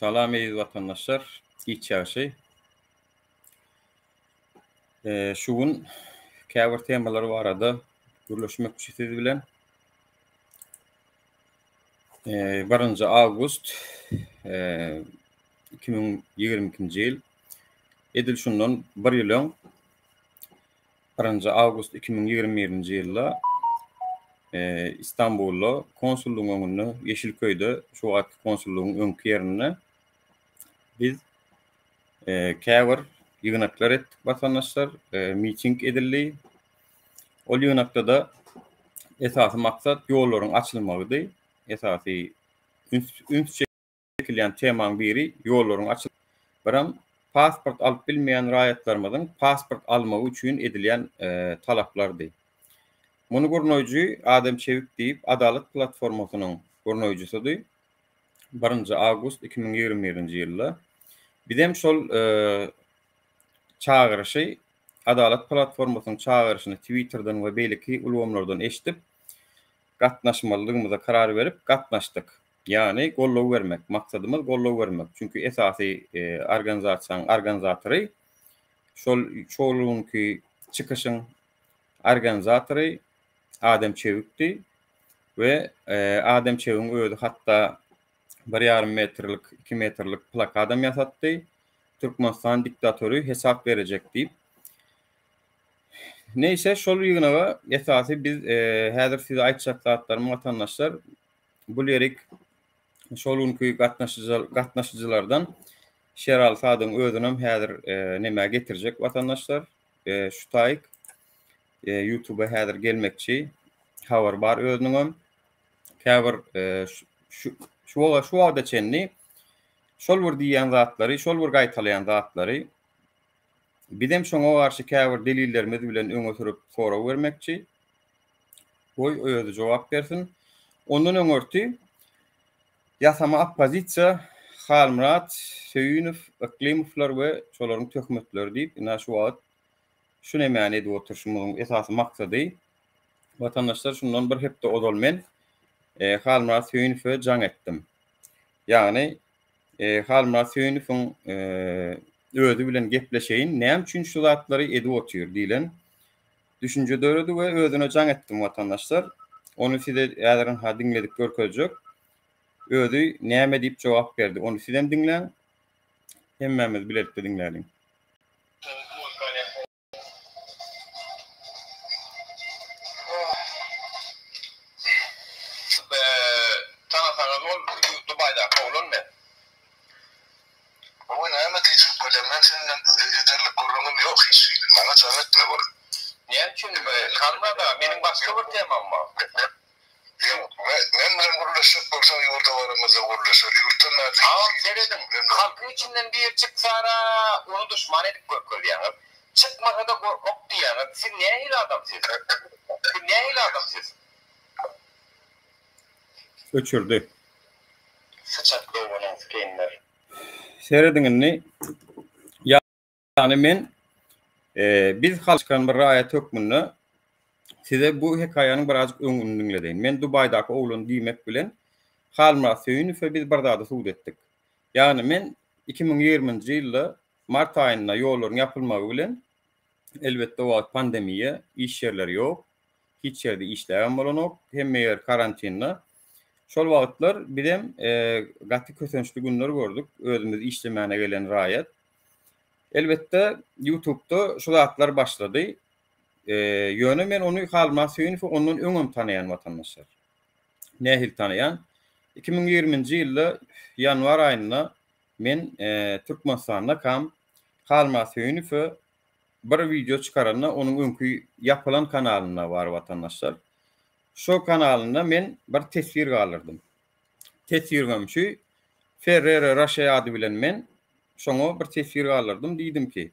Salam eziz watandaşlar, giç ýagşy. Şu gün käbir temalar barada gürleşmekçi siz bilen. Birinji awgust 2022-nji ýyl. Edil şundan bir ýyl öň Birinji awgust 2021-nji ýylda Istanbulda konsullygyň öňünde, Ýeşilköýde, şu wagtky konsullygyň öňki ýerinde biz käbir ýygnaklar etdik watandaşlar, miting edildi. Ol ýygnakda-da esasy maksat ýollaryň açylmagydy. Esasy üns üns çekilýän temaň biri ýollaryň açyl Biram pasport alyp bilmeýän raýatlarymyzyň pasport almagy üçin edilýän talaplardy. Muny gurnaýjy Adem Çewik diýip Adalat platformasynyň gurnaýjysydy. Birinji awgust 2021-nji ýylda. Bizem şol çagyryşy Adalat platformasynyň çagyryşyny Twitterden we beýleki ulgamlardan eşidip gatnaşmalydygymyza karar berip gatnaşdyk. Ýagny goldaw bermek. Maksadymyz goldaw bermek. Çünki esasy organizasiýanyň organizatory şol şol günki çykyşyň organizatory Adem Çewikdi we Adem Çewigiň özi hatda bir ýarym metrlik, iki metrlik plakadam ýasatdy. Türkmenistan diktatory hesap berejek diýip. Neýse şol ýygnaga esasy biz häzir size aýtjak zatlarym watandaşlar Bu lirik şol günki gatnaşyjylardan Şeraly Sadygyň özünem häzir nämä getirjek watandaşlar. Şu taýyk ýutuba häzir gelmekçi. Habar bar özüniňem. Käbir şu şu şu wagta çenli şol bir diýýän zatlary, şol bir gaýtalaýan zatlary bizem şoňa garşy käbir delillerimiz bilen öňe sürüp sorag bermekçi. Goý, özi jogap bersin. Ondan öňürti ýasama oppozisiýa Halmyrat Söýünow, Yklymowlar we şolaryň töhmetleri diýip, ynha şu wagt şu nemäni edip oturyşymyzyň esasy maksady. Watandaşlar şundan bir hepde ozal men Halmyrat Söýünowe jaň etdim. Ýagny Halmyrat Söýünowyň özi bilen gepleşeýin, näme üçin şu zatlary edip otyr diýlen Düşünje döredi we özüne jaň etdim watandaşlar. Ony size häzir ynha diňledip görkezjek. Özi näme diýip jogap berdi ony sizem diňläň. Hemmämiz bilelikde diňläliň. Tanasaňyz ol Dubaýdaky oglan men. Gowy näme diýjek bolýaň men sen bilen ederlik gürrüňim ýok hiç hili maňa jaň etme bol. Näme üçin Halmyrat aga meniň başga bir temam bar. Ýok men bilen gürleşjek bolsaň ýurda baramyzda gürleşer ýurtdan bärde hiç Agam serediň halkyň içinden biri çyksara ony duşman edip görkezýäňiz çykmasada gorkak diýýäňiz siz nähili adam siz siz nähili adam siz. Öçürdi. Syçak doganyň skinler. Serediň indi. Ýagny men biz halk çykan bir raýat hökmünde size bu hekaýanyň birazjyk öňüni diňledeýin. Men Dubaýdaky oglan diýmek bilen Halmyrat Söýünowe biz bir zady subut etdik. Ýagny men 2020-nji ýylda mart aýynda ýollaryň ýapylmagy bilen elbetde o wagt pandemiýa, iş ýerleri ýok. Hiç ýerde işläbem bolanok. Hemme ýer karantinde. Şol wagtlar bizem gaty kösençli günler gördük. Özümiz işlemäne gelen raýat. Elbetde ýutubda şu zatlar başlady. Ýöne men ony Halmyrat Söýünowy ondan öňem tanaýan watandaşlar. Nähili tanaýan? 2020-nji ýylda ýanwar aýynda men Türkmenistandakam Halmyrat Söýünowy bir wideo çykaranda onuň öňki ýapylan kanalynda bar watandaşlar. Şo kanalynda men bir teswir galdyrdym. Teswirimem şu Ferrero Rocher ady bilen men şoňa bir teswir galdyrdym. Diýdim ki,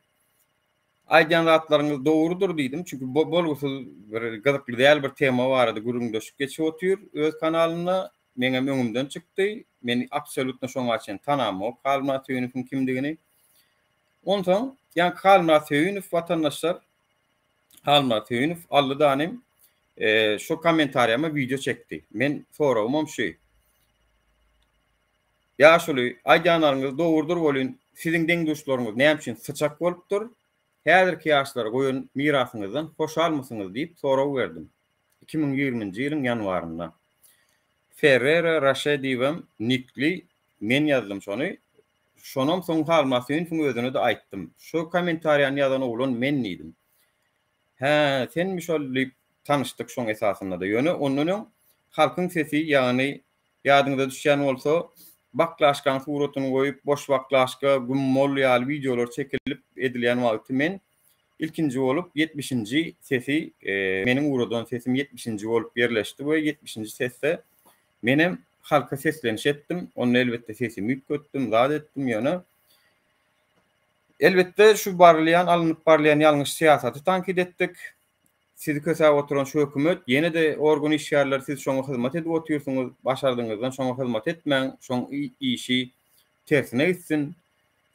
aýdýan zatlaryňyz dogrudyr diýdim. Çünki bolgusyz bir gyzykly däl bir tema barada gürrüňdeşlik geçip otyr öz kanalynda. Meňem öňümden çykdy. Men absolýutno şoňa çen tanamok Halmyrat Söýünowyň kimdigini. Onsoň ýaňky Halmyrat Söýünow watandaşlar Halmyrat Söýünow aldy danym şu kommentariýama wideo çekdi. Men soragymam şu. Ýaşuly, aýdýanlaryňyz dogrudyr welin, siziň deň-duşlaryňyz näme üçin syçak bolupdyr? Häzirki ýaşlara goýan mirasyňyzdan hoşalmysyňyz diýip sorag berdim. 2020-nji ýylyň ýanwarynda. Ferrero Rocher diýibem nikli men ýazdym şony. Şonam soň Halmyrat Söýünowyň özüne-de aýtdym. Şu kommentariýany ýazan oglan men diýdim. Hä, senmi şol diýip tanyşdyk şoň esasynda-da. Ýöne ondan öň Halkyň sesi, ýagny ýadyňyza düşýän bolsa, baklaşkaň suratyny goýup, boş baklaşka, güm bol ýaly wideolar çekilip edilýän wagty men ilkinji bolup ýetmişinji sesi, meniň ugradan sesim ýetmişinji bolup ýerleşdi we ýetmişinji sesde menem halka sesleniş etdim. Onda elbetde sesimi üýtgetdim, zat etdim, ýöne Elbetde, şu barylýan, alnyp barylýan ýalňyş syýasaty tankyt etdik. Sizi kösäp oturan şu hökümet, ýene-de organ işgärleri siz şoňa hyzmat edip otyrsyňyz, başardygyňyzdan şoňa hyzmat etmäň, şoň işi tersine gitsin.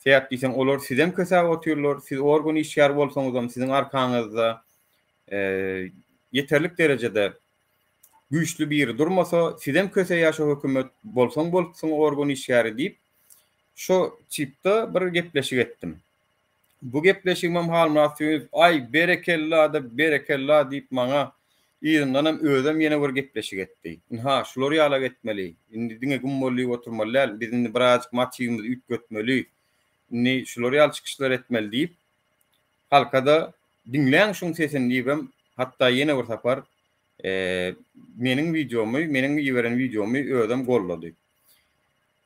Sebäp diýseň, olar sizem kösäp otyrlar, siz organ işgäri bolsaňyzam siziň arkaňyzda ýeterlik derejede güýçli biri durmasa, sizem köseýär şo hökümet, bolsaň bolupsyň organ işgäri diýip, Şo tipde bir gepleşik etdim. Bu gepleşigimem Halmyrat Söýünow aý berekella-da berekella diýip maňa yzyndanam özem ýene bir gepleşik etdi. Ynha, şular ýalak etmeli. Indi diňe güm bol diýip oturmaly däl. Biz indi birazjyk motiwimizi üýtgetmeli. Indi şular ýaly çykyşlar etmeli diýip, halka-da diňläň şuň sesini diýibem hatda ýene bir sapar meniň wideomy, meniň iberen wideomy özem goldady.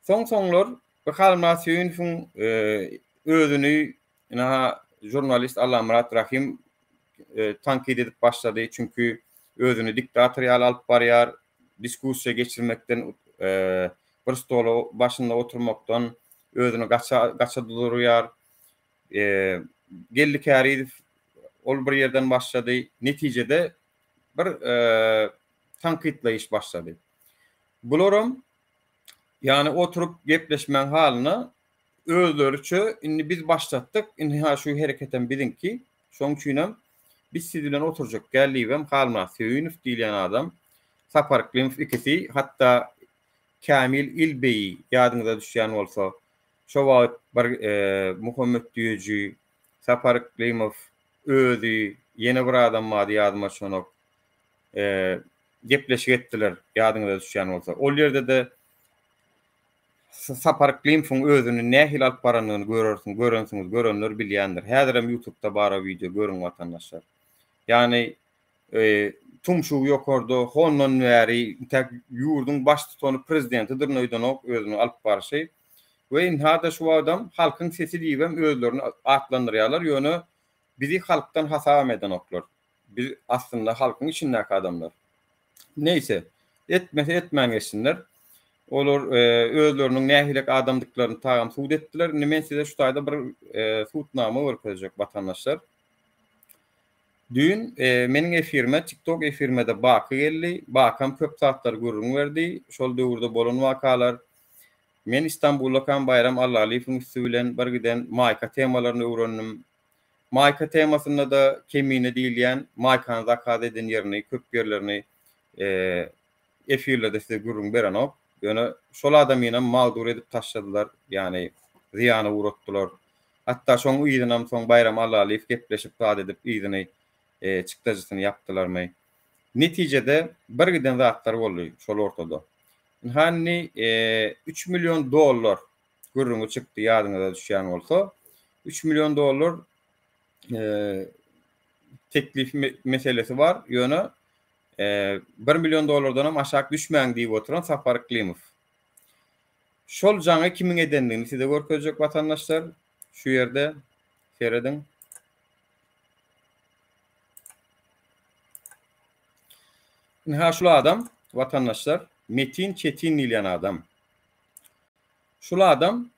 Soň-soňlar bu Halmyrat Söýünowyň özüni ynha žurnalist Allamyrat Rahym tankyt edip başlady. Çünki özüni diktator ýaly alyp barýar, diskussiýa geçirmekden, bir stola başynda oturmakdan özüni gaça gaça durýar. Geldi Kärizow ol bir ýerden başlady. Netijede bir tankytlaýyş başlady. Bularam Ýagny oturyp gepleşmäň halyna özleriçe indi biz başlatdyk, indi ha şu hereketem biziňki, şoň üçinem biz siz bilen oturjak däl diýibem Halmyrat Söýünow diýilýän adam, Sapar Yklimow ikisi, hatda Kämil Ilbeýi ýadyňyza düşýän bolsa, şo wagt bir Muhammet Düýeji, Sapar Yklimow, özi, ýene bir adam bardy ýadyma düşenok. Gepleşik etdiler, ýadyňyza düşýän bolsa. Ol ýerde-de Sapar Yklimowyň özüni nähili alyp barandygyny görersiň, görensiňiz, görenler bilýändir. Häzirem ýutubda bar o wideo, görüň watandaşlar. Ýagny tumşugy ýokarda, hondan bäri intäk ýurduň baştutany prezidentidirin öýdenok özüni alyp barşy. We ynha-da şu wagtam halkyň sesi diýibem özlerini atlandyrýarlar, ýöne bizi halkdan hasabam edenoklar. Biz aslynda halkyň içindäki adamlar. Neýse, etmese etmän geçsinler. Olar özleriniň nähilek adamdyklaryny tagam subut etdiler. Indi men size şu taýda bir subutnama görkezjek watandaşlar. Düýn meniň efirime, TikTok efirime-de Baky geldi. Bakam köp zatlary gürrüň berdi. Şol döwürde bolan wakalar. Men Istanbuldakam Baýram Allalyýewiň üsti bilen bir giden maýka temalaryny öwrendim. Maýka temasynda-da Kemine diýilýän maýkany zakaz eden ýerini, köp ýerlerini efirlerde size gürrüň berenok. Ýöne şol adamynam magdur edip taşladylar, ýagny zyýana ugratdylar. Hatda şoň yzynam soň Baýram Allalyýew gepleşip zat edip yzyny çykdajysyny ýapdylarmy. Netijede bir giden zatlar boldy şol ortada. Ynha indi üç million dollar gürrüňi çykdy ýadyňyza düşýän bolsa, üç million dollar teklip meselesi bar, ýöne bir million dollardanam aşak düşmäň diýip oturan Sapar Yklimow. Şol jaňy kimiň edendigini size görkezjek watandaşlar, şu ýerde serediň. Ynha şul adam watandaşlar Metin Çetin diýilýän adam. Şul adam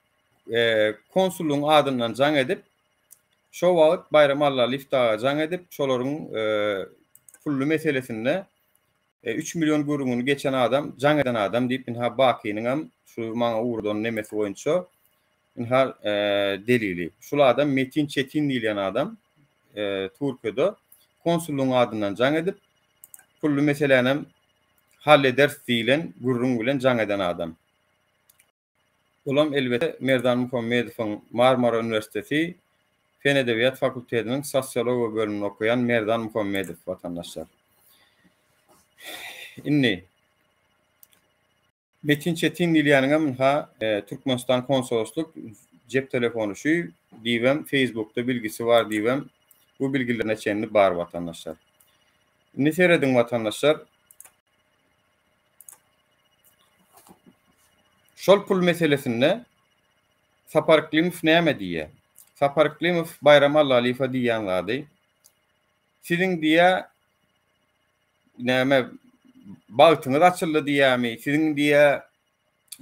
konsullygyň adyndan jaň edip, şo wagt Baýram Allalyýew daga jaň edip, şolaryň pully meselesinde üç million gürrüňini geçen adam, jaň eden adam diýip, ynha Bakynyňam şu maňa ugradan nemesi boýunça ynha delili. Şul adam Metin Çetin diýilýän adam Türkiýede konsullygyň adyndan jaň edip, pully meselänem hallederis diýlen gürrüň bilen jaň eden adam. Olam elbetde Merdan Muhammedowyň Marmara uniwersiteti Fen-edebiýat fakultetiniň sosiologiýa bölüminde okaýan Merdan Muhammedow watandaşlar. Indi Metin Çetin diýilýäniňem ynha Türkmenistan konsoloslyk cep telefony şu diýibem Facebookda bilgisi bar diýibem bu bilgilerine çenli bar watandaşlar. Indi serediň watandaşlar. Şol pul meselesinde Sapar Yklimow näme diýýär? Sapar Yklimow Baýram Allalyýewe diýýän zady, Siziň diýýär, näme, bagtyňyz açyldy diýýärmi, siziň diýýär,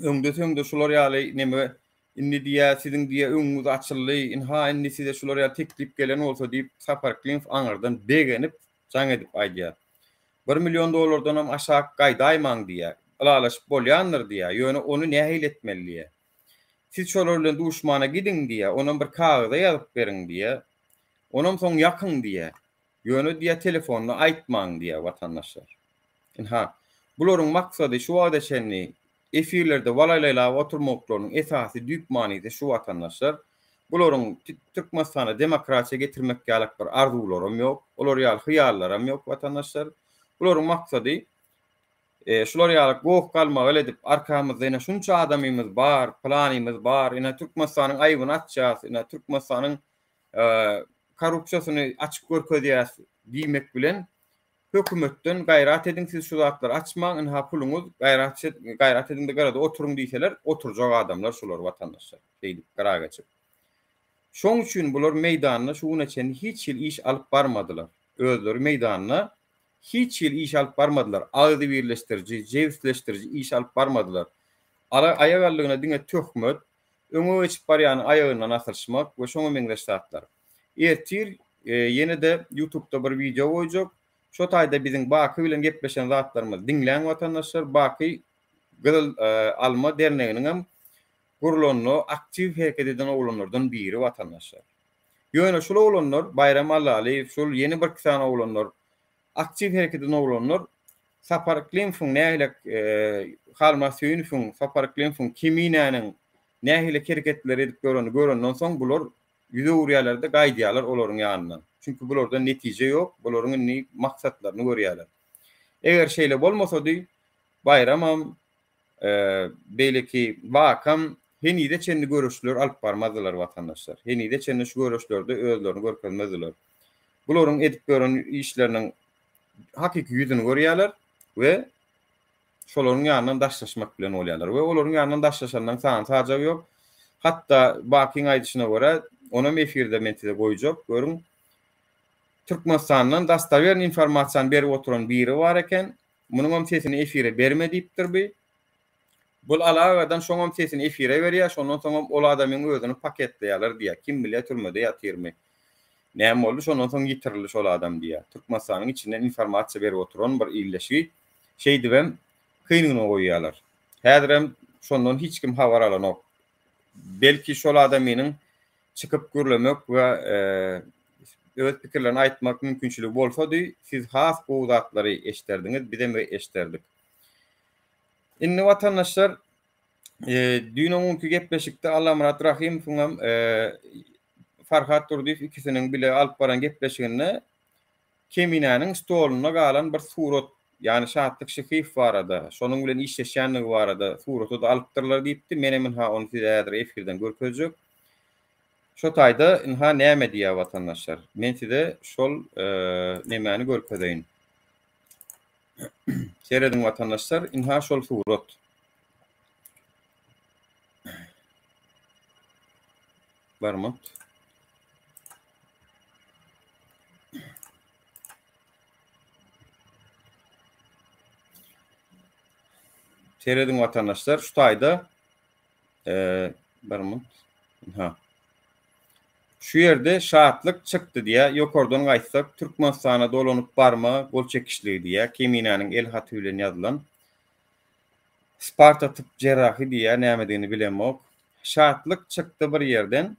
öňde-söňde şular ýaly neme, indi diýýär, siziň diýýär, öňüňiz açyldy, ynha indi size şular ýaly teklip gelen bolsa diýip, Sapar Yklimow aňyrdan begenip jaň edip aýdýar. Bir million dollardanam aşak gaýdaýmaň diýýär. Ylalaşyp bolýandyr diýýär, ýöne ony nähili etmeli diýýär. Siz şolar bilen duşmana gidiň diýýär, onam bir kagyza ýazyp beriň diýýär. Onam soň ýakyň diýýär. Ýöne diýýär telefonda aýtmaň diýýär watandaşlar. Ynha, bularyň maksady şu wagta çenli efirlerde walaýlaýlap oturmaklarynyň esasy düýp manysy şu watandaşlar. Bularyň Türkmenistana demokratiýa getirmek ýalak bir arzuwlaram ýok, olar ýaly hyýallaram ýok watandaşlar. Bularyň maksady şular ýaly goh-galmagal edip arkamyzda ine şunça adamymyz bar, pylanymiz bar, ine Türkmenistanyň aýybyny açýas, ine Türkmenistanyň korrupsiýasyny açyp görkezýäs diýmek bilen Hökümetden gaýrat ediň siz şu zatlary açmaň ynha puluňyz gaýrat gaýrat ediňde gyrada oturyň diýseler oturjak adamlar şular watandaşlar şeýdip gyra geçip. Şoň üçin bular meýdanda şu güne çenli hiç hili iş alyp barmadylar. Özleri meýdanda hiç hili iş alyp barmadylar. Agzybirleşdiriji, jebisleşdiriji iş alyp barmadylar. Ala aýak aldygyna diňe töhmet, öňe geçip barýanyň aýagyndan asylyşmak we şoňa meňzeş zatlar. Ertir ýene-de ýutubda bir wideo goýjak. Şo taýda biziň Baky bilen gepleşen zatlarymyzy diňläň watandaşlar. Baky Gyzyl Alma derneginiňem gurlanda aktiw hereket eden oglanlardan biri watandaşlar. Ýöne şul oglanlar Baýram Allalyýew, şul ýene birki sany oglanlar aktiw hereket eden oglanlar Sapar Yklimowyň nähili Halmyrat Söýünowyň, Sapar Yklimowyň, Keminäniň nähili hereketleri edip ýörenini görenden soň bular ýüz öwürýärler-de gaýdýarlar olaryň ýanyndan. Çünki bulardan netije ýok, bularyň indi maksatlaryny görýärler. Eger şeýle bolmasady, Baýramam, beýleki Bakam henize çenli göreşler alyp barmazdylar watandaşlar. Henize çenli şu göreşlerde özlerini görkezmezdiler. Bularyň edip ýören işleriniň hakyky ýüzüni görýärler we şolaryň ýanyndan daşlaşmak bilen bolýarlar we olaryň ýanyndan daşlaşanlaryň sany sajagy ýok. Hatda Bakyň aýdyşyna görä, onam efirde men size goýjak, görüň. Türkmenistandan dostowern informasiýany berip oturan biri bar eken. Munuňam sesini efire berme diýipdir bi. Bul alagadan şoňam sesini efire berýär, şondan soňam ol adamyň özüni paketleýärler diýýär. Kim bilýär türmede ýatyrmy. Näme boldy, şondan soň ýitirildi şol adam diýýär. Türkmenistanyň içinden informasiýa berip oturan bir illeşigi şeýdibem kyn güne goýýarlar. Häzirem şondan hiç kim habar alanok. Belki şol adamynyň çykyp gürlemek we öz pikirlerini aýtmak mümkinçiligi bolsady, siz has gowy zatlary eşderdiňiz, bizem eşderdik. Indi watandaşlar, düýn-öňňünki gepleşikde Allamyrat Rahymowyň hem Farhat Durdyýew ikisiniň bile alyp baran gepleşiginde Keminäniň stolunda galan bir surat, ýagny Şatlyk Şyhyýew barada, şonuň bilen işleşýändigi barada suraty-da alypdyrlar diýipdi. Menem ynha ony size häzir efirden görkezjek. Şo taýda ynha näme diýýär watandaşlar. Men size şol nemäni görkezeýin. Serediň watandaşlar, ynha şol surat. Barmat. Serediň watandaşlar, şu taýda bir minut. Ha. Şu ýerde şatlyk çykdy diýä, ýokardan gaýtsak, Türkmenistana dolanyp barma gol çekişligi diýä, Keminäniň el haty bilen ýazylan. Sparta typ jerrahy diýýär, nämedigini bilemok. Şatlyk çykdy bir ýerden,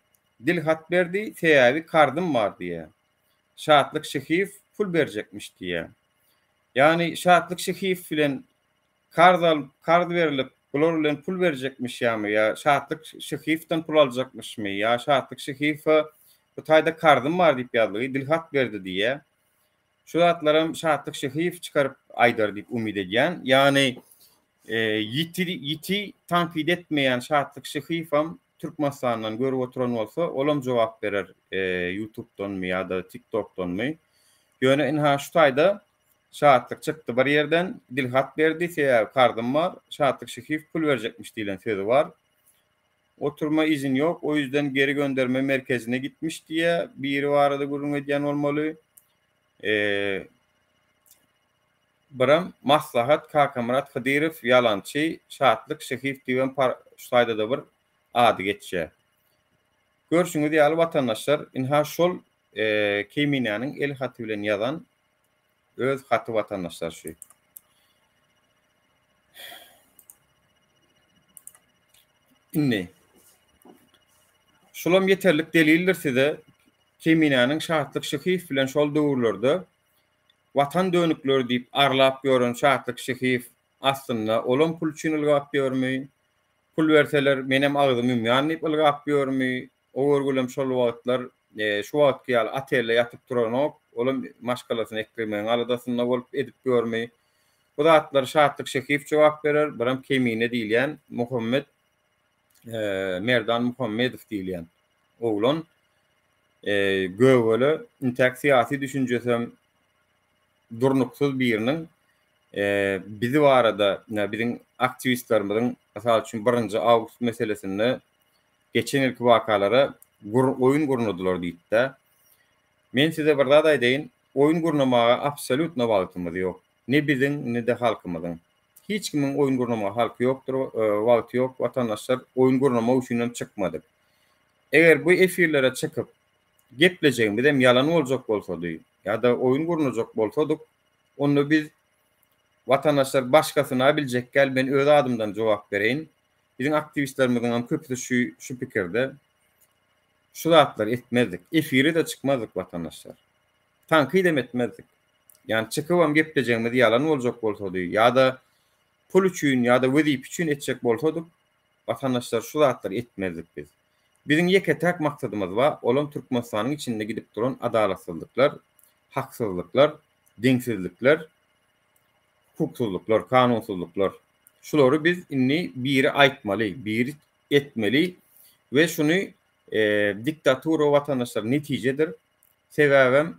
dil hat berdi, sebäbi karzym bar diýýär. Şatlyk Şyhyýew pul berjekmiş diýýär. Ýagny Şatlyk Şyhyýew bilen karz alyp, karz berlip, Bular bilen pul berjekmiş ýamy ýa Şatlyk Şyhyýewden pul aljakmyşmy ýa Şatlyk Şyhyýewe bu taýda karzym bar diýip ýazdygy dilhat berdi diýýä. Şu zatlaram Şatlyk Şyhyýew çykaryp aýdar diýip umyt edýän. Ýagny ýiti ýiti tankyt etmeýän Şatlyk Şyhyýewem Türkmenistandan görüp oturan bolsa olam jogap berer ýutubdanmy ýa-da tiktokdanmy. Ýöne ynha şu taýda Şatlyk çykdy bir ýerden, dilhat berdi, sebäbi karzym bar, Şatlyk Şyhyýew pul berjekmiş diýlen sözi bar. Oturma izin ýok, o ýüzden geri gönderme merkezine gitmiş diýýä, biri barada gürrüň edýän bolmaly. Birem maslahat Kakamyrat Hydyrow ýalançy, Şatlyk Şyhyýew diýibem şu taýda-da bir ady geçýär. Görşüňiz ýaly watandaşlar, ynha şol Keminäniň el haty bilen ýazan öz haty watandaşlar şu. Indi şulam ýeterlik delildir size Keminäniň Şatlyk Şyhyýew bilen şol döwürlerde Watan dönükleri diýip arlap ýören Şatlyk Şyhyýew aslynda olam pul üçin ylgap ýörmi? Pul berseler menem agzym ýumýan diýip ylgap ýörmi? O görgülem şol wagtlar şu wagtky ýaly otelde ýatyp turanok, olam maşgalasyny eklemegiň aladasynda bolup edip ýörmi? Bu zatlary Şatlyk Şehiýew jogap berer, biram Kemine diýilýän Muhammet Merdan Muhammedow diýilýän oglan gögele intäk syýasy düşünjesem durnuksyz biriniň bizi barada biziň aktiwistlerimiziň mysal üçin birinji awgust meselesinde geçen ýylky wakalara oýun gurnadylar diýipdä. Men size bir zat aýdaýyn, oýun gurnamaga absolýutno wagtymyz ýok. Ne biziň, ne-de halkymyzyň. Hiç kimiň oýun gurnamaga halky ýokdur, wagty ýok watandaşlar, oýun gurnamak üçinem çykmadyk. Eger bu efirlere çykyp, geplejegimizem ýalan boljak bolsady, ýa-da oýun gurnajak bolsadyk, onda biz watandaşlar başgasyna biljek däl, men öz adymdan jogap bereýin. Biziň aktiwistlerimiziň hem köpüsi şu şu pikirde. Şu zatlary etmezdik. Efire-de çykmazdyk watandaşlar. Tankydam etmezdik. Ýani çykybam geplejegimiz ýalan boljak bolsady ýa-da pul üçin ýa-da wezipe üçin etjek bolsadyk, watandaşlar şu zatlary etmezdik biz. Biziň ýeke-täk maksadymyz bar, olam Türkmenistanyň içinde gidip duran adalatsyzlyklar, haksyzlyklar, deňsizlikler, hukuksyzlyklar, kanunsyzlyklar. Şulary biz indi biri aýtmaly, biri etmeli we şuny diktatura watandaşlar netijedir. Sebäbem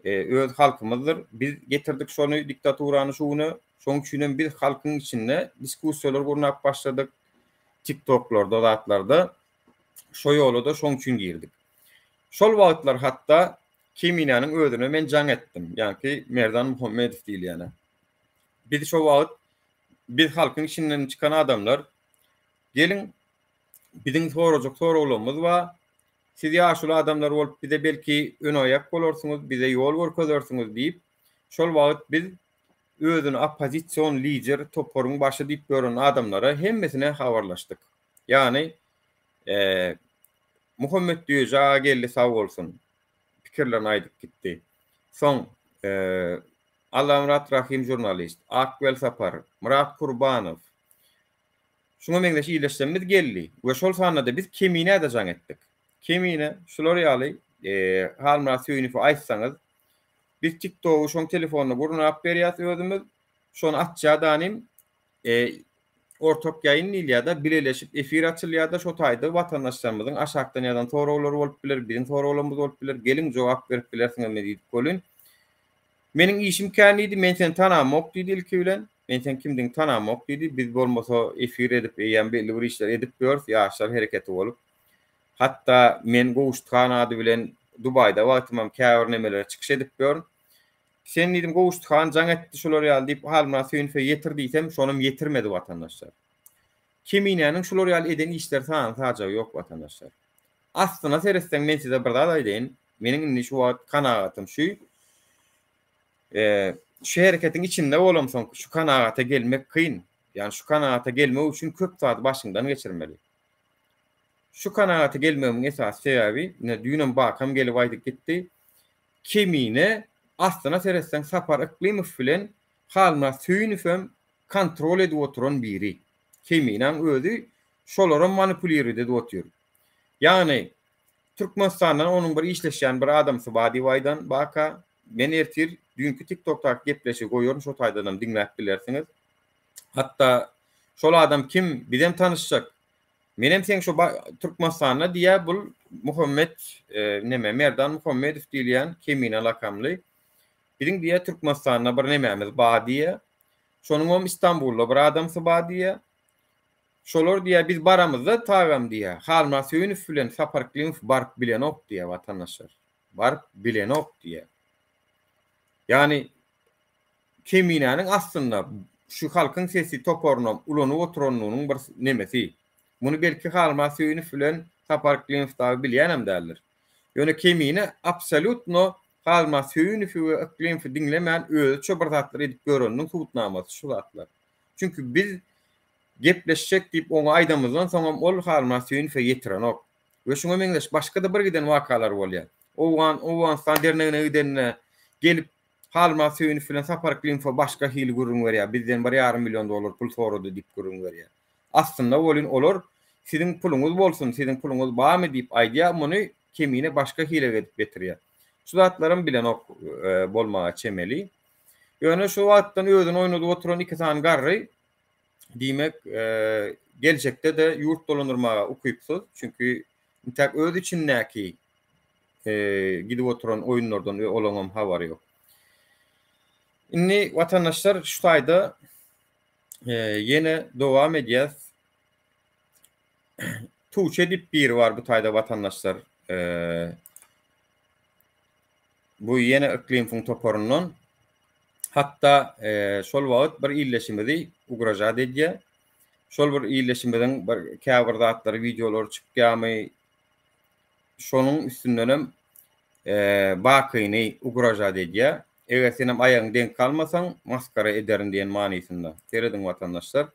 öz halkymyzdyr. Biz getirdik şony diktaturany şu güne. Şonuň üçinem biz halkyň içinde diskussiýalar gurnap başladyk. TikToklarda zatlarda şo ýola-da şoň üçin girdik. Şol wagtlar hatda Keminäniň özüne men jaň etdim. Ýaňky Merdan Muhammedow diýilýäne. Biz şo wagt biz halkyň içinden çykan adamlar geliň biziň sorajak soraglarymyz bar. Siz ýaşuly adamlar bolup bize belki önaýak bolarsyňyz, bize ýol görkezersiňiz diýip, şol wagt biz özüni oppozision lider, toparyň başy diýip ýören adamlara hemmesine habarlaşdyk. Ýagny Muhammet Düýeji aga geldi sag bolsun. Pikirlerini aýdyp gitdi. Soň Allamyrat Rahym žurnalist, Ak Welsapar, Myrat Kurbanow, şuňa meňzeş ildeşlerimiz geldi we şol sanda-da biz Keminä-de jaň etdik. Kemine şular ýaly Halmyrat Söýünowy aýtsaňyz, biz TikTogy şoň telefonyna gurnap berýäs özümiz, şony açýar danym, ortak ýaýyn diýilýär-de, bileleşip efir açylýar-da, şo taýda watandaşlarymyzyň aşakdan ýazan soraglary bolup biler, biziň soraglarymyz bolup biler, geliň jogap berip bilersiňizmi diýdik welin, Meniň işim kän diýdi, men seni tanamok diýdi ilki bilen. Men seň kimdigiňi tanamok diýdi. Biz bolmasa efir edip eýýäm belli bir işler edip ýörüs, ýaşlar hereketi bolup. Hatda men Gowşut han ady bilen Dubaýda wagtymam käbir nemelere çykyş edip ýörün. Sen diýdim Gowşut han jaň etdi şular ýaly diýip Halmyrat Söýünowe ýetir diýsem, şonam ýetirmedi watandaşlar. Keminäniň şular ýaly eden işleri sany sajagy ýok watandaşlar. Aslyna seretseň men size bir zat aýdaýyn, meniň indi şu wagt kanagatym şu, şu hereketiň içinde bolamsoň şu kanagata gelmek kyn. Ýagny şu kanagata gelmek üçin köp zady başyňdan geçirmeli. Şu kanagata gelmegimiň esasy sebäbi, ine düýnem Bakam gelip aýdyp gitdi, Kemine aslyna seretseň Sapar Yklymow bilen Halmyrat Söýünowem kontrol edip oturan biri. Keminäň özi şolaram manipulirowat edip otyr. Ýagny Türkmenistandan onuň bir işleşýän bir adamsy bar diýip aýdan baka. Men ertir düýnki TikTokdaky gepleşigi goýaryn şo taýdanam diňläp bilersiňiz. Hatda şol adam kim bizem tanyşjak. Menem seň şo Türkmenistanda diýýä bul Muhammet neme Merdan Muhammedow diýilýän Kemine lakamly. Biziň diýýä Türkmenistanda bir nemämiz bar diýýä. Şonuňam Istanbulda bir adamsy bar diýýä. Şolar diýýä biz baramyzda tagam diýýä. Halmyrat Söýünow bilen Sapar Yklimow baryp bilenok diýýä watandaşlar. Baryp bilenok diýýä. Ýagny Keminäniň aslynda şu Halkyň sesi toparynam ulanyp oturanlygynyň bir nemesi. Muny belki Halmyrat Söýünow bilen Sapar Yklymow dagy bilýänem däldir. Ýöne Kemine absolýutno Halmyrat Söýünowy we Yklymowy diňlemän özüçe bir zatlar edip ýöreniniň subutnamasy şu zatlar. Çünki biz gepleşjek diýip oňa aýdamyzdan soňam ol Halmyrat Söýünowa ýetirenok. We şuňa meňzeş başga-da bir giden wakalar bolýar. Owgan Owganystan dernegine gidende gelip Halmyrat Söýünow bilen Sapar Yklymowa başga hili gürrüň berýär, bizden bir ýarym million dollar pul sorady diýip gürrüň berýär. Aslynda welin olar siziň puluňyz bolsun, siziň puluňyz barmy diýip aýdýar, muny Kemine başga hile edip getirýär. Şu zatlaram bilenok bolmaga çemeli. Ýöne şu wagtdan özüni oýnadyp oturan iki sany garry diýmek geljekde-de ýurt dolandyrmaga ukypsyz, çünki intäk öz içindäki gidip oturan oýunlardan we olaňam habary ýok. Indi watandaşlar şu taýda ýene dowam edýäs. Tuğçe diýip biri bar bu taýda watandaşlar. Bu ýene Yklymyň toparyndan. Hatda şol wagt bir illeşimizi ugražat edýär. Şol bir illeşimiziň bir käbir zatlary wideolary çykýarmy Şonuň üstündenem Bakyny ugražat edýär. Eger senem aýagyňy deňk almasaň, masgara ederin diýen manysynda. Serediň watandaşlar.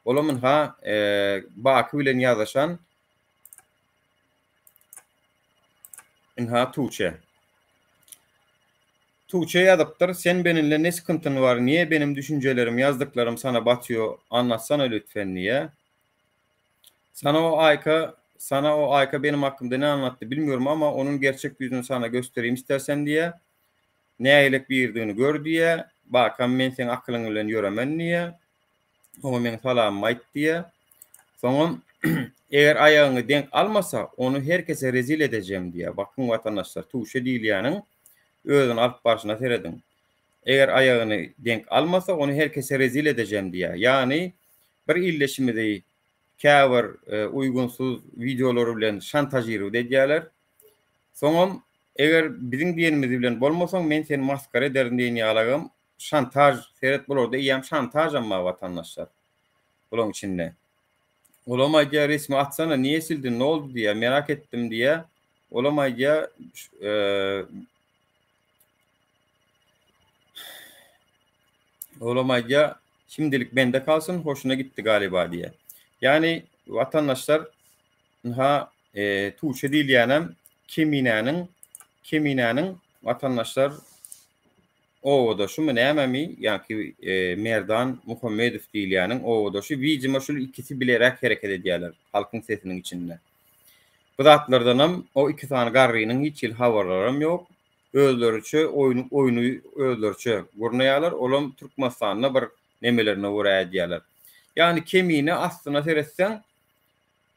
Olam ynha Baky bilen ýazyşan ynha Tuğçe. Tuğçe ýazypdyr, Sen beninle ne sıkıntyn bar, niye benim düşünjelerim, ýazdyklarym sana batýo, anlatsana lütfen diýýär. Sana o Ayka, sana o Ayka benim hakkımda ne anlattı bilmiyorum ama onun gerçek yüzünü sana göstereyim istersen diýýä. Nägilek birdigini gör diýýä. Bakam men seň akylyň bilen ýöremen diýýä. Oňa meň salamymy aýt diýýä. Soňam eger aýagyňy deňk almasa, ony her kese rezil edejem diýýä. Bakyň watandaşlar, Tuşe diýilýäniň özüni alyp barşyna serediň. Eger aýagyny deňk almasa, ony her kese rezil edejem diýýä. Ýagny bir ildeşimizi käbir uýgunsyz wideolary bilen şantažirowat edýärler. Soňam eger biziň diýenimiz bilen bolmasaň men seni masgara ederin diýen ýalagam şantaž, seret bularda eýýäm şantažam bar watandaşlar bulaň içinde. Olam aýdýar resmi atsana niýe sildin ne oldy diýýär merak etdim diýýär. Olam aýdýar Olam aýdýar, Şimdilik bende kalsyn, hoşuna gitdi galiba diýýär. Ýagny, watandaşlar, ynha, Tuğçe diýilýänem Keminäniň, Keminäniň watandaşlar obadaşymy, nämemi, ýaňky Merdan Muhammedow diýilýäniň obadaşy, widimo şul ikisi bileräk hereket edýärler halkyň sesiniň içinde. Bu zatlardanam o iki sany garrynyň hiç hili habarlaram ýok. Özleriçe oýny oýny özleriçe gurnaýarlar, olam Türkmenistanda bir nemelerine görä edýärler. Ýagny Kemine aslyna seretseň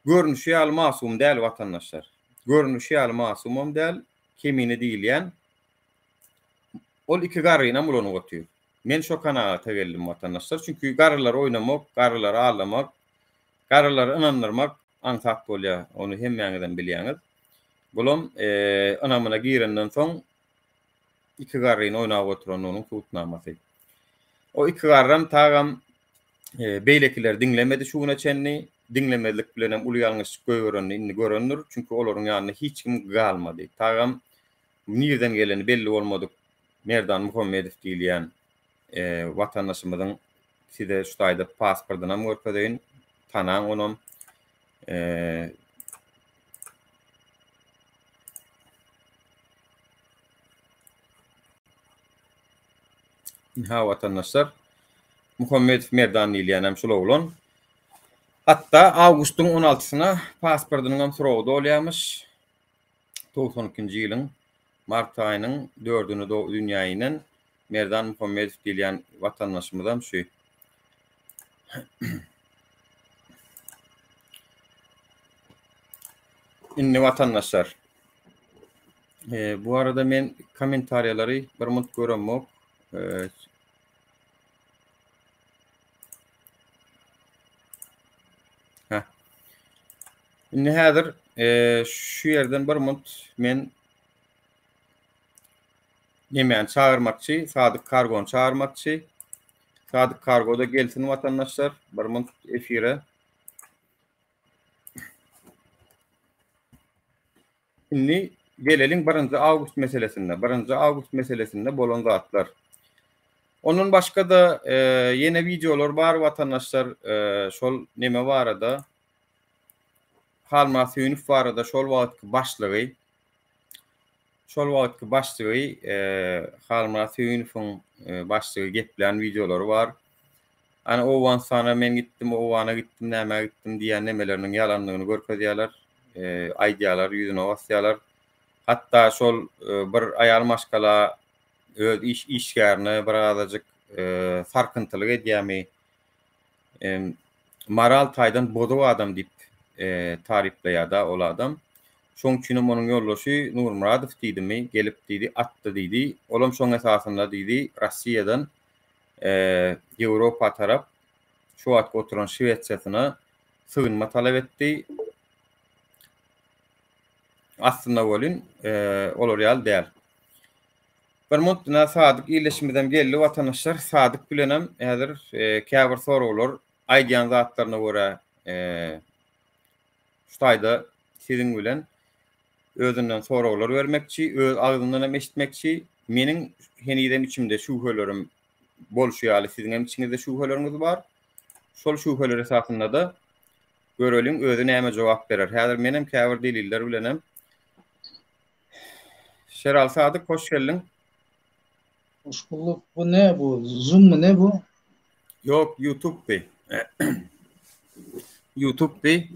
görnüşi ýaly masum däl watandaşlar. Görnüşi ýaly masumam däl, Kemine diýilýän ol iki garrynam ulanyp otyr. Men şo kanagata geldim watandaşlar. Çünki garrylary oýnamak, garrylary aldamak, garrylary ynandyrmak aňsat bolýar. Ony hemmäňizem bilýäňiz. Bulam ynamyna girenden soň iki garryny oýnap oturandygynyň subutnamasy. O iki garram tagam beýlekileri diňlemedi şu güne çenli. Diňlemezlik bilenem uly ýalňyşlyk goýberenini indi görendir. Çünki olaryň ýanynda hiç kim galmady. Tagam nirden geleni belli bolmadyk Merdan Muhammedow diýilýän watandaşymyzyň size şu taýda pasportynam görkezeýin. Tanaň onam. Ynha watandaşlar. Muhammedow Merdan diýilýänem şul oglan. Hatda awgustyň on altysyna pasportynyňam srogy dolýarmyş. 92-nji ýylyň mart aýynyň dördüne dünýä inen Merdan Muhammedow diýilýän watandaşymyzam şu. Indi watandaşlar, bu arada men kommentariýalary bir munt göremok. Heh. Indi häzir e, şu ýerden bir munt men nemäni çagyrmakçy, Sadyk Kargony çagyrmakçy. Sadyk Kargo da gelsin watandaşlar, bir munt efire. Indi geleliň birinji awgust meselesinde. Birinji awgust meselesinde bolan zatlar. Ondan başga-da ýene wideolar bar watandaşlar şol neme barada Halmyrat Söýünow barada şol wagtky başlygy şol wagtky başlygy Halmyrat Söýünowyň başlygy geplän wideolary bar. Ana Owganystana men gitdim, Owgana gitdim, nämä gitdim diýýän nemeleriniň ýalandygyny görkezýärler, aýdýarlar, ýüzüne basýarlar. Hatda şol bir aýal maşgala öz iş işgärine bir azajyk sarkyntylyk edýärmi, moral taýdan bozuk adam diýip taryplaýar-da ol adam. Şoň üçinem onuň ýoldaşy Nurmyradow diýdimi, gelip diýdi, atdy diýdi. Olam şoň esasynda diýdi, Rossiýadan Ýewropa tarap şu wagtky oturan Şwesiýasyna sygynma talap etdi. Aslynda welin olar ýaly däl. Bir muntuna Sadyk ildeşimizem geldi watandaşlar. Sadyk bilenem häzir käbir soraglar aýdýan zatlaryna görä şu taýda siziň bilen özünden soraglar bermekçi, öz agzyndan hem eşitmekçi. Meniň henizem içimde şübhelerim bolşy ýaly siziň hem içiňizde şübheleriňiz bar. Şol şübheler esasynda-da göreliň özi näme jogap berer. Häzir menem käbir deliller bilenem Şeraly Sadyk hoş geldiň. Hoş bulduk. Bu ne bu? Zoom mu ne bu? Ýok, YouTube bi. YouTube bi.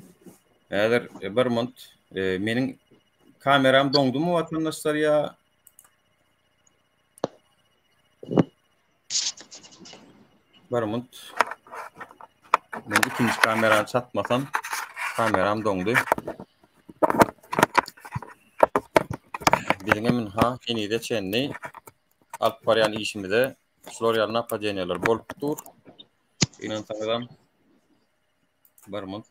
Häzir e, bir munt e, meniň kameram doňdumy watandaşlar ýa Bir munt. Men ikinji kamerany çatmasam, kameram doňdy. Biziň hem ha henize çenli alyp barýan işimize şular ýaly napadeniýalar bolup dur. Ynansaňyzam bir munt.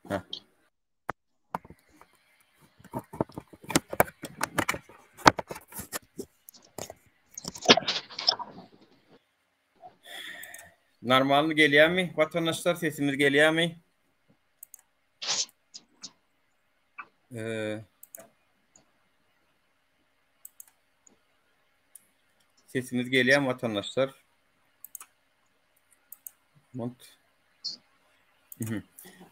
Heh. Normalny gelýärmi? Watandaşlar sesimiz gelýärmi? Ee, sesimiz gelýärmi watandaşlar? Mont.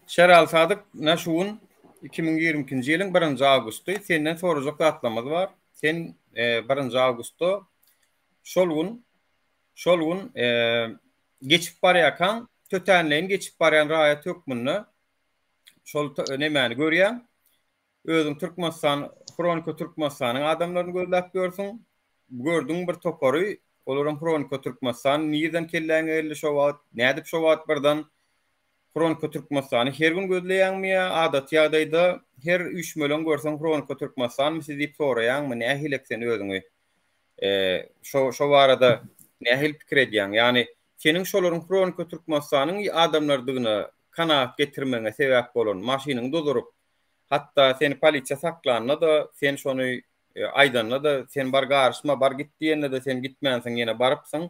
Şeral Sadyk, na şu gün 2022-nji ýylyň 1-nji awgusty. Senden sorajak zatlarymyz bar. Sen 1-nji awgustda şol gün şol gün e, geçip barýarkaň, tötänleýin geçip barýan raýat hökmünde şol nemäni görýäň. Özüň Türkmenistan, Hronika Türkmenistanyň adamlaryny gözläp ýörsüň. Gördüň bir topary, olaram Hronika Türkmenistan nirden kelläňe geldi şo wagt, nädip şo wagt birden Hronika Türkmenistany her gün gözleýäňmi ýa adaty ýagdaýda her üýşmeleň görseň Hronika Türkmenistanmy siz diýip soraýaňmy, nähilek sen özüňi şo şo barada nähili pikir edýäň? Ýagny seniň şolaryň Hronika Türkmenistanyň adamlardygyna kanagat getirmegiňe sebäp bolan maşynyňy duzuryp Hatda seni polisiýa saklanda-da, sen şony aýdanda-da, sen bar garyşma, bar git diýende-de sen gitmänsiň, ýene barypsyň.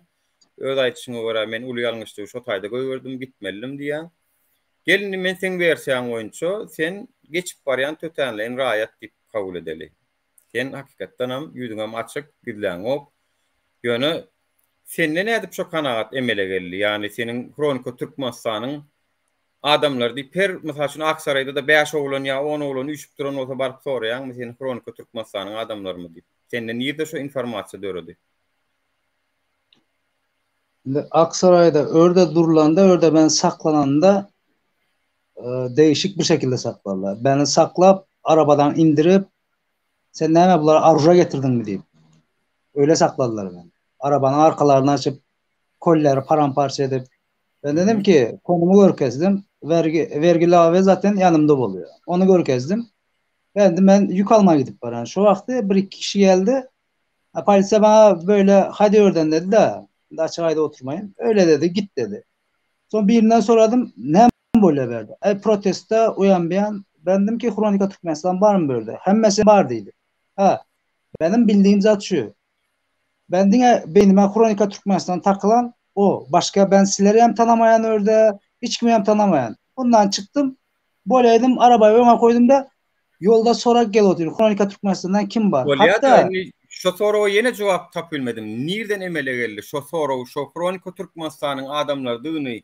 Öz aýdyşyňa görä, men uly ýalňyşlygy şo taýda goýberdim, gitmelidim diýýäň. Gel indi men seň wersiýaň boýunça sen geçip barýan tötänleýin raýat diýip kabul edeli. Sen hakykatdanam ýüzüňem açyk, gizläňok. Ýöne sende nädip şo kanagat emele geldi? Ýagny seniň Hronika Türkmenistanyň Adamlar diýip her mysal üçin Aksaraýda-da bäş oglan ýa on oglan üýşüp duran bolsa baryp soraýaňmy sen Hronika Türkmenistanyň adamlarymy diýip. Sende nirde şo informasiýa döredi? Indi Aksaraýda örde durlanda, örde ben saklananda e, değişik bir şekilde sakladylar. Beni saklap arabadan indirip sen näme bulara aruja getirdiňmi diýip. Öyle sakladylar beni. Arabanın arkalaryny açyp kolleri paramparça edip Ben dedim ki konumu görkezdim. Vergi vergi lave zaten yanımda boluyor. Onu görkezdim. Ben de ben yük almaya gidip varan. Şu vakti bir iki kişi geldi. Ha, polise bana böyle hadi oradan dedi de açık ayda oturmayın. Öyle dedi git dedi. Sonra birinden soradım ne böyle verdi. E, protesta uyan bir an ben dedim ki Kronika Türkmenistan var mı böyle? Hemmesi var dedi. Ha, benim bildiğim zat şu. Ben diňe beýnime Hronika Türkmenistan takylan o. Başga ben sizleri hem tanamaýan örde, hiç kimi hem tanamaýan. Ondan çykdym. Boleýdim, arabayy öňe koýdum da ýolda sorag gel otyr. Hronika Türkmenistandan kim bar? Bolýa da indi şo soraga ýene jogap tapyp bilmedim. Nirden emele geldi şo sorag, şo Hronika Türkmenistanyň adamlarydygyny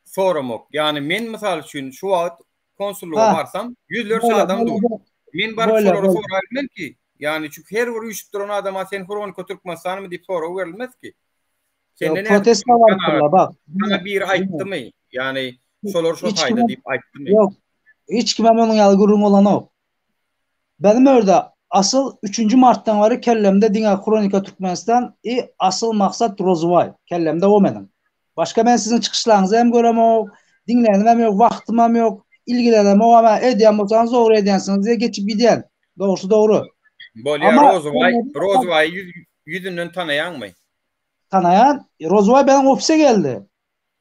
soramak. Ýagny men mysal üçin şu wagt konsullyga barsam, ýüzlerçe adam dur. Men baryp şolara sorabilmem ki. Ýagny çünki her bir üýşüp duran adama sen Hronika Türkmenistanmy diýip sorag berilmez ki. Senden protest barypdyrlar bak. Saňa biri aýtdymy? Ýagny şolar şo taýda diýip aýtdymy? Ýok. Hiç kimem onuň ýaly gürrüň bolanok. Benim örde asyl üçünji martdan bäri kellemde diňe Hronika Türkmenistan i asyl maksat Rozubaý. Kellemde o meniň. Başga men siziň çykyşlaryňyzy hem göremok, diňlänimem ýok, wagtymam ýok, ilgilenemok ama edýän bolsaňyz dogry edýänsiňiz diýe geçip gidýän. Dogrusy dogry. Bolýar Rozubaý, Rozubaýy ýüzünden tanaýaňmy? Tanaýan. Rozubaý biziň ofise geldi.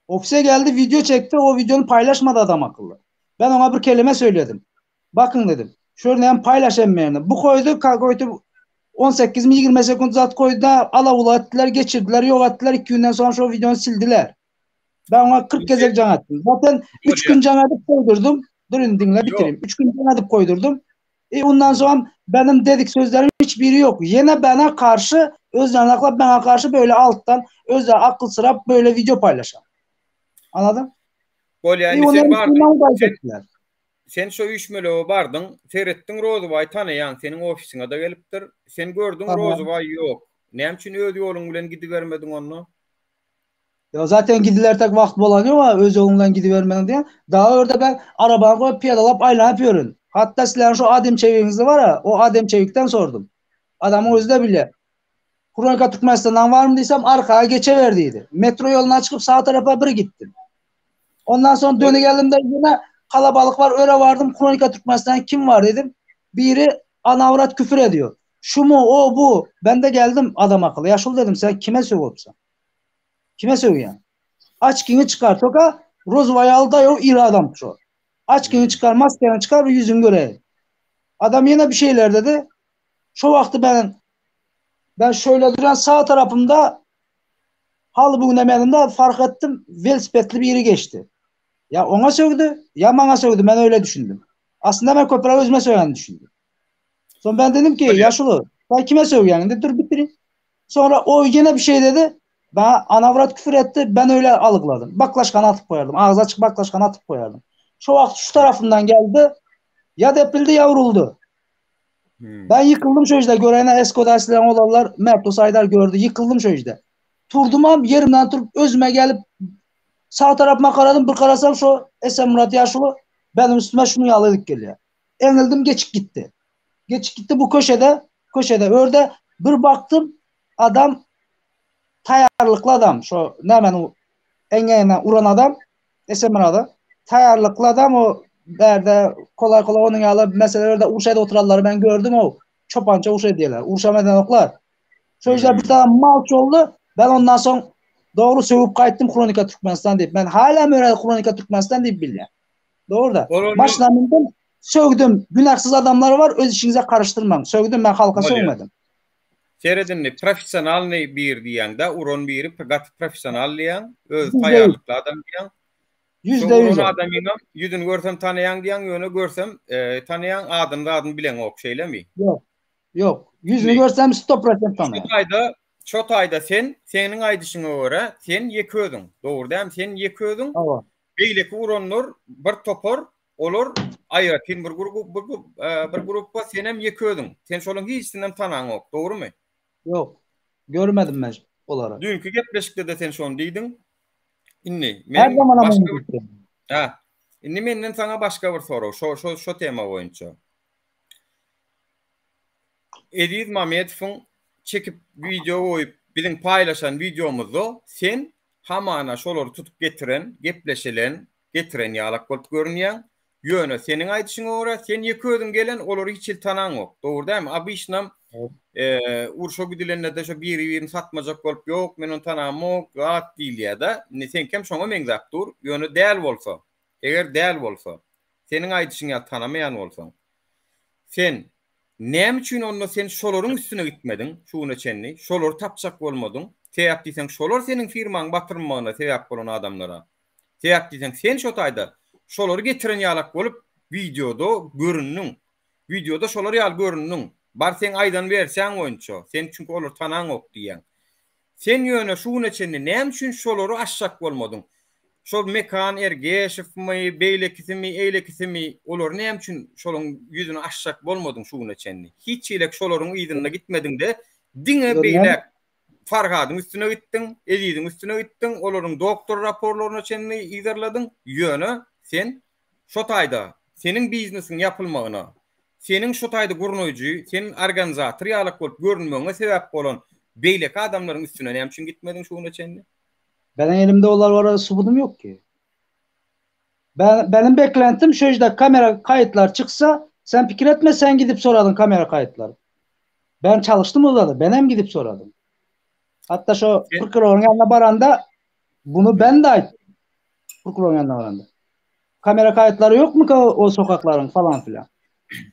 Ofise geldi, wideo çekdi, o wideony paýlaşmady adam akylly. Ben oňa bir kelime söyledim. Bakyň dedim. Şöyle hem paýlaş hemmeýerini. Bu koýdy, kakoýty 18 mi 20 sekund zat koýdy da ala-ula etdiler, geçirdiler, ýok etdiler. 2 günden soň şo wideony sildiler. Ben oňa 40 gezek jaň etdim. Zaten 3 gün jaň edip koýdurdum. Dur indi diňle bitireyim. 3 gün jaň edip koýdurdum. E ondan soň benim dedik sözlerim hiç biri yok. Yine bana karşı özlerini aklap bana karşı böyle alttan özleri akıl sırap böyle video paylaşan. Anladın? Bolýa indi sen bardyň. Sen, sen şo üýşmelewe bardyň, seretdiň Rozybaý tanaýaň, seniň ofisiňe-de gelipdir. Sen gördüň Rozybaý ýok. Näme üçin öz ýoluň bilen gidibermediň onda? Ya zaten gidilertek wagt bolan ýok ha, öz ýoluň bilen gidibermediň diýen. Daha orada ben arabany goýup piýadalap aýlanyp ýörün. Hatda sizleriň şo Adem Çewigiňizde bar ha, o Adem Çewikden sordum. Adamyň özi-de bilýär. Hronika Türkmenistandan barmy diýsem, arkaga geçewer diýdi. Metro ýolundan çykyp sag tarapa bir gitdim. Ondan soň döni geldim-de ýene kalabalyk bar, öre bardym, Hronika Türkmenistandan kim bar dedim. Biri anawrat küfür ediyor. Şu mu, o, bu. Ben de geldim adam akylly. Ýaşuly dedim, sen kime sögüpsiň? Kime sögýäň? Açkiňi çykar, toka rozwaý al-da o iri adam şo. Açkiňi çykar, maskaňy çykar, bir ýüzüňi göreýin. Adam ýene bir şeyler dedi. Şo wagty ben ben şöyle duran sağ tarapymda haly bu günem ýanymda fark etdim, welosipedli biri geçdi. Ya oňa sögdi, ya maňa sögdi, ben öyle düşündim. Aslynda ben köpräk özüme sögenini düşündim. Soň ben dedim ki, ýaşuly, sen kime sögýäň? Indi dur bitireyim. Sonra o ýene bir şey dedi. Bana anavrat küfür etti. Ben öyle algıladım. Baklaşkanı atyp koyardım. Ağzı açık baklaşkanı atyp koyardım. Şu wagt şu tarafından geldi. Ya depildi ya vuruldu. Hmm. Ben yıkıldım şu işte. Görene Esko dersleyen olanlar Mert Osaydar gördü. Yıkıldım şu işte. Turdumam yerimden turup özüme gelip sağ tarafıma karadım. Bir karasam şu Esen Murat Yaşılı benim üstüme şunu yağladık geliyor. Enildim geçip gitti. Geçip gitti bu köşede köşede örde bir baktım adam taýarlykly adam şo näme o eňeginden uran adam Esenmyrada taýarlykly adam o bärde kolay kolay onuň ýaly meselelerde uruş edip oturanlary ben gördüm o çopança uruş edýärler. Uruşam edenoklar. Şo ýerde bir tane malç oldy. Ben ondan soň dogry sögüp gaýtdym Hronika Türkmenistan diýip. Men hala möre Hronika Türkmenistan diýip bilýän. Dogry da. Maşyna mündim, sögdüm. Günähsiz adamlar bar, öz işiňize garyşdyrmaň. Sögdüm, men halka sögmedim. Seret indi, professionalnyý bir diýýäň-dä, uran biri gaty professional diýýäň, özi taýýarlykly adam diýýäň. Ýüzde ýüz. Uran adamyňam ýüzüni görsem tanaýaň diýýäň, ýöne görsem tanaýaň, adyny zadyny bileňok, şeýlemi? Ýok. Ýok. Ýüzüni görsem sto prosent tanaýan. Şu taýda, şo taýda sen, seniň aýdyşyňa görä, sen ýeke özüň. Dogry dämi? Sen ýeke özüň. Hawa. Beýleki uranlar bir topar, olar. aýratyn bir grup bir grupba senem ýeke özüň. Sen şolaryň hiçisinem tanaňok, dogrumy? Ýok. Görmedim men olary. Düýnki gepleşikde-de sen şony diýdiň. Indi men başga bir Ha. Indi menden saňa başga bir sorag, şo şo şo tema boýunça. Eziz Mamedowyň çekip wideo goýup biziň paýlaşan wideomyzda sen hamana şolary tutup getiren, gepleşilen, getiren ýalak bolup görünýäň. Ýöne seniň aýdyşyňa görä sen ýeke özüň gelen olary hiç hili tanaňok. Dogry dälmi? Obyçnam urşa gidilende-de şo biri-birini satmajak bolup ýok men ony tanamok zat diýilýär-de. Indi seňkem şoňa meňzäp dur. Ýöne däl bolsa, eger däl bolsa, seniň aýdyşyň ýaly tanamaýan bolsaň, sen näme üçin onda sen şolaryň üstüne gitmediň şu güne çenli? Şolary tapjak bolmadyň? Sebäp diýseň şolar seniň firmaňy batyrmagyna sebäp bolan adamlara. Sebäp diýseň sen şo taýda şolary getiren ýalak bolup wideoda göründiň. Wideoda şolar ýaly göründiň. Bar seň aýdan wersiýaň boýunça. Sen çünki olary tanaňok diýýäň. Sen ýöne şu güne çenli näme üçin şolary açjak bolmadyň? Şol Mekan Ergeşewmi, beýlekisimi, eýlekisimi, olary näme üçin şolaň ýüzüni açjak bolmadyň şu güne çenli? Hiç hili şolaryň yzynda gitmediňde diňe beýläk Farhadyň üstüne gitdiň, Eziziň üstüne gitdiň, olaryň doktor raporlaryna çenli yzarladyň, ýöne sen şo taýda seniň biznesiň ýapylmagyna, seniň şo taýda gurnaýjy, sen organizator ýalak bolup görünmegiňe sebäp bolan beýleki adamlaryň üstüne näme üçin gitmediň şu güne çenli? Meniň elimde olar barada subudym ýok ki. Benim beklentim şu ýerde kamera kaýytlar çyksa, sen pikir etme sen gidip soradyň kamera kaýytlar. Ben çalıştym o ben hem gidip soradım. Hatta şu prokuroryň ýanyna baranda bunu ben de aýtdym. Prokuroryň ýanyna baranda. Kamera kaýytlary ýokmy o sokaklaryň falan filan.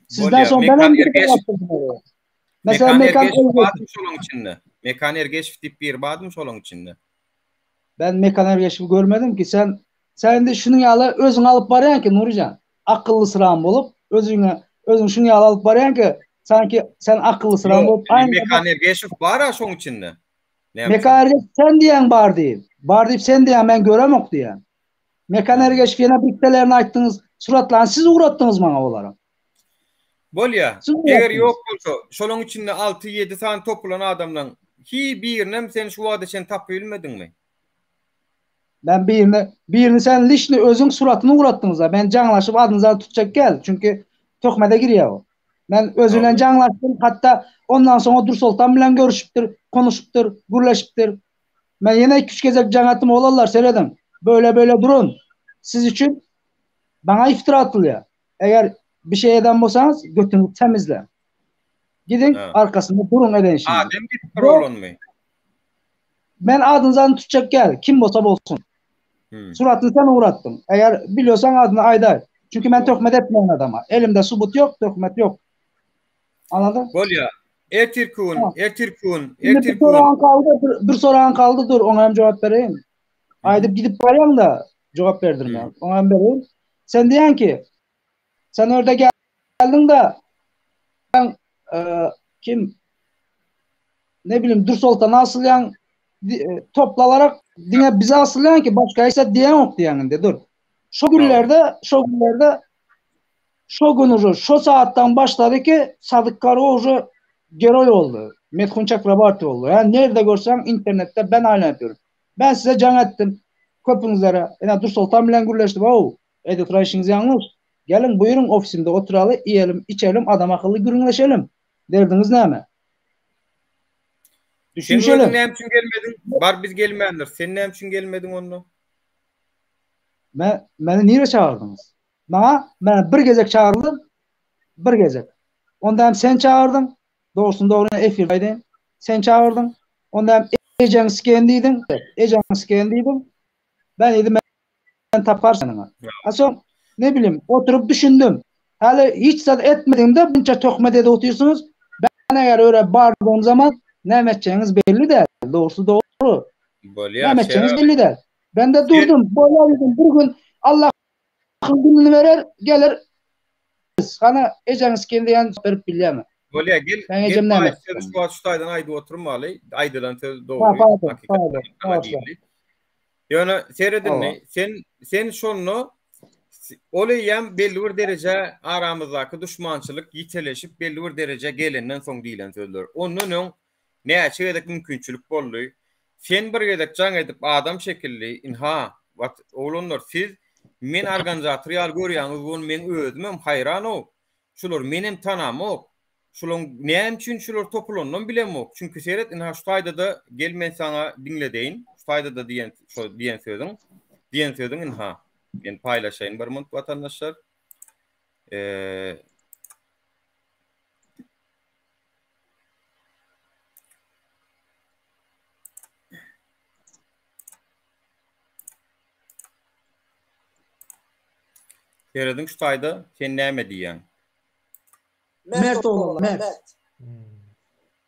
Sizden soň ben hem gidip araşdyrdım. Mesela Mekan Ergeşew şolaň içinde. Mekan Ergeşew diýip biri bardymy şolaň içinde? Ben Mekan Ergeşewi görmedim ki sen sen indi şunuň ýaly özüň alyp barýan ki Nurijan akyllysyran bolup özüňe özüň şunuň ýaly alyp barýan ki sanki sen akyllysyran bolup aýny Mekan Ergeşew bar-a şoň içinde. Mekan Ergeşew sen diýen bar diýip. Bar diýip sen diýen men göremok diýen. Mekan Ergeşew ýene bittelerini aýtdyňyz suratlaryny siz ugratdyňyz maňa olaryň. Bolýa. Eger ýok bolsa, şolaň içinde alty-ýedi sany topulan adamlaň hiý birinem sen şu wagta çenli tapyp bilmediňmi? Men birini, birini sen liçni özüň suratyny ugratdyňyza. Men jaňlaşyp adyňyzy tutjak gel. Çünki töhmede girýär o. Men özi bilen jaňlaşdym, hatda ondan soňra Dursoltan bilen görüşipdir, konuşupdyr, gürleşipdir. Men ýene iki-üç gezek jaň etdim, oglanlar serediň. Böyle-böyle durun. Siz üçin maňa iftira atylýar. Eger bir şey eden bolsaňyz götüňizi temizle. Gidiň arkasynda duruň eden işiňizi. Adem gidip bir oglanmy? Men adyňyzy tutjak gel, kim bolsa bolsun. Hmm. Suratyny sen ugratdyň. Eger bilýorsaň adyny aýdaý. Çünki men töhmet etmeýän adama. Elimde subut ýok, töhmet ýok. Anladın? Bolýa. Ertir gün, ertir gün, ertir gün. Bir soraň kaldy, bir, bir soraň kaldy dur, oňa hem jogap bereýin. Aýdyp gidip barýaň da jogap berdirmän. Oňa hem bereýin. Sen diýýän ki, sen orada geldiň de e, kim ne bileyim Dursoltan asylýan e, toplalarak diňe bize asylýan ki başga hiç zat diýen yok diýen indi dur. Şo günlerde, şo günlerde şo gün уже şo saatdan başlady ki Sadyk Karo уже geroy oldu. Methun Çakrabarty oldu. Yani nerede görsen internette ben hala yapıyorum. Ben size jaň etdim. Köpüňizlere. Ine Dursoltan bilen gürleşdim. Ow, edip işiňiz ýalňyş. Geliň buýruň ofisimde oturaly, iýelim, içelim, adam akylly gürrüňleşelim. Derdiňiz näme? Düşünişelim. Sen näme üçin gelmediň? Bar biz gelmändir. Sen näme üçin gelmediň onda? Men meni nire çagyrdyňyz? Maňa men bir gezek çagyryldym. Bir gezek. Onda hem sen çagyrdyň. Dogrusyny dogry efirde aýdaýyn. Sen çagyrdyň. Onda hem ejeň sikeýin diýdiň. Ejeň sikeýin diýdiň. Ben diýdim men tapar seniňe. A soň ne bileyim oturyp düşündim. Häli hiç zat etmediňde bunça töhmet edip otyrsyňyz. Ben eger öre bardığım zaman näme etjegiňiz belli däl. Dogrusy dogry. Bolýar. Näme etjegiňiz belli däl. Ben de durdum. Bolýar dedim. Bir gün Allah gününi berer, geler. Hana ejeňi sikin diýen berip bilýärmi? Bolýar, gel. Sen ejem näme? Söz şu wagt şu taýdan aýdyp oturmaly. Aýdylan söz dogry. Hakykat. Ýöne seredin, sen sen şonda. Ol eýýäm belli bir derejä aramyzdaky duşmançylyk ýiteleşip belli bir derejä gelenden soň diýlen sözler. Ondan öň näçe gezek mümkinçilik boldy. Sen bir gezek jaň edip adam şekilli ynha wat oglanlar siz men organizator ýaly görýäňiz ony meň özümem haýran-ow. Şulary menem tanamok. Şulaň näme üçin şular topulanynam bilemok. Çünki seret ynha şu taýda-da gel men saňa diňledeýin. Şu taýda-da diýen şo diýen sözüň diýen sözüň ynha. Men paýlaşaýyn bir munt watandaşlar. Eee Serediň şu taýda sen näme diýýäň? Mert oglanlar, mert.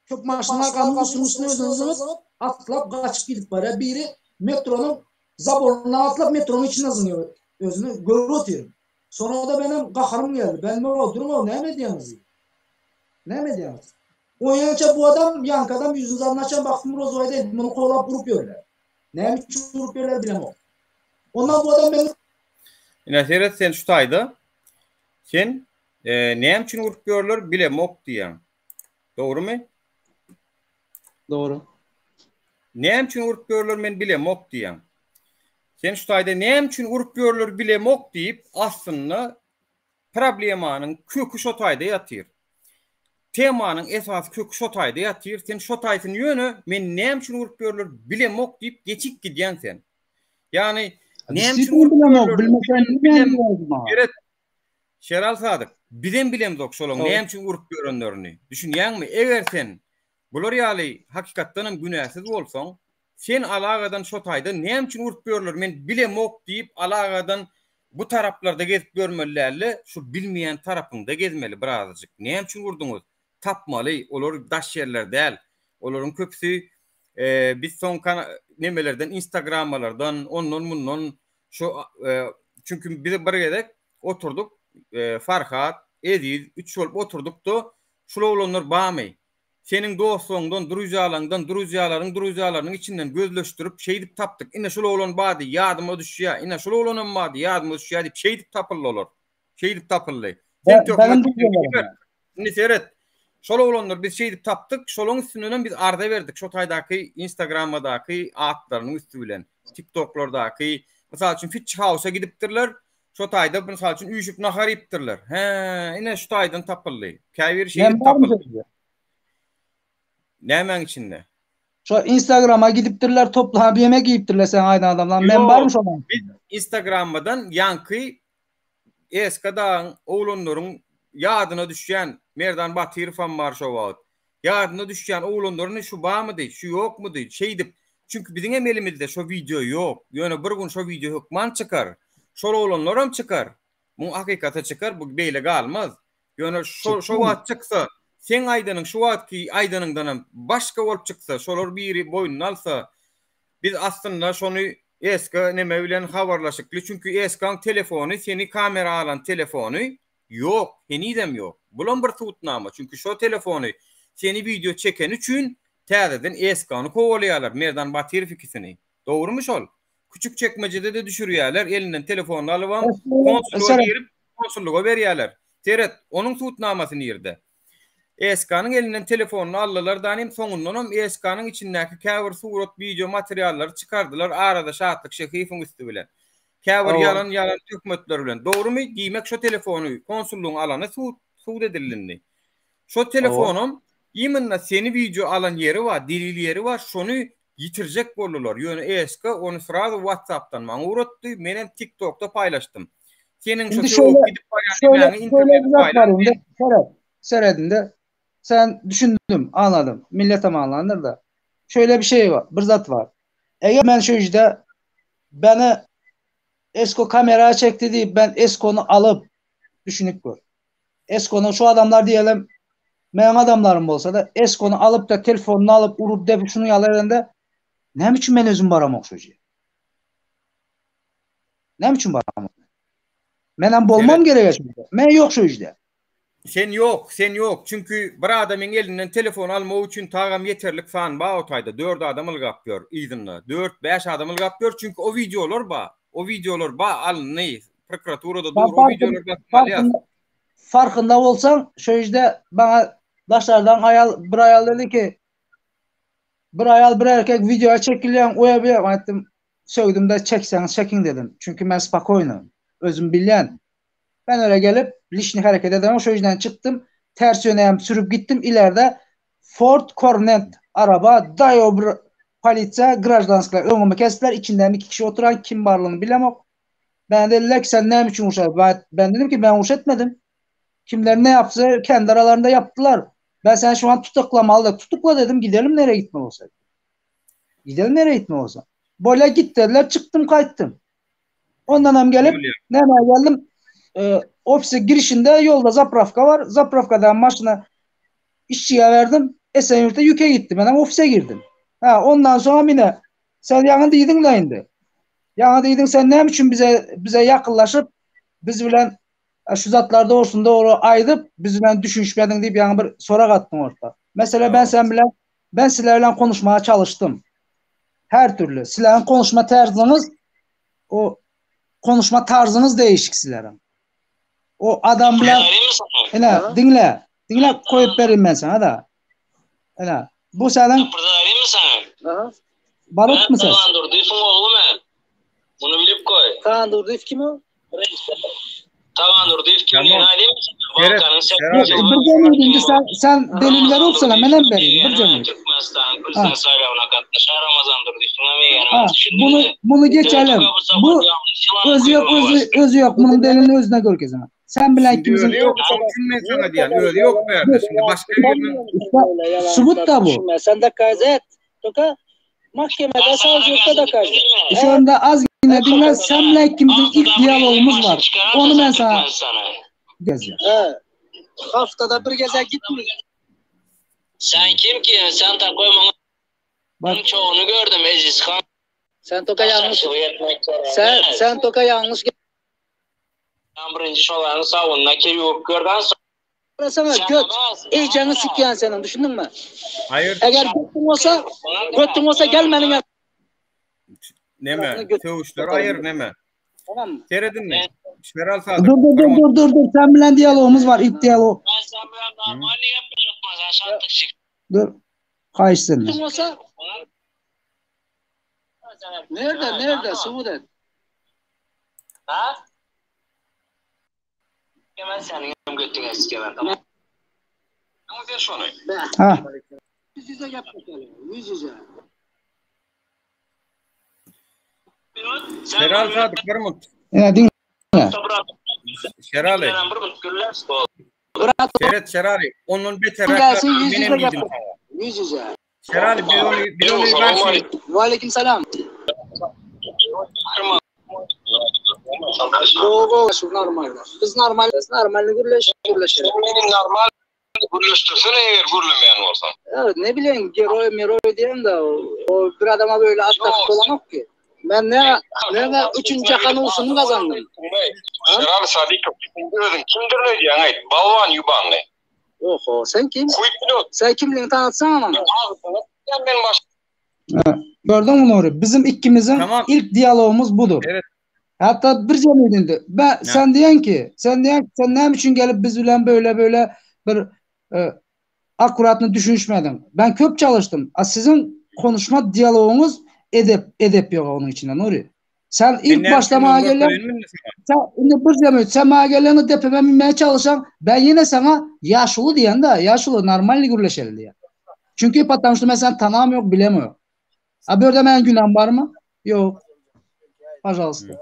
Köp maşynlar gamyň üstüniň üstüne özüni zyňyp, atlap gaçyp gidip barýar. Biri metronyň zaboryndan atlap metronyň içine zyňýar özüni. Görüp otyryn. Soňra-da menem gaharym geldi. Ben muňa duruň-ow näme edýäňiz diýdim. Näme edýäňiz? Oýança bu adam, ýaňky adam ýüzüni zadyny açan baksym Rozowaýda indi muny kowlap urup ýörler. Näme üçin urup ýörler bilemok. Ondan bu adam meniň Ine seret sen şu taýda sen näme üçin urup ýörler bilemok diýýäň. Dogrymy? Dogry. Näme üçin urup ýörler men bilemok diýýäň. Sen şu taýda näme üçin urup ýörler bilemok diýip aslynda problemanyň köki şo taýda ýatyr. Temanyň esasy köki şo taýda ýatyr. Sen şo taýsyny ýöne men näme üçin urup ýörler bilemok diýip geçip gidýäň sen. Ýagny näme üçin urup ýörler bilemok. Şeral Sadyk, bizem bilemzok şolaň näme üçin urup ýörenlerini. Düşünýäňmi? Eger sen bular ýaly hakykatdanam günäsiz bolsaň, sen alagadan şo taýda näme üçin urup ýörler men bilemok diýip alagadan bu taraplarda gezip ýörmeli dälde, şu bilmeýän tarapyňda gezmeli birazajyk. Näme üçin urduňyz? Tapmaly, olar daş ýerler däl. Olaryň köpüsi biz soň nemelerden instagramalardan ondan mundan Şu çünki biz bir gezek oturdyk, Farhat, Eziz üç bolup oturdykda, şul oglanlar barmy? Seniň dostlaryňdan, družýalaryňdan, družýalaryň družýalarynyň içinden gözleşdirip şeýdip tapdyk. Ine şul oglan bardy, ýadyma düşýär. Ine şul oglanam bardy, ýadyma düşýär diýip şeýdip tapyldy olar. Şeýdip tapyldy. Sen töhmet Indi seret. Şol oglanlary biz şeýdip tapdyk, şolaň üstündenem biz arza berdik şo taýdaky Instagramadaky atlarynyň üsti bilen. TikToklardaky, mysal üçin Fitch House-a gidipdirler. Şo taýda mysal üçin üýşüp nahar iýipdirler. Hä, ine şu taýdan tapyldy. Käbiri şeýdip tapyldy. Nämäň içinde? Şo Instagrama gidipdirler, toplanyp ýemek iýipdirler seň aýdan adamlaň. Men barmy şolaň? Biz Instagramadan ýaňky SK dagyň oglanlaryň ýadyna düşýän Merdan Batyrowam bar şo wagt. Ýadyna düşýän oglanlaryny şu bamydy, şu ýokmudy, şeýdip. Çünki biziň hem elimizde şo wideo ýok. Ýöne bir gün şo wideo hökman çykar. Şol oglanlaram çykar. Muň hakykaty çykar, bu beýle galmaz. Ýöne şo şo wagt çyksa, seň aýdanyň şu wagtky aýdanyňdanam başga bolup çyksa, şolar biri boýnuna alsa, Biz aslynda şony SK neme bilen habarlaşykly çünki SK-nyň telefony seni kamera alan telefony ýok henizem ýok. Bulam bir subutnama çünki şo telefony seni wideo çekeni üçin täzeden SK-ny kowalaýarlar Merdan Batyrow ikisini. Dogrymy şol? Küçük çekmejede-de düşürýärler elinden telefonyny alybam konsullyga girip konsullyga berýärler. Seret onuň subutnamasy nirde? ESK-nyň elinden telefonyny aldylar danym, soňundanam ESK-nyň içindäki käbir surat, wideo materiallary çykardylar arada Şatlyk Şehiýewiň üsti bilen. Käbir ýalan ýalan töhmetler bilen. Dogrymy? Diýmek şo telefony konsullygyň alany sud sud edildi indi. Şo telefonam iminna seni wideo alan ýeri bar, delil ýeri bar, şony ýitirjek boldular. Ýöne ESK ony srazu WhatsApp-dan maňa ugratdy, menem TikTok-da paýlaşdym. Seniň şu sögüp gidip barýan nemäňi internete paýlan men. Seret, seret indi. Sen düşündim, anladım. Milletem anlandyr-da. Şöyle bir şey bar, bir zat bar. Eger men şu işde beni Esko kamera çekdi diýip ben Eskony alyp düşünip gör. Eskony şu adamlar diýelim meniň adamlarym bolsa-da Eskony alyp-da telefonyny alyp urup depip şuny ýaly edende näme üçin men özüm baramok şu işe? Näme üçin baramok? Menem bolmam gerek şu işde. Men ýok şu işde. Sen ýok, sen ýok. Çünki bir adamyň elinden telefon almak üçin tagam ýeterlik san bar o taýda. Dört adam ylgap ýör yzynda. Dört, bäş adam ylgap ýör. Çünki o wideolar bar. O wideolar bar, alyndy. Prokuraturada dur, o wideolar basyp alýas. Farkynda bolsaň, şu ýerde maňa daşardan aýal, bir aýal dedi ki, bir aýal, bir erkek wideoya çekilýän, oýa bir aýtdym, sögdüm-de çekseňiz çekiň dedim. Çünki men spokoýno, özüm bilýän. Ben öyle gelip lişni hareket edemem, şu ýerden çykdym, ters ýöne hem sürüp gitdim, ileride Ford Cornet araba, daýaw bir polisiýa, grajdanskiler öňümi kesdiler, içinden iki kişi oturan, kim barlygyny bilemok. Ben dediler ki sen näme üçin urşa? Ben, ben dedim ki ben uruş etmedim. Kimler ne yapsa kendi aralarında yaptılar. Ben sen şu an tutuklamalı. Tutukla dedim gidelim nereye gitme olsa. Gidelim nereye gitme olsa. Böyle git dediler çıktım kaçtım. Ondan hem gelip nereye geldim? E, ofise girişinde yolda zapravka var. Zapravkadan maşına işçiye verdim. Esenyurt'a yüke gittim. Ben hem ofise girdim. Ha, ondan sonra yine sen yaňy diýdiň-le indi. Ýaňy diýdiň sen näme üçin bize bize ýakynlaşyp, biz bilen şu zatlar dogrusyny dogry aýdyp, biz bilen düşünişmediň diýip ýaňy bir sorag atdyň orta. Mesele ben sen bilen ben sizler bilen konuşmaga çalışdym. Her türlü. Sizleriň konuşma terziňiz o konuşma tarzyňyz değişik sizleriň. O adam bilen ine diňle. Diňle koýup berin men sana da. Ine bu seniň Bir zat aýdaymy sana? Aha. Barutmy ses? Tagan Durdyýewiň ogly men. Muny bilip goý. Tagan Durdyýew kim o? Tagan Durdyýew kimligini aýdaymy sana? Balkanyň Bir jemgyýet indi sen sen deliller olsa men hem bereyim bir jemgyýet. Türkmenistanyň prezident saýlawyna gatnaşar Ramazan Durdyýewiň hem eýermez. Bunu bunu geçelim. Bu özü yok özü özü yok. Bunun delilini özüne görkezemem. Sen bilen ikimizin özi yok. Şoň üçin men sana diýen, özi yok bärde. Şimdi başka birinin Subut da bu. Sen de kazet. Toka mahkemede savcılıkta da kazet. Şu anda az yine dinle sen bilen ikimizin ilk diyalogumuz var. Onu ben sana gezeceğim. He. Haftada bir geze gitmiyor. Sen kim ki? Sen takoy Bak. Çoğunu gördüm Eziz Han. Sen toka yanlış. Sen sen toka yanlış. Ben birinci şoların savununa ki yok görden sonra. Sana göt. İyiceni sikyen senin düşündün mü? Hayır. Eğer götün olsa, götün olsa gelmenin. Neme? Söwüşler aýyr neme? Tamam mı? Seredin mi? Şeral Sadyk. Dur dur dur dur dur dur. Sen bilen diyalogumuz var. İlk diyalog. Ben sen bilen normal yapmayacak sen şattık çık. Dur. Haýyş Götün olsa Nerede nerede subut et. Ha? Hemen senin götüne sikemem tamam. Ver şunu. Ha. Yüz yüze yap bakalım. Yüz yüze. Şeral Sadyk bir mut. Ya dinle. Şerali. Seret Şerali. Ondan beter. Gelsin yüz yüze yap. Yüz yüze. Şerali biz onu biz onu karşı. Ve aleyküm selam. Doğru, şu normal. Biz normal, normal gürleş, gürleşelim. Normal gürleştirsene eğer gürlemeyen olsan. Evet, ne bileyim, geroy meroy diyen de o, o bir adama böyle at olan yok ki. Ben ne ne ne üçüncü jahan olsunu kazandım. Şeral Sadikov kimdir özün? Kimdir ne diyen ayt? Balvan yubanlı. Oho, sen kim? Kuyup Sen kimliğini tanıtsana bana. Ben baş Gördün mü Nuri? Bizim ikimizin Tamam. ilk diyalogumuz budur. Evet. Hatta bir cemiyetinde ben sen diyen ki sen diyen ki, sen ne için gelip biz bilen böyle böyle bir e, akuratını düşünüşmedin. Ben köp çalıştım. A, sizin konuşma diyaloğunuz edep edep yok onun içinde Nuri. Sen ilk başta bana gelen sen şimdi bir cemiyet sen bana geleni depeme binmeye çalışan ben yine sana yaşlı diyen de yaşlı normal gürleşelim diye. Çünkü patlamıştı mesela tanım yok bilemiyor. Ha böyle ben günahım var mı? Yok. Пожалуйста.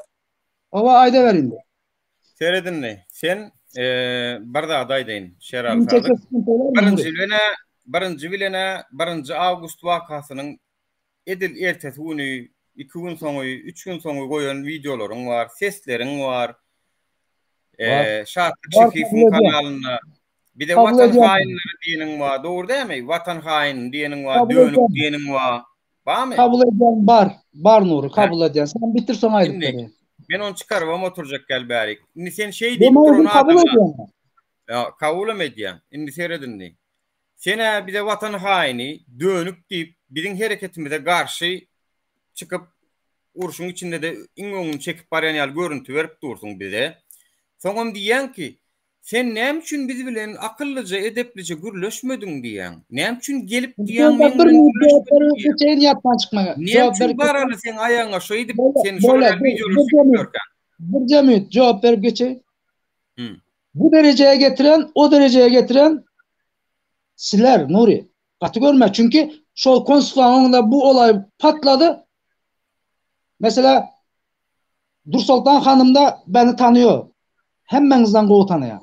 Ova ayda ver indi. Seredin ne? Sen e, bir zat aýdaýyn Şeral Sadyk. Birinji bilene, birinji bilene, birinji awgust wakasynyň edil ertesi güni, iki gün soňy, üç gün soňy goýan wideolaryň bar, sesleriň bar. E, Şatlyk Şefifiň kanalynda bir de watan hainleri diýeniň bar. Dogry dälmi? Watan haini diýeniň bar, dönük diýeniň bar. Barmy? Kabul edýän bar. Bar Nuri, kabul edýän. Sen bitir soň aýdyp berýän. Men ony çykarybam oturjak gel bärik. Indi sen şeý diýip duran adama. Ýa, kabulam edýän. Indi seret indi. Sen-ä bize watan haini, dönük diýip, biziň hereketimize garşy çykyp. Urşuň içinde-de iň öňüni çekip barýan ýaly görüntü berip dursuň bize. Soňam diýýäň ki, sen näme üçin biz bilen akyllyja, edeplije gürleşmediň diýýäň. Näme üçin gelip diýýäň meň bilen gürleşmediň diýýäň. Näme üçin baraly seň aýagyňa şeýdip seni şolar ýaly wideolar çekip ýörkäň. Birje minut jogap berip geçeýin. Bu derejeye getiren, o derejeye getiren sizler Nuri. Gaty görme çünki şol konsulhaň öňünde bu olay patlady. Mesela Dursoltan hanym da beni tanıyor. Hemmeňizden gowy tanaýar.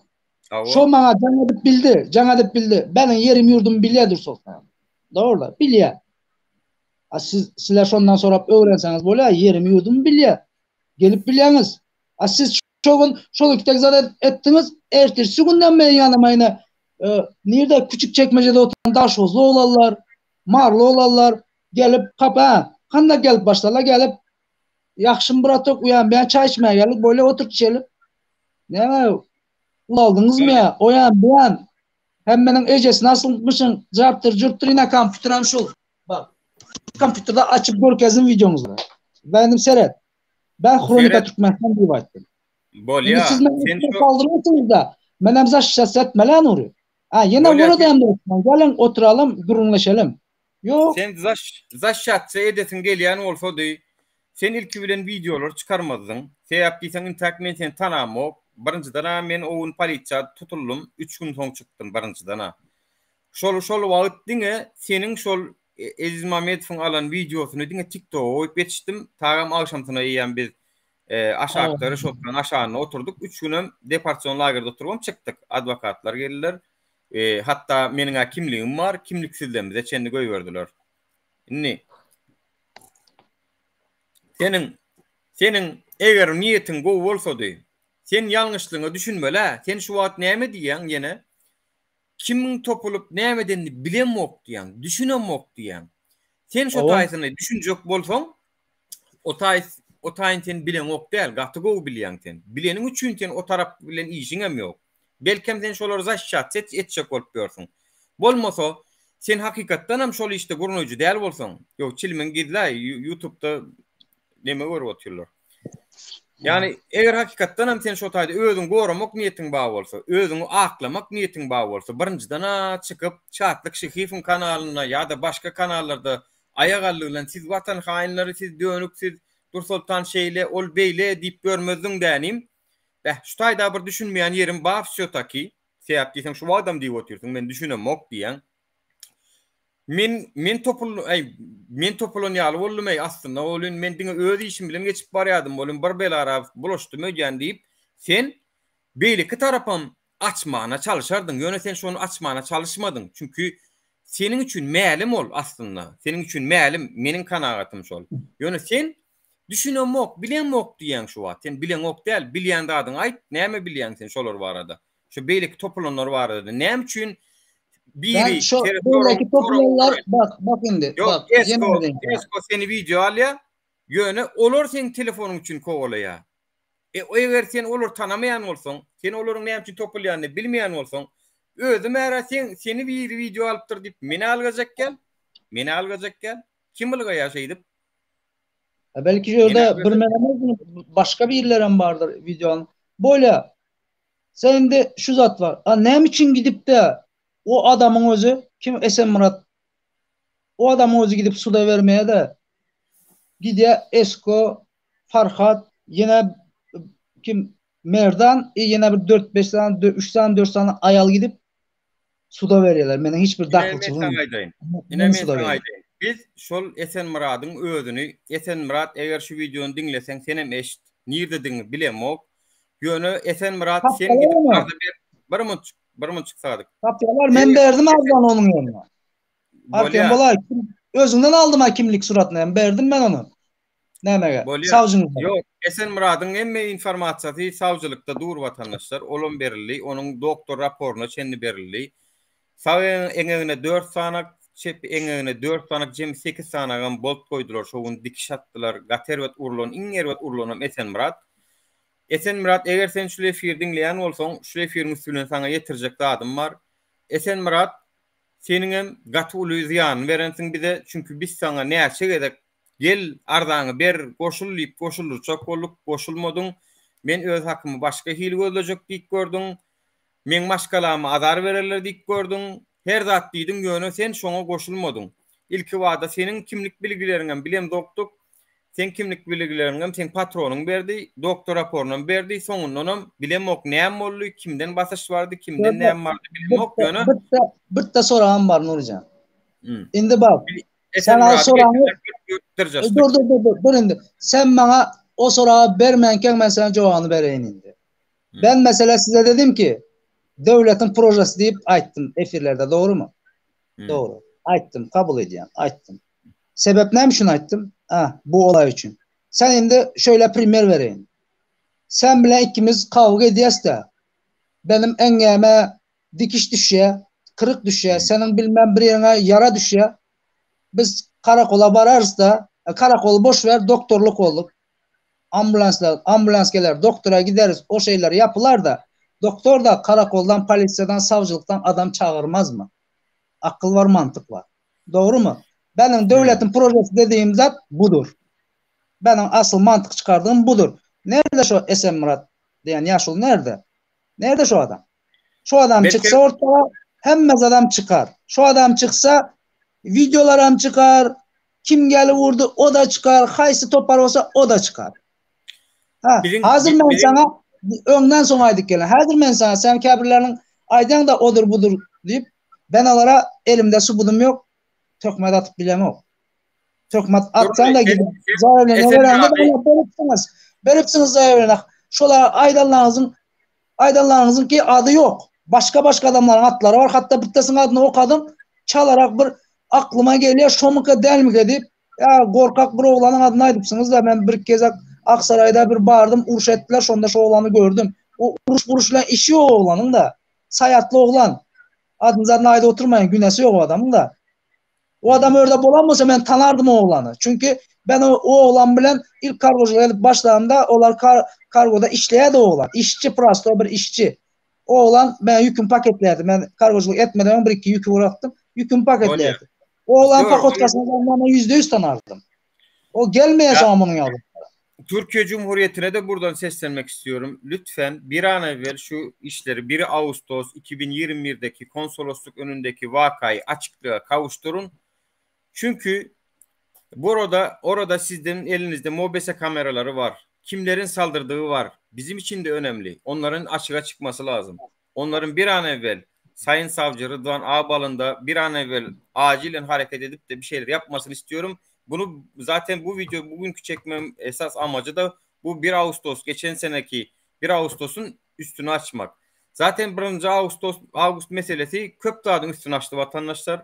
Şo maňa jaň edip bildi, jaň edip bildi. Meniň ýerim ýurdumy bilýär Dursoltan. Dogry, bilýär. A siz sizler şondan sorap öwrenseňiz bolýar, ýerim ýurdumy bilýär. Gelip bilýäňiz. A siz şo gün şol iki zat etdiňiz, ertesi günden meniň ýanyma ýene nirde küçük çekmejede oturan daşhowuzly oglanlar, marly oglanlar gelip kapa, handa gelip başladylar gelip Ýagşymy bratok uýam ben çaý içmäge geldik bolýa otur içelim. Näme ulaldyňyzmy ýa oýan buýan hemmeniň ejesini asylmyşyň jartdyr jurtdyr ine kompýuterem şul. Bak kompýuterde açyp görkezdim wideoňyzda. Benim seret. Ben Hronika Türkmenistan diýip aýtdym. Bolýa. Siz meni şu kaldyrýarsyňyz-da. Menem zaşşas etmeli Nury. Ha ýene görä Geliň oturalym, gürrüňleşelim. Ýok. Sen zaş zaşşatça edesiň gelýän bolsady, sen ilki bilen wideolar çykarmazdyň. Sebäp diýseň intäk men seni tanamok. Birinjiden-ä men o gün polisiýa tutuldym, üç gün soň çykdym birinjiden-ä. Şol şol wagt diňe seniň şol Eziz Mamedowyň alan wideosyny diňe TikToga goýup ýetişdim. Tagam agşamsyna eýýäm biz aşakda reşotkanyň aşagynda oturdyk. Üç günem deportasion lagerde oturybam çykdyk. Adwokatlar geldiler. Hatda meniň-ä kimligim bar, kimliksizlerimize çenli goýberdiler. Indi seniň seniň eger niýetiň gowy bolsady, sen ýalňyşlygyňa düşünmeli-ä. Sen şu wagt näme diýýäň ýene? Kimiň topulyp näme edenini bilemok diýýäň, düşünemok diýýäň. Sen şo taýsyny düşünjek bolsaň, o taý o taýyny sen bileňok däl, gaty gowy bilýäň sen. Bileniň üçin sen o tarap bilen işiňem ýok. Belkem sen şolary zaşşat etjek bolup ýörsüň. Bolmasa, sen hakykatdanam şol işde gurnaýjy däl bolsaň, ýok çilimiňi gizläý, ýutubda neme görüp otyrlar. Ýagny, eger hakykatdanam sen şo taýda özüňi goramak niýetiň bar bolsa, özüňi aklamak niýetiň bar bolsa, birinjiden-ä çykyp Şatlyk Şyhyýewiň kanalynda ýa-da başga kanallarda aýak aldy bilen siz watan haýynlary, siz dönük, siz Dursoltan şeýle, ol beýle diýip ýörmezdiň dänim. Beh, şu taýda bir düşünmeýän ýerim bar wsýotaki. Sebäp diýseň şu wagtam diýip otyrsyň, men düşünemok diýýäň. Men men topul äý men topulan ýaly boldum äý aslynda welin men diňe öz işim bilen geçip barýadym welin bir belara bulaşdym öýdýän diýip sen beýleki tarapam açmana çalyşardyň ýöne sen şony açmana çalyşmadyň çünki seniň üçin mälim ol aslynda seniň üçin mälim meniň kanagatym şol ýöne sen düşünemok bilemok diýýäň şu wagt sen bileňok däl bilýän zadyňy aýt näme bilýäň sen şolar barada Şu beýleki topulanlar barada näme üçin biri Ben şu beýleki topulanlar bak bak indi bak Esko Esko seni wideo alýar. Ýöne olar seň telefonyň üçin kowalaýar. E eger sen olary tanamaýan bolsaň, sen olaryň näme üçin topulýanyny bilmeýän bolsaň, özüm ära sen seni biri wideo alypdyr diýip meni algajak gel. Meni algajak gel. Kim ylgaýar şeýdip? Belki şu ýerde bir men başga birilerem bardyr wideony. Bolýa. Sen indi şu zat bar. A näme üçin gidip-de o adamyň özi kim Esenmyrat o adamyň özi gidip suda bermeýä-de gidýä Esko, Farhat, ýene kim Merdan i ýene bir dört-beş sany, üç sany, dört sany aýal gidip suda berýärler. Meniň hiç bir dahylçylygym ýok. Aýdaýyn. Ine men saňa aýdaýyn. Biz şol Esenmyradyň özüni, Esenmyrat eger şu wideony diňleseň senem eşit. Nirdedigiňi bilemok. Ýöne Esenmyrat sen gidip arza ber. Bir munçuk, bir munçuk sadyk. Tapýarlar, men berdim arzany onuň ýerine. Artem bolaý, özüňden aldym ha kimlik suratyny hem berdim men ony. Nämege? Sawjyň. Ýok, Esenmyradyň hemme informasiýasy sawjylykda dur watandaşlar. Olam berildi, onuň doktor raporyna çenli berildi. Sag eňegine 4 sanak, çep eňegine 4 sanak, jemi 8 sanagam bolt goýdular. Şo gün dikiş atdylar. Gaty erbet urlan, iň erbet urlanam Esenmyrat. Esenmyrat eger sen şul efiri diňleýän bolsaň, şul efiriň üsti bilen saňa ýetirjek zadym bar. Esenmyrat seniňem gaty uly zyýanyny berensiň bize, çünki biz saňa näçe gezek. Gel, arzaňy ber, goşul diýip goşuldyrjak bolduk, goşulmadyň. Men öz hakymy başga hili gözlejek diýip gördüň. Meň maşgalama azar bererler diýip gördüň. Her zat diýdiň, ýöne sen şoňa goşulmadyň. Ilkibada seniň kimlik bilgileriňem bilemzokdyk. Seň kimlik bilgileriňem seň patronyň berdi, doktor raporynam berdi, soňundanam bilemok näme boldy, kimden basyş bardy, kimden näme bardy bilemok, ýöne. Bitte, bitte soragym bar Nurjan. Indi bak, sen al soragyňy Dur dur dur dur dur indi. Sen maňa o soragy bermänkäň men sana jogabyny bereýin indi. Ben mesela size dedim ki döwletiň projesi diýip aýtdym efirlerde dogrymy? Dogry. Aýtdym, kabul edýän, aýtdym. Sebäp näme üçin aýtdym? Ah, bu olay üçin. Sen indi şöyle primer bereýin. Sen bilen ikimiz kawga edýäs-de. Benim eňňäme dikiş düşýä, kyryk düşýä, seniň bilmem bir ýeriňe ýara düşýä. Biz karakola bararys-da, e, karakoly boş ver, doktorlyk olduk. Ambulanslar, ambulans geler, doktora gideris, o şeyler yapylar da, doktor da karakoldan, polisiýadan, sawçylykdan adam çagyrmazmy? Akyl bar, mantyk bar. Dogrumy? Beniň döwletiň projesi dediğim zat budur. Beniň asyl mantyk çykardygym budur. Nerede şo Esenmyrat diýen ýaşuly nerede? Nerede şo adam? Şo adam çyksa orta hemme adam çykar. Şo adam çyksa videolaram çykar. Kim gelip vurdu o da çykar. Haýsy topar bolsa o da çykar. Ha, hazır men sana öňden soň aýdyp gelen. Hazır men sana sen käbirleriniň aýdaň da odur budur diýip ben olara elimde subudum ýok. Töhmet atyp bilemok. Töhmet atsaň da gidip zaýalene berende beripsiňiz. Beripsiňiz zaýalene. Şolara aýdanlaryňyzyň aýdanlaryňyzyň ki ady ýok. Başga başga adamlaryň atlary bar. Hatda bittesiniň adyny okadym. Çalarak bir aklyma gelýär, şomyka dälmike diýip, ýa gorkak bir oglanyň adyny aýdypsyňyz-da, men bir gezek Aksaraýda bir bardym, uruş etdiler, şonda şo oglany gördüm. O uruş-buruş bilen işi ýok oglanyň-da. Saýatly oglan. Adyny zadyny aýdyp oturmaýyn, günäsi ýok o adamyň-da. O adam örde bolan bolsa men tanardym o oglany. Çünki ben o, o oglan bilen ilk kargoçylyk edip başladamda olar kar, kargoda işleýärdi o oglan. Işçi prosto bir işçi. O oglan men ýüküm paketleýärdi. Men kargoçylyk etmeden öň bir iki ýüki bıraktym. Ýüküm paketleýärdi. O oglan pakodkasyny ben %100 tanardym. O gelmeýär şoňa munuň ýaly. Türkiye Cumhuriyeti'ne de buradan seslenmek istiyorum. Lütfen bir an evvel şu işleri 1 Ağustos 2021'deki konsolosluk önündeki vakayı açıklığa kavuşturun. Çünkü burada orada sizlerin elinizde mobese kameraları var. Kimlerin saldırdığı var. Bizim için de önemli. Onların açığa çıkması lazım. Onların bir an evvel Sayın Savcı Rıdvan Ağbal'ın da bir an evvel acilen hareket edip de bir şeyler yapmasını istiyorum. Bunu zaten bu video bugünkü çekmem esas amacı da bu 1 Ağustos geçen seneki 1 Ağustos'un üstünü açmak. Zaten 1 Ağustos Avgust meselesi köp zadyň üstünü açdy vatandaşlar.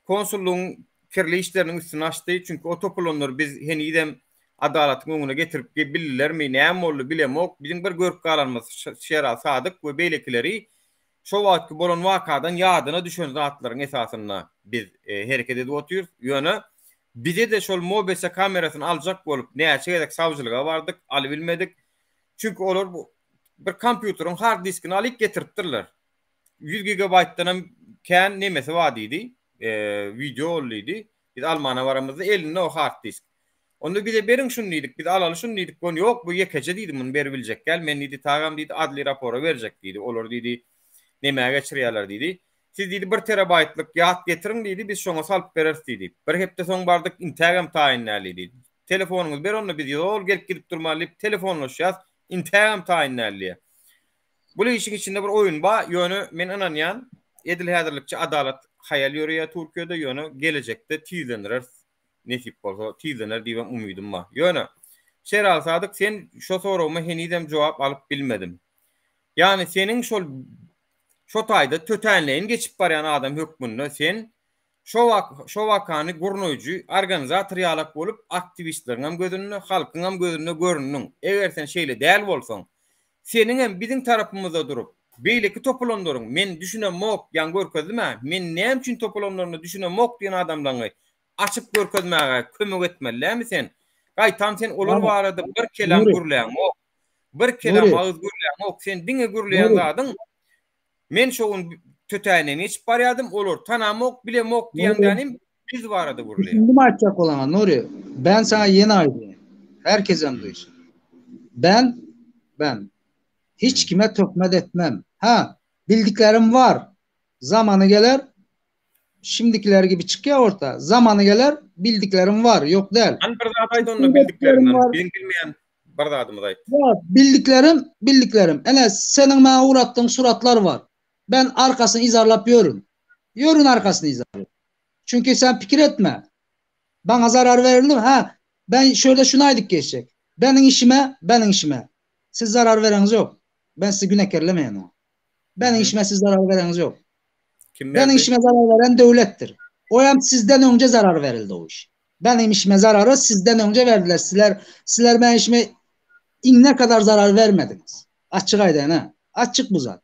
Konsullugyň kirli işleriniň üstünü açdy. Çünki o topulanlar biz henizem adalatyň öňüne getirip bildilermi, näme boldy bilemok. Biziň bir görüp galanymyz Şeral Sadyk we beýlekileri şo wagtky bolan wakadan ýadyna düşen zatlaryň esasynda biz hereket edip otyrys. Ýöne bize-de şol mobese kamerasyny aljak bolup näçe gezek sawçylyga bardyk, alybilmedik. Çünki olar bu bir kompýuteriň hard diskini alyp getiripdirler. 100 gigabaýtdanam kän nemesi bar diýdi. Wideo ol diýdi. Biz almana baramyzda elinde o hard disk. Onda bize beriň şuny diýdik, biz alaly şuny diýdik. Ony ýok, bu ýekeje diýdi, muny beribiljek däl. Men diýdi, tagam diýdi, adli rapora berjek diýdi. Olar diýdi, nemä geçirýärler diýdi. Siz diýdi, bir terabaýtlyk ýat getiriň diýdi, biz şoňa salyp bereris diýdi. Bir hepde soň bardyk, intägem taýyn däl diýdi. Telefonyňyzy ber onda biz ýol gelip gidip durmaly diýip telefonlaşýas, intägem taýyn däl diýýär. Bul işiň içinde bir oýun bar, ýöne men ynanýan, edil häzirlikçe adalat haýal ýöreýär Türkiýede, ýöne gelejekde tizlenireris, nesip bolsa tizlener diýibem umydym bar. Ýöne, Şeraly Sadyk sen şo soragyma henizem jogap alyp bilmedim. Ýagny seniň şol şo taýda tötänleýin geçip barýan adam hökmünde sen Şo şo wakany gurnaýjy, organizator ýalak bolup aktiwistleriňem gözünde, halkyňam gözünde göründiň. Eger sen şeýle däl bolsaň, seniňem biziň tarapymyzda durup, beýleki topulanlaryň men düşünemok, ýaňy görkezdim-ä, men näme üçin topulanlaryna düşünemok diýen adamlaňy açyp görkezmäge kömek etmeli dälmi sen? Gaýtam sen olar barada bir kelam gürläňok. Bir kelam agyz gürläňok. Sen diňe gürleýän zadyň Men şo gün tötäýnegini geçip barýardym, olary tanamok, bilemok diýen dänim. Biz barada gürleýäs. Düşündim aýtjak bolanyňa Nury. Ben saňa ýene aýdýan. Herkesem duýsun. Ben ben hiç kime töhmet etmem. Ha, bildiklerim bar. Zamany geler şimdikiler gibi çykýar orta. Zamany geler bildiklerim bar, ýok däl. Hany bir zat aýt onda bildikleriňden. Biziň bilmeýän bir zadymyzy aýt. Ýok, bildiklerim, bildiklerim. Ene seniň maňa ugratdygyň suratlar bar. Ben arkasyny yzarlap ýörün. Ýörün arkasyny yzarlap. Çünki sen pikir etme. Bana zarar verildi. Ha, ben şöyle şunu aýdyp geçjek. Beniň işime, beniň işime. Siz zarar vereňiz ýok. Ben sizi günäkärlemeýän oňa. Beniň işime siz zarar vereňiz ýok. Kim Beniň berdi? işime zarar veren döwletdir. O hem sizden öňce zarar verildi o iş. Benim işime zararı sizden öňce verdiler. Sizler, sizler benim işime iňne kadar zarar vermediniz. Açyk aýdaýyn ha. Açyk bu zat.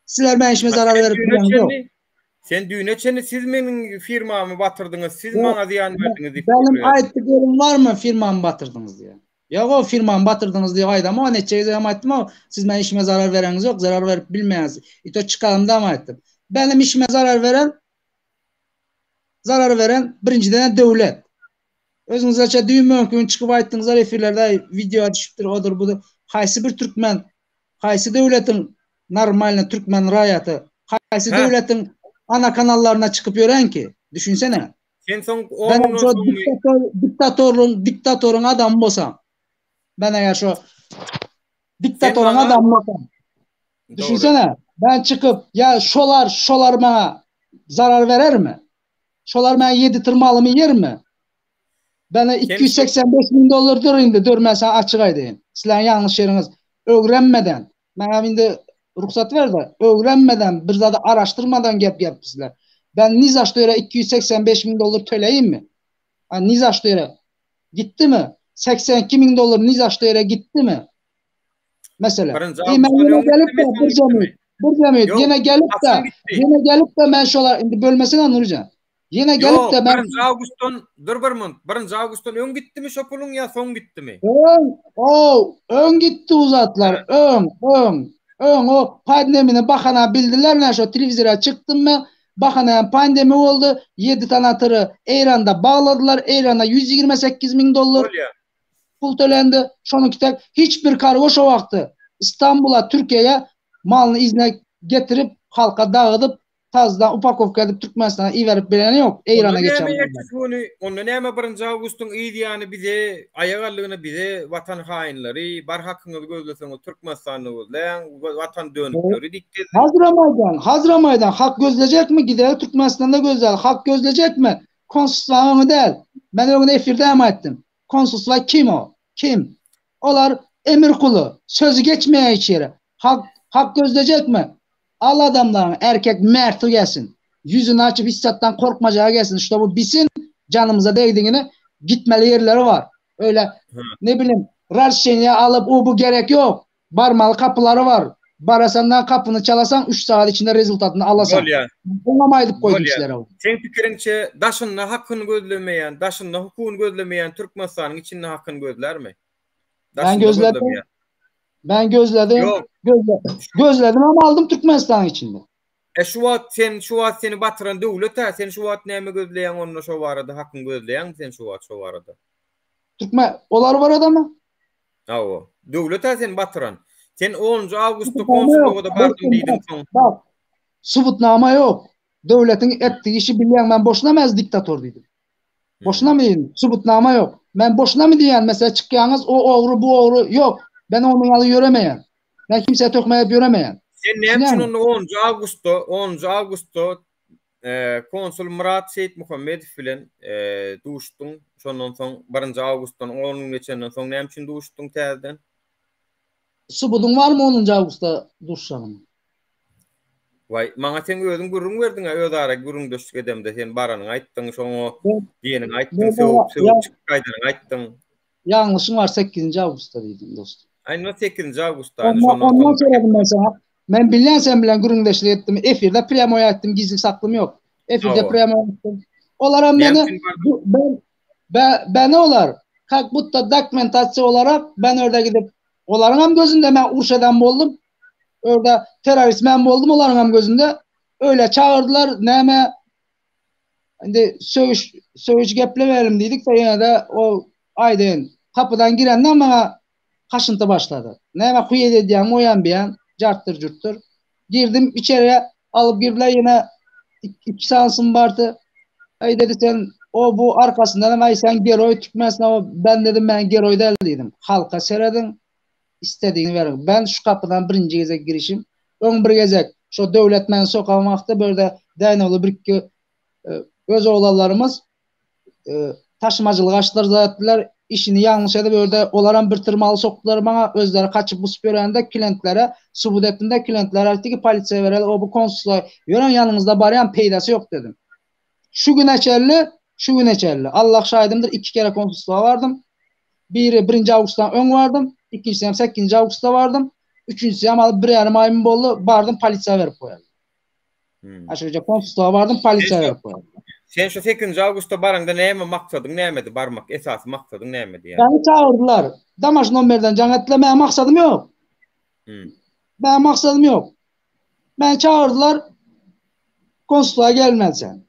Sizler benim işime zarar Sen verip düýne bilen ýok. çenli Sen düýne çenli siz meniň firmamy batyrdyňyz, siz Ýok. maňa zyýan berdiňiz diýip Benim gürleýärdiň. aýtdyk ýerim barmy firmamy batyrdyňyz diýe. Ýok o firmamy batyrdyňyz diýip aýdam o neçe gezek hem aýtdym o siz meniň işime zarar bereňiz ýok zarar berip bilmeýäňiz. I to çykanymda hem aýtdym. Benim işime zarar veren zarar veren birinjiden döwlet. Özüňizçe düýn mümkin çykyp aýtdyňyzlar efirlerde wideo düşüpdir odur budur. Haýsy bir türkmen haýsy döwletiň normalny türkmen raýaty haýsy Hä. döwletiň ana kanallaryna çykyp ýören ki? Düşünsene. Sen soň o Ben günden şo soňmy diktator diktatoryň diktatoryň adamy bolsam. Ben eger şo Sen diktatoryň maňa adamy bolsam. Dogry. Düşünsene. Ben çykyp ya şolar şolar maňa zarar verermi? Şolar maňa ýedi tır malymy ýermi? Bana Sen 285 müň dollardyr indi dur men sana açyk aýdaýyn. Sizleriň ýalňyş ýeriňiz öwrenmeden maňa indi rugsat ber de öwrenmeden bir zady araşdyrmadan gep gepipsizler. Ben ni za što ýere 285 müň dollar töleýinmi? Ha ni za što ýere gitdimi? 82 müň dollar ni za što ýere gitdimi? Mesela. Birinji E, men awgustdan ýene öň gelip gitdimi, de soň bir gitdimi? minut, bir minut Ýok, ýene gelip de haçan gitdi? ýene gelip de men şolar indi bölmesene Nurjan. Ýene gelip Ýok, de ben birinji awgustdan dur bir minut. Birinji awgustdan öň gitdimi şo puluň ýa soň gitdimi? Öň, o, öň gitdi uzatlar, öň, öň, öň o pandemini bahana bildiler ne şo telewizora çykdym men, bahana pandemi boldy, 7 tanatyry Eýranda bagladylar, Eýranda 128 müň dollar Bolýar. pul tölendi, şonuň tek hiç bir kargo şo wagty İstanbula, Türkiýe'ye malyny izine getirip halka dagydyp tazdan upakowka edip Türkmenistana iberip bileni ýok, Onda Eýrana näme geçen ertesi güni, onda näme birinji awgustyň yz ýany bize aýak aldygyna bize watan haýynlary, bar hakyňyzy gözleseňiz Türkmenistanda gözläň, watan dönükleri diýip gezdiň. Hazram aýdan, hazram aýdan, hak gözlejekmi gideli Türkmenistanda gözläli, hak gözlejekmi? Konsulstwaň öňi däl. Men öňüne efirde hem aýtdym. Konsulstwa kim o? Kim? Olar emir kuly, sözi geçmeýär hiç ýere. Hak hak gözlejekmi? Al adamlaryň erkek merti gelsin. Ýüzüni açyp hiç zatdan korkmajagy gelsin. Ştoby bilsin janymyza degdigini gitmeli ýerleri bar. Öyle ne bileyim razşeniýe alyp o bu gerek ýok. Barmaly kapylary bar. Barasandan kapyny çalasaň 3 sagat içinde rezultatyny alasaň. Bolýar. Oňam aýdyp goýdum Bolýar. sizlere. Seň pikiriňçe daşynda hakyny gözlemeýän, daşynda hukugyny gözlemeýän Türkmenistanyň içinde hakyny gözlärmi? Ben Daşynda gözledim. gözlemeýän. Ben gözledim. Ýok. Gözle, gözledim ama aldım Türkmenistanyň içinde. E şu wagt sen şu wagt seni batyran döwlet-ä, sen şu wagt näme gözleýäň onda şo barada hakyňy gözleýäňmi sen şu wagt şo barada? Türkmen olar barada mı? Hawa. Döwlet-ä seni batyran. Sen 10-njy awgustda Subutnama konsullyga-da ýok. bardym diýdiň soň. Bak. Subutnama ýok. Döwletiň etdigi işi bilýäň men boşuna mez diktator diýdim. Boşuna mı diýdim? Subutnama ýok. Men boşuna mı diýýän mesela çykýaňyz o ogry bu ogry ýok. Ben onuň ýaly ýöremeýän. Men kimsä töhmet edip ýöremeýän. Sen näme üçin onda 10-njy awgustda 10-njy awgustda e, konsul Myrat Seýitmuhammedow bilen e, duşduň? Şondan soň 1-nji awgustdan 10 gün geçenden soň näme üçin duşduň täzeden? Subudyň barmy 10-njy awgustda duşjagyny? Waý, maňa sen özüň gürrüň berdiň-ä, özara gürrüňdeşlik edemde sen baranyňy aýtdyň, şoňa diýeniňi aýtdyň, sögüp, sögüp çykyp gaýdanyňy aýtdyň. Ýalňyşyň bar 8-nji awgustda diýdim dostum. Aýna 8-nji awgustda, ýani Ondan, şondan ondan soň soradym men sana. Men bilýän sen bilen gürrüňdeşlik etdim. Efirde prýamoý aýtdym, gizli saklym ýok. Efirde Hawa. prýamoý aýtdym. Olaram Näme meni üçin bardyň? ben be, beni olar как будто dokumentasiýa olarak ben orada gidip olaryň hem gözünde men uruş eden boldum. Orada terörist men boldum olaryň hem gözünde. Öyle çağırdılar näme. Indi sögüş sögüş geplemeyelim diýdik-de ýene-de o aýdaýyn. Gapydan girenden maňa kaşynty başlady. Näme huýet edýäňmi oýan biýan, jartdyr jurtdyr. Girdim içeriye alyp girdiler ýene iki sansym bardy. Aý dedi sen o bu arkasyndan hem aý sen geroý Türkmenistan o ben dedim men geroý däl diýdim. Halka serediň istediğini beriň. Ben şu kapydan birinji gezek girişim. Öň bir gezek şo döwlet meni sokan wagtda bu ýerde Dänew bir iki öz oglanlarymyz taşymajylyk açdylar zatdylar. Işini ýalňyş edip örde olaram bir tyrmaly sokdular maňa özleri kaçyp busup ýörende klientlere subut etdim-de klientler aýtdy ki polisiýa bereli o bu konsulslyga ýören ýanyňyzda barýan peýdasy ýok dedim. Şu güne çenli şu güne çenli Allah şahidimdir iki kere konsulslyga bardym. Biri birinji awgustdan öň bardym, ikinjisi hem sekizinji awgustda bardym. Üçünjisi hem alyp bir ýarym aýym boldy, bardym polisiýa berip goýardy. Hmm. Aşyrja konsulslyga bardym, polisiýa berip goýardy. Sen şu 8-nji awgustda baraňda näme maksadyň nämedi barmak? Esasy maksadyň nämedi ýa? Meni çagyrdylar. Damaş nomerden jaň etdiler, meniň maksadym ýok. Hmm. Meniň maksadym ýok. Meni çagyrdylar. Konsulslyga gelmeli sen.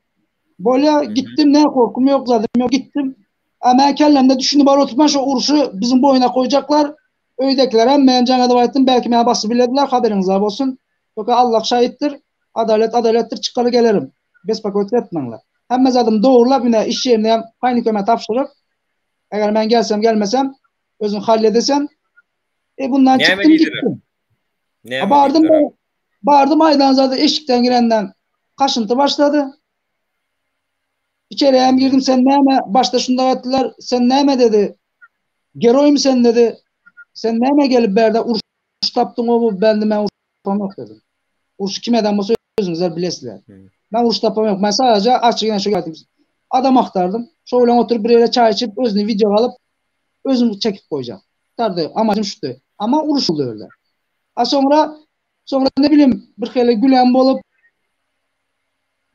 Bolýa, gitdim, ne korkum ýok, zadym ýok, gitdim. A men kellemde düşünip bar oturman şu urşy biziň boýuna koýjaklar. Öýdäkiler hem men jaň edip aýtdym, belki meni basyp bilediler, haberyňiz bar bolsun. Ýoka Allah şahitdir, adalet adaletdir, çykaly gelerim. Bespakoýt etmäňler. Hemme zadymy dogrulap, ine iş ýerini hem kaýnyköme tabşyryp, eger men gelsem gelmesem, özüň halledesen. E bundan çykdym gitdim. Näme bardym, bardym aýdan zady eşikden girenden kaşynty başlady. Içeri hem girdim sen näme başda şunda etdiler sen näme dedi. Geroým sen dedi. Sen näme gelip bärde uruş tapdyň o bu bende men uruş tapamok dedim. Uruş kim eden bolsa özüňizler bilesizler. Men uruş tapamok. Men sadece açık ýene şu geldim. Adam aktardım. Şo bilen oturyp bir ýere çaý içip özüni video alyp özüm çekip goýjak. Tardy. Amacym şudy. Ama uruş boldy öyle. A soňra soňra ne bileyim bir hili gülen bolup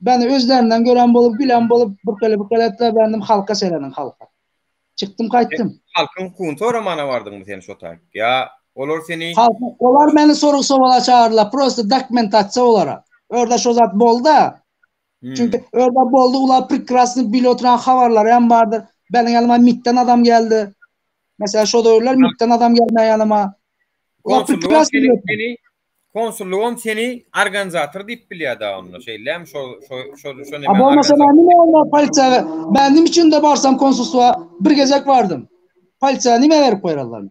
Beni özlerinden gören bolup, gülen bolup, bir hili bir hili etdiler, bendim halka serediň halka. Çykdym gaýtdym. Halkyň hukugyny soramana bardyňmy sen şo taýyk? Ýa olar seni Halkyň olar meni sorag sowala çagyrdylar, prosta dokumentasiýa olara. Orda şo zat bolda. Hmm. Çünki orda boldy, ular prekrasny bile oturan habarlary hem bardyr. Meniň ýanyma MIT-den adam geldi. Mesela şo döwürler MIT-den adam gelme ýanyma. Ular prekrasny seni Konsullygam seni organizator diýip bilýär da onda. Şeýlemi şo şo şo şo neme. A bolmasa men nime onda polisiýa ben nime üçin de barsam konsulstwa bir gezek bardym. Polisiýa nime berip goýarlar.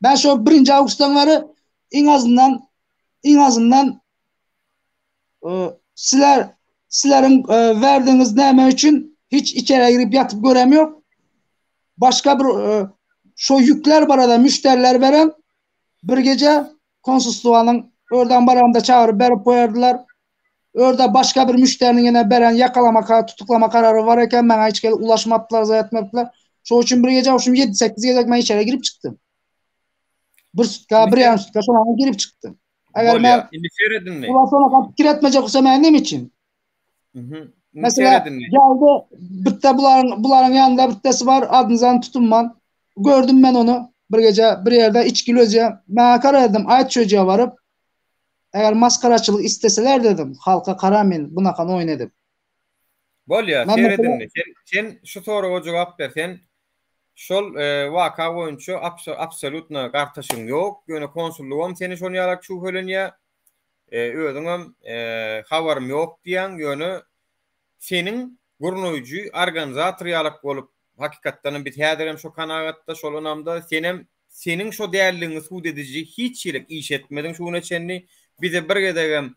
Ben şo 1 awgustdan bäri iň azyndan iň azyndan e, sizler sizleriň e, verdiğiniz näme üçin hiç içeri girip ýatyp görem ýok. Başga bir e, şo ýükler barada müşderiler beren Bir gije konsulstwanyň örden baramda çagyryp berip goýardylar. Örde başga bir müşderiniň ýene beren ýakalama, tutuklama karary bar eken, maňa hiç gelip ulaşmapdylar, zat etmepdiler. Şoň üçin bir gije, şum 7-8 gezek men içeri girip çykdym. Bir sutka, bir ýarym sutka şoňa girip çykdym. Eger men indi seredin. Ular soňa pikir etmejek bolsa men näme üçin? Mhm. Mesela geldi bitte bularyň bularyň ýanynda bittesi bar, adyny tutunman. Gördüm men onu bir gece bir ýerde içgili özü. Men karar etdim, aýt çocuğa baryp, eger maskaraçylyk isteseler dedim, halka kara men bunakan oýun edip. Bolýar, seredin. Sen sen şu soraga jogap ber. Sen şol e, waka boýunça absolýutno gartaşygyň ýok. Ýöne konsullygam seni şony ýalak şübhelenýär. Özüňem habarym ýok diýýäň, ýöne seniň gurnaýjy, organizator ýalak bolup, hakykatdanam biz häzirem şo kanagatda, şol ynamda, senem seniň şo dälligiňi sud ediji hiç hili iş etmediň şu güne çenli, bize bir gezegem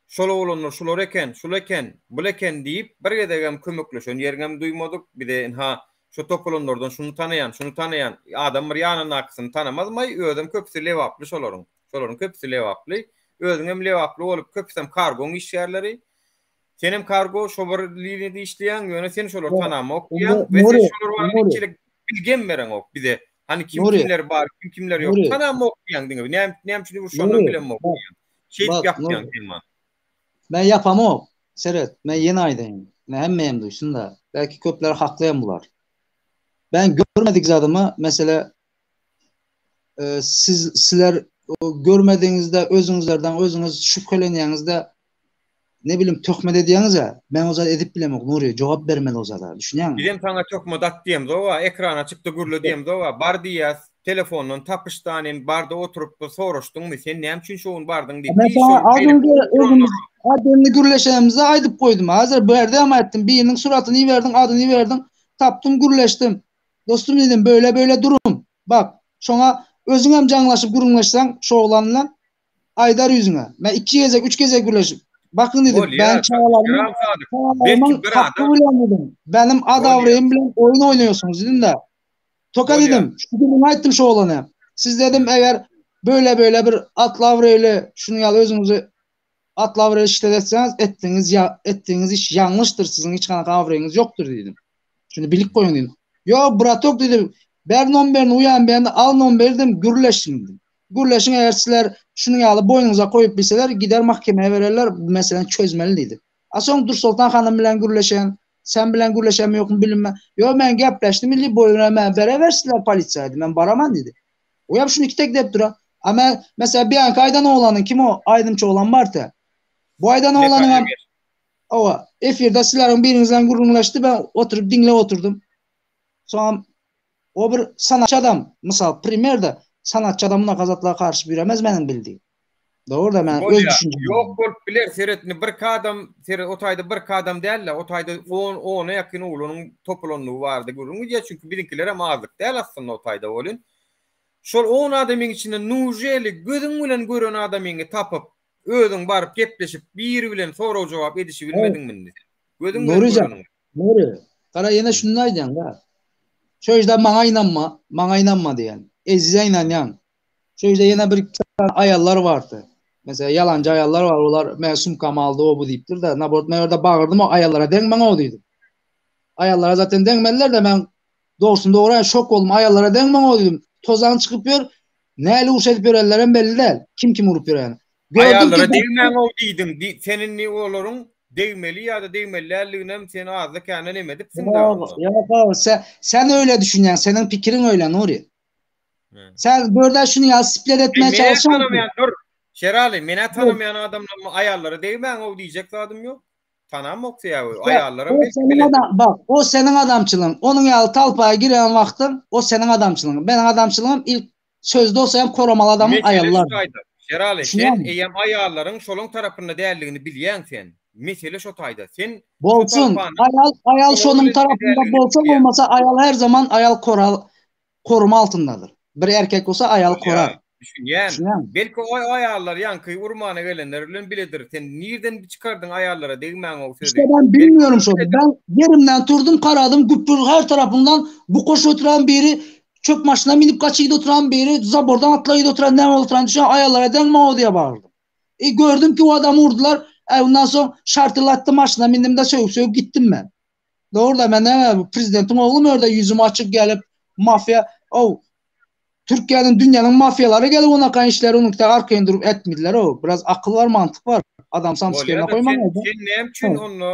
şol oglanlar şular eken, şul eken, bul eken diýip bir gezegem kömekleşen ýeriňem duýmadyk, bize ynha şo topulanlardan şuny tanaýan, şuny tanaýan, adam bir ýanyndakysyny tanamazmaý, özem köpüsi lebaply şolaryň. Şolaryň köpüsi lebaply. Özüňem lebaply bolup, köpüsem kargoň işgärleri. Senem kargo şo bir liniýada işleýäň, ýöne sen şolary tanamok diýýäň we sen şolar barada hiç hili bilgem bereňok bize. Hany kim kimler bar, kim kimler ýok. Tanamok diýýäň diňe. Näme näme üçin urşanyny bilemok diýýäň. Şeýdip ýapýaň sen maňa. Men ýapamok. Seret, men ýene aýdaýyn. Men hemmeýem duýsun-da. Belki köpler haklyam bular. Ben görmedik zadymy, mesele siz sizler görmediňizde özüňizlerden özüňiz şübhelenýäňizde. ne bilim töhmet edýäňiz-ä, men o zat edip bilemok Nury, jogap bermeli o zada, düşünýäňmi? Bizem saňa töhmet at diýemzog-a, ekrana çykda gürle diýemzog-a, bar diýýäs, telefondan tapyşdan hem barda oturyp bir soraşdyňmy, sen näme üçin şo gün bardyň diýip, Men saňa az önce özümiz ademli gürleşenimizde aýdyp goýdum. Hazir bu ýerde hem aýtdym, biriniň suratyny iberdiň, adyny iberdiň, tapdym, gürleşdim. Dostum diýdim, böyle-böyle durum. Bak, şoňa özüň hem jaňlaşyp gürrüňleşseň şo oglan bilen, aýdar ýüzüňe. Men iki gezek, üç gezek gürleşip, bakyň diýdim, ben çagalarymyň, çagalarymyň haky bilen diýdim, benim ad-abraýym bilen oýun oýnaýarsyňyz diýdim-de. Toka diýdim, şu gürrüňi aýtdym şu oglana. Siz dedim, eger böyle-böyle bir atly-abraýly, şunuň ýaly özüňizi atly-abraýly işler etseňiz, etdigiňiz ýa, etdigiňiz iş ýalňyşdyr, siziň hiç kanaky abraýyňyz ýokdur diýdim. Şuny bilip goýuň diýdim. Ýok, bratok diýdi, ber nomberini, uýam berdi, al nomberi diýdim, gürleşiň diýdim. Gürleşiň, eger sizler şunuň ýaly boýnuňyza goýup bilseler, gider mahkemeye bererler, bu meseläni çözmeli diýdi. A soň Dursoltan hanym bilen gürleşen, sen bilen gürleşenmi ýokmy bilinme. Ýok, men gepleşdim, milli boýuna men berewersinler polisiýa diýdi, men baraman diýdi. Uýam şuny kitek dep dura. A men, mesela Bianka aýdan oglanyň kim o aýdymçy oglan bar te. Bu aýdan oglanyň hem Owa, efirde sizleriň biriňiz bilen gürrüňleşdi, ben oturyp diňläp oturdym. Soňam o bir sanatçy adam, mysal, primer-de, sanatçy adam munaka zatlara garyşyp ýöremez meniň bildigim. Dogry-da, men öz düşünjem. Ýok bolup biler, seret indi birki adam, seret o taýda birki adam däl-de, o taýda on, ona ýakyn oglanyň topulandygy barada gürrüň gidýär, çünki biziňkilerem azlyk däl aslynda o taýda welin. Şol on adamyň içinde nuželi gözüň bilen gören adamyňy tapyp, özüň baryp gepleşip, biri bilen sorag-jogap edişibilmediňmi indi sen? Gözüň bilen göreniňi. Nury, gara ýene şuny aýdýaň-da. Şu ýerde maňa ynanma, maňa ynanma diýýän. Ezize ynanýaň. Şu ýerde ýene bir aýallar bardy. Meselem, ýalanjy aýallar bar, olar men sumkamy aldy, o bu diýipdir-de. Naborot men orada bagyrdym, o aýallara deňmäň o diýdim. Aýallara zaten deňmediler-de, men dogrusyny dogry aýdym, şok boldum. Aýallara deňmäň o diýdim. Tozan çykyp ýör, näli uruş edip ýörenlerem belli däl. Kim kim urup ýörenini. Aýallara degmäň o diýdiň. Sen indi olaryň degmeli ýa-da degmeli däldiginem sen azda-kände neme edipsiň-dä onda. Ýok, ýok, sen sen öýle düşünýäň, seniň pikiriň öýle Nury. Sen bu ýerde şuny ýaly splet etmeye çalışýaň. Menä tanamaýan dur. Şeraly, menä tanamaýan adamlaryma aýallara degmäň-ow diýjek zadym ýok. Tanamok sebäbi aýallaram O seniň adam, bak, o seniň adamçylygyň. Onuň ýaly talpaga giren wagtyň, o seniň adamçylygyň. Meniň adamçylygym ilk sözde bolsa hem koramaly adamyň aýallar. Şeraly, sen eýýäm aýallaryň şolaň tarapynda däldigini bilýäň sen. Mesele şo taýda. Sen Bolsun. Aýal, aýal şonuň tarapynda bolsa bolmasa aýal her zaman aýal koral koruma altyndadyr. Bir erkek bolsa aýal korar. Düşünýän. Belki o aýallar ýaňky urmana gelenler bilen biledir. Sen nirden çykardyň aýallara degmäň o sözi? İşte ben bilmiyorum şony. Ben yerimden turdum karadym güpür her tarapyndan bu koşup oturan biri çöp maşyna minip gaçyp oturan biri zabordan atlaýyp oturan näme oturan düşen aýallara degme o diýe bagyrdym. E gördüm ki o adamy urdular. E ondan soň şartylatdy maşyna mindim de sögüp sögüp gitdim ben. Dogry da men näme bu prezidentiň oglumy orada ýüzüm açyk gelip mafiýa ow Türkiýäniň dünýäniň mafiýalary gelip onaka işleri onuňky arkaýyn durup etmediler ow biraz akyl bar mantyk bar adam samsyk ýerine goýmaň sen, sen näme üçin onda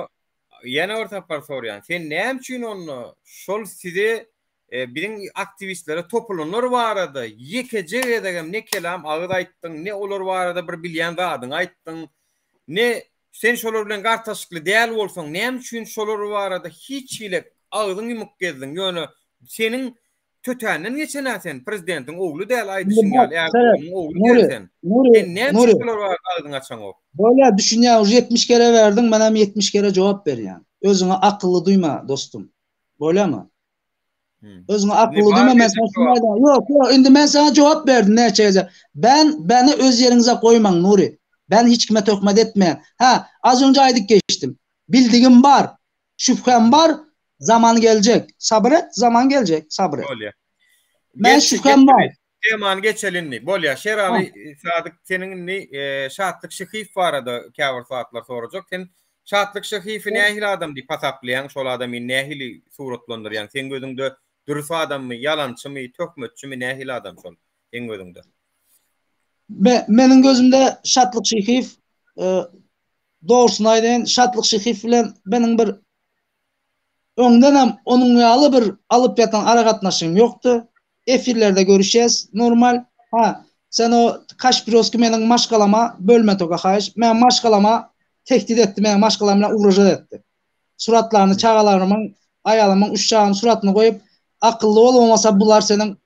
ýene bir sapar sorýan sen näme üçin onda şol size e, biziň aktiwistlere topulanlar barada ýekeje gezegem ne kelam agyz aýtdyň ne olar barada bir bilýän zadyňy aýtdyň ne Sen şolar bilen gartaşykly däl bolsaň, näme üçin şolar barada hiç hili agzyň ýumuk gezdiň? Ýöne seniň tötänden geçen-ä sen, prezidentiň ogly däl aýdyşyň ýaly, Erdoganyň ogly däl sen. Sen näme üçin şolar barada agzyňy açaňok? Bolýar, düşünýän, uje 70 kere berdiň, menem 70 kere jogap berýän. Özüňi akylly duýma, dostum. Bolýarmy? Özüňi akylly duýma, men saňa şuny aýdaýyn. Ýok, ýok, indi men saňa jogap berdim näçe gezek. Ben, beni öz ýeriňize goýmaň, Nury. Ben hiç kime töhmet etmeýän. Hä, az önje aýdyp geçdim. Bildigim bar, şübhäm bar, zaman geljek. Sabyr et, zaman geljek, sabyr et. Bolýar. Men şübhäm bar. Temany geçeli indi. Bolýar. Şeraly Sadyk seniň indi Şatlyk Şyhyýew barada käbir zatlar sorajak. Sen Şatlyk Şyhyýewi nähili adam diýip hasaplaýaň? Şol adamy nähili suratlandyrýaň? Seň gözüňde dürs adammy, ýalançymy, töhmetçimi, nähili adam şol seň gözüňde? Meniň gözümde Şatlyk Şyhyýew dogrusyny aýdaýyn, Şatlyk Şyhyýew bilen meniň bir Öňdenem onuň ýaly bir alyp ýatan aragatnaşygym ýokdy. Efirlerde görüşýäs normal. Ha, sen o Kaşpiroski meniň maşgalama bölme toka haýyş. Men maşgalama. tehdit etdi, meniň maşgalam bilen ugražat etdi. Suratlaryny çagalarymyň, aýalymyň üç çaganyň suratyny goýup, akylly bol bolmasa bular seniň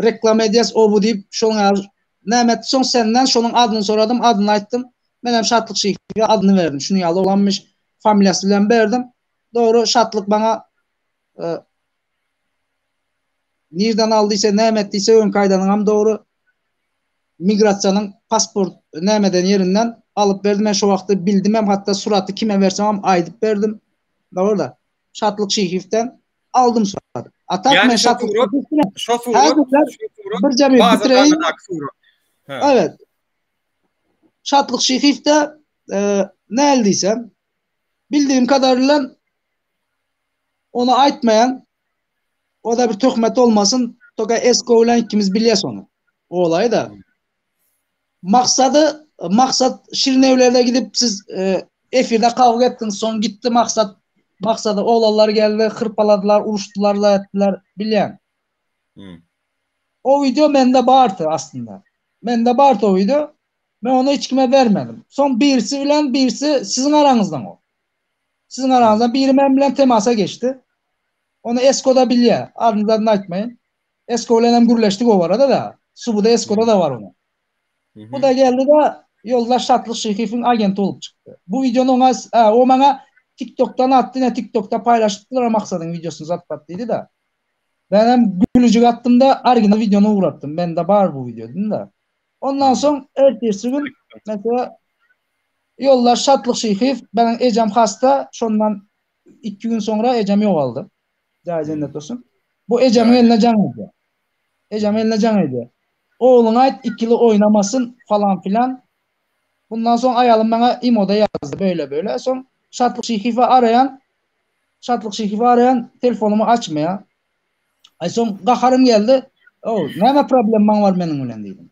reklama edýäs o bu diýip şonuň ýaly näme etdi soň senden şonuň adyny soradym adyny aýtdym. Menem Şatlyk Şyhyýewe adyny berdim. Şunuň ýaly oglanmyş familiýasy bilen berdim. Dogry Şatlyk maňa e, nirden aldysa näme etdiyse öňki aýdanyňam dogry. Migrasiýanyň pasport nämeden ýerinden alyp berdi. Men şo wagtda bildim hem hatda suraty kime bersem hem aýdyp berdim. Dogry da. Şatlyk Şyhyýewden aldym suraty. A tak men Şatlyk surat, şo surat, şo surat, birje bir bitireýin. Evet. Şatlyk Şyhyýew de e, näl diýsem, bildiğim kadarıyla onu aýtmaýan O da bir töhmet olmasyn. Toka Esko bilen ikimiz bilýäs ony. O olaýy da. Maksady maksat şirin evlerde gidip siz e, efirde kavga etdiniz soň gitdi maksat maksady oglanlar geldi hyrpaladylar uruşdylar da etdiler bilýän. Hmm. O video mende bardy aslynda. Mende bardy o video. Men onu hiç kime bermedim. Soň birisi bilen birisi siziň araňyzdan o. Siziň araňyzdan biri men bilen temasa geçdi. Ony Esko-da bilýär. Adyny zadyny aýtmaýyn. Esko bilen hem gürleşdik o barada-da. Subuda Esko-da-da bar onuň. Bu da geldi-de ýoldaş Şatlyk Şyhyýewiň agenti bolup çykdy. Bu wideony oňa, hä, o maňa TikTokdan atdy, ine TikTokda paýlaşypdylar Maksadyň wideosyny zat-pat diýdi-de. Men hem gülüjik atdym-da, original wideony ugratdym. Mende bar bu wideo diýdim-de. Ondan soň ertesi gün mesela ýoldaş Şatlyk Şyhyýew, meniň ejem hasta, şondan Iki gün soňra ejem ýogaldy. Jaýy jennet bolsun. Bu ejemiň eline jaň edýär. Ejemiň eline jaň edýär. Ogluňa aýt ikili oýnamasyn falan filan. Bundan soň aýalym maňa imoda ýazdy böyle böyle. Soň Şatlyk Şyhyýewi araýan. Şatlyk Şyhyýewi araýan telefonymy açmaýar. Aý soň gaharym geldi. O, näme problemaň bar meniň bilen diýdim.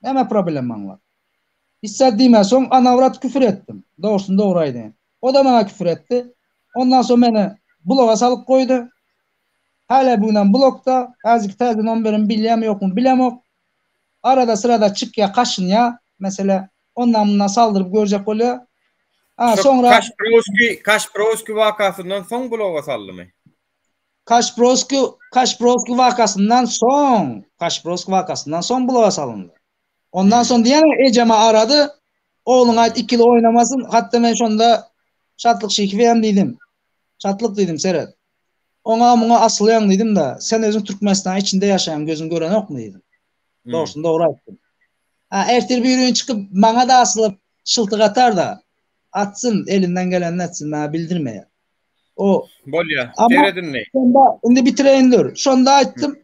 Näme problemaň bar? Hiç zat diýmän soň anawrat küfür etdim. Dogrusyny dogry aýdaýyn. O-da maňa küfür etdi. Ondan soň meni bloga salyp goýdy. Hälä bu günem blokda. Häzirki täze nomerimi bilýärmi ýokmy bilemok. Arada syrada çykýa kaşynýa. Mesele ondan mundan saldyryp görjek bolýa. Ha soňra Kaşprowskiý Kaşprowskiý wakasyndan soň bloga saldymy? Kaşprowskiý Kaşprowskiý wakasyndan soň Kaşprowskiý wakasyndan soň bloga salyndy. Ondan soň diýýän ejeme arady. Ogluňa aýt ikili oýnamasyn. Hatda men şonda Şatlyk Şyhyýewe hem diýdim. Şatlyk diýdim, seret. Oňa muňa asylýaň diýdim-de, sen özüň Türkmenistanyň içinde ýaşaýaň, gözüň görenokmy diýdim. Dogrusyny dogry aýtdym. Ha, ertir bir gün çykyp maňa-da asylyp şyltyk atar-da, atsyn, elinden gelenini etsin, maňa bildirmeýär. O Bolýar. Seret indi. Şonda indi bitireýin dur. Şonda aýtdym.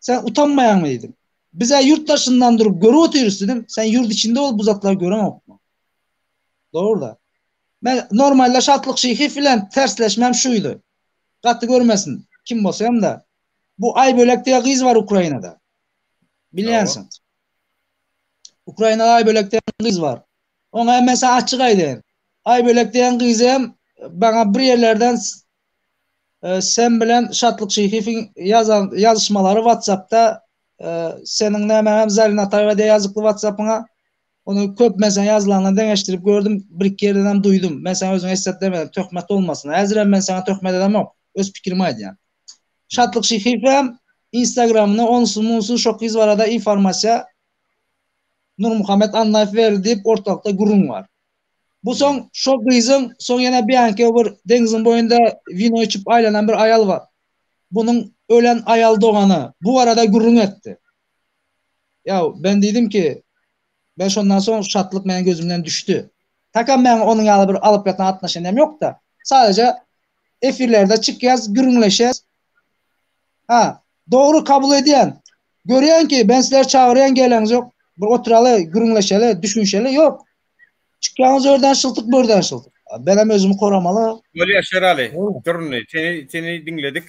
Sen utanmaýaňmy diýdim. Biz-ä ýurt daşyndan durup görüp otyrys diýdim. Sen ýurt içinde bolup bu zatlary göreňokmy? Dogry-da. Men normalde Şatlyk Şyhyýew bilen tersleşmem şuydy. Gaty görmesin, kim bolsa hem-de. Bu Aýbölek diýen gyz bar Ukrainada. Bilýänsiň. Ukrainada Aýbölek diýen gyz bar. Oňa hem men sana açyk aýdaýyn. Aýbölek diýen gyzy hem maňa bir ýerlerden Sen bilen Şatlyk Şyhyýewiň ýazan ýazyşmalary WhatsAppda seniň nämäňem Zarina Ataýewa diýe ýazykly WhatsAppyňa. Ony köp men sen ýazylandan deňeşdirip gördüm, bir iki ýerden hem duýdum. Men saňa özüňi esset demedim, töhmet bolmasyn. Häzirem men saňa töhmet edemok, öz pikirimi aýdýan. Şatlyk Şyhyýew hem Instagramyny onusy munusy şo gyz barada informasiýa Nurmuhammet Annaýew berdi diýip ortalykda gürrüň bar. Bu soň şo gyzyň soň ýene Bianke bir deňziň boýunda wino içip aýlanan bir aýal bar. Bunuň ölen aýal dogany bu barada gürrüň etdi. Ýa ben diýdim ki, ben şondan soň şatlyk meniň gözümden düşdi. Takam meň onuň ýaly bir alyp ýatan atnaşeniýam ýok-da. Sadece efirlerde çykýas, gürrüňleşýäs. Ha, dogry kabul edýän. Görýän ki, ben sizleri çagyrýan geleňiz ýok. Bir oturaly, gürrüňleşeli, düşünşeli, ýok. Çykýaňyz örden şyltyk, börden şyltyk. Benem özümi koramaly. Bolýar Şeraly. Dur indi seni seni diňledik.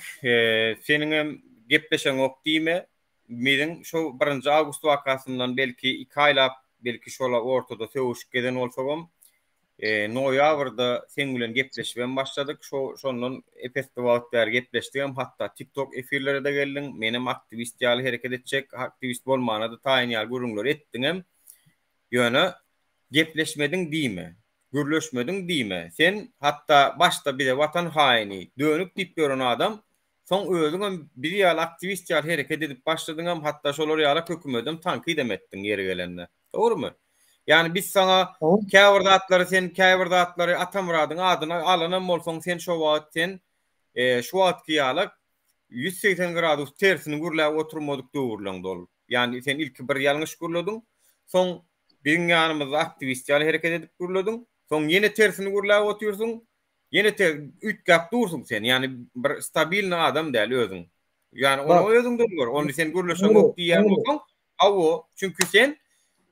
Seniňem gepleşeňok diýme. Biziň şo birinji awgust wakasyndan belki iki aýlap, belki şola ortada sögüşip gezen bolsagam, noýabrda seň bilen gepleşibem başladyk. Şo şondan ep-esli wagt bäri gepleşdigem, hatda TikTok efirlere-de geldiň. Menem aktiwist ýaly hereket etjek, aktiwist bolmana-da taýyn ýaly gürrüňleri etdiňem. Ýöne gepleşmediň diýme. Gürleşmediň diýme. Sen hatda başda bize watan haýyny, dönük diýip ýören adam, soň özüňem biz ýaly aktiwist ýaly hereket edip başladyňam, hatda şolar ýalak hökümedem tankydam etdiň ýeri gelende. Dogrumy? Ýagny biz saňa käbir zatlary sen käbir zatlary Atamyradyň adyna alanam bolsaň sen şo wagt sen şu wagtky ýalak 180 gradus tersini gürläp oturmadyk döwürleňde ol. Ýagny sen ilki bir ýalňyş gürlediň, soň biziň ýanymyzda aktiwist ýaly hereket edip gürlediň, soň ýene tersini gürläp otyrsyň, ýene ter üýtgäp dursuň sen. Ýagny bir stabilnyý adam däl özüň. Ýagny ony özüňden gör. Ony sen gürleşeňok diýýän bolsaň, hawa, çünki sen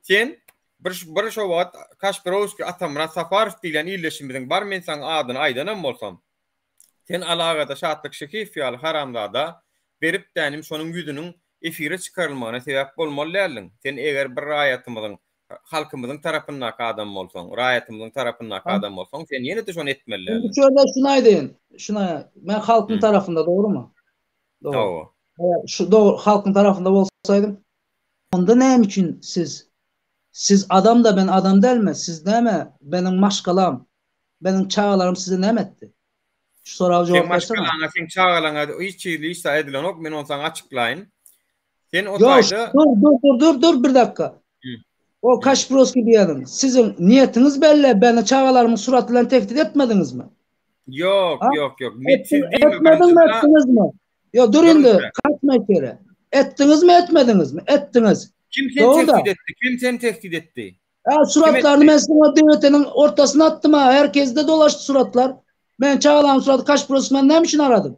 sen bir bir şo wagt Kaşpirowskiý Atamyrat Saparow diýlen ildeşimiziň bar men saňa adyny aýdanam bolsam, Sen alagada Şatlyk Şehiýew ýaly haramzada berip dänim şonuň ýüzüniň efire çykarylmagyna sebäp bolmaly däldiň. Sen eger bir raýatymyzyň, halkymyzyň tarapyndaky adam bolsaň, raýatymyzyň tarapyndaky adam bolsaň, sen ýene-de şony etmeli däldiň. Indi şu ýerde şuny aýdaýyn, şuny, men halkyň tarapynda, dogrumy? Dogry. Hawa. Şu dogry, halkyň tarapynda bolsaýdym, onda näme üçin siz, siz adam-da, men adam dälmi, siz näme, meniň maşgalam, Meniň çagalarym size näme etdi? Şu soraga Seň jogap bersene. maşgalaňa, seň çagalaňa hiç hili hiç zat edilenok, men ony saňa açyklaýyn. Sen o Ýok, taýda dur, dur, dur, dur, dur bir dakika. Hı. O Kaşproski diýeniň, siziň niýetiňiz belli, beni çagalarymyň suraty bilen tehdit etmediňizmi? Ýok, Ha? ýok, ýok. Men siz Etdiň, diýme etmediňmi, birinjiden. etdiňizmi? Ýok, dur Dur indi, indi. kaçma içeri. Etdiňizmi, etmediňizmi? Etdiňiz. Kim seni Dogry-da. tehdit etdi? Kim seni tehdit etdi? Hä, suratlaryny men siziň o DWT-niň ortasyna atdym-a, herkesde dolaşdy suratlar. Men çagalamyň suraty Kaşproski men näme üçin aradym?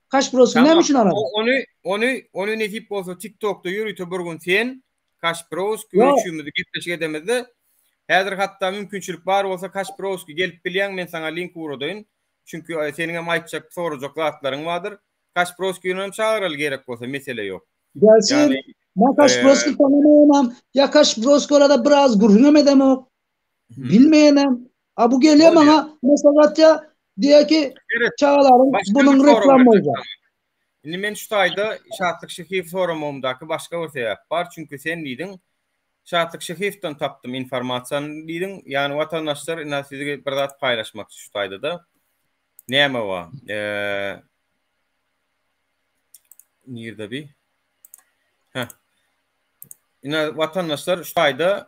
Kaşproski näme Tamam. üçin aradym? O, ony, ony, ony nesip bolsa TikTokda ýörite bir gün sen, Kaşprowski Ýok. üçümiz gepleşik edemizde, häzir hatda mümkinçilik bar bolsa Kaşprowski gelip bilýäň, men saňa link ugradaýyn. Çünki e, seniňem aýtjak, sorajak zatlaryň bardyr. Kaşprowskini hem çagyraly gerek bolsa, mesele ýok. Gelsin. Ýagny, Men Kaşproski tanamaýanam, ýa Kaşproski barada biraz gürrüňem edemok. Bilmeýänem. A bu gelýär Bolýar. maňa mesaj atýar, diýýär ki, Seret, çagalaryň başga bunuň bir sorag reklama berjek bolýar. saňa. Indi men şu taýda Şatlyk Şehiýew soramagymdaky başga bir sebäp bar. Çünki sen diýdiň, Şatlyk Şehiýewden tapdym informasiýany diýdiň. Ýagny watandaşlar, ina sizi bir zat paýlaşmakçy şu taýda-da. Näme bar? Eee Nirde bi? Heh. Ine watandaşlar şu taýda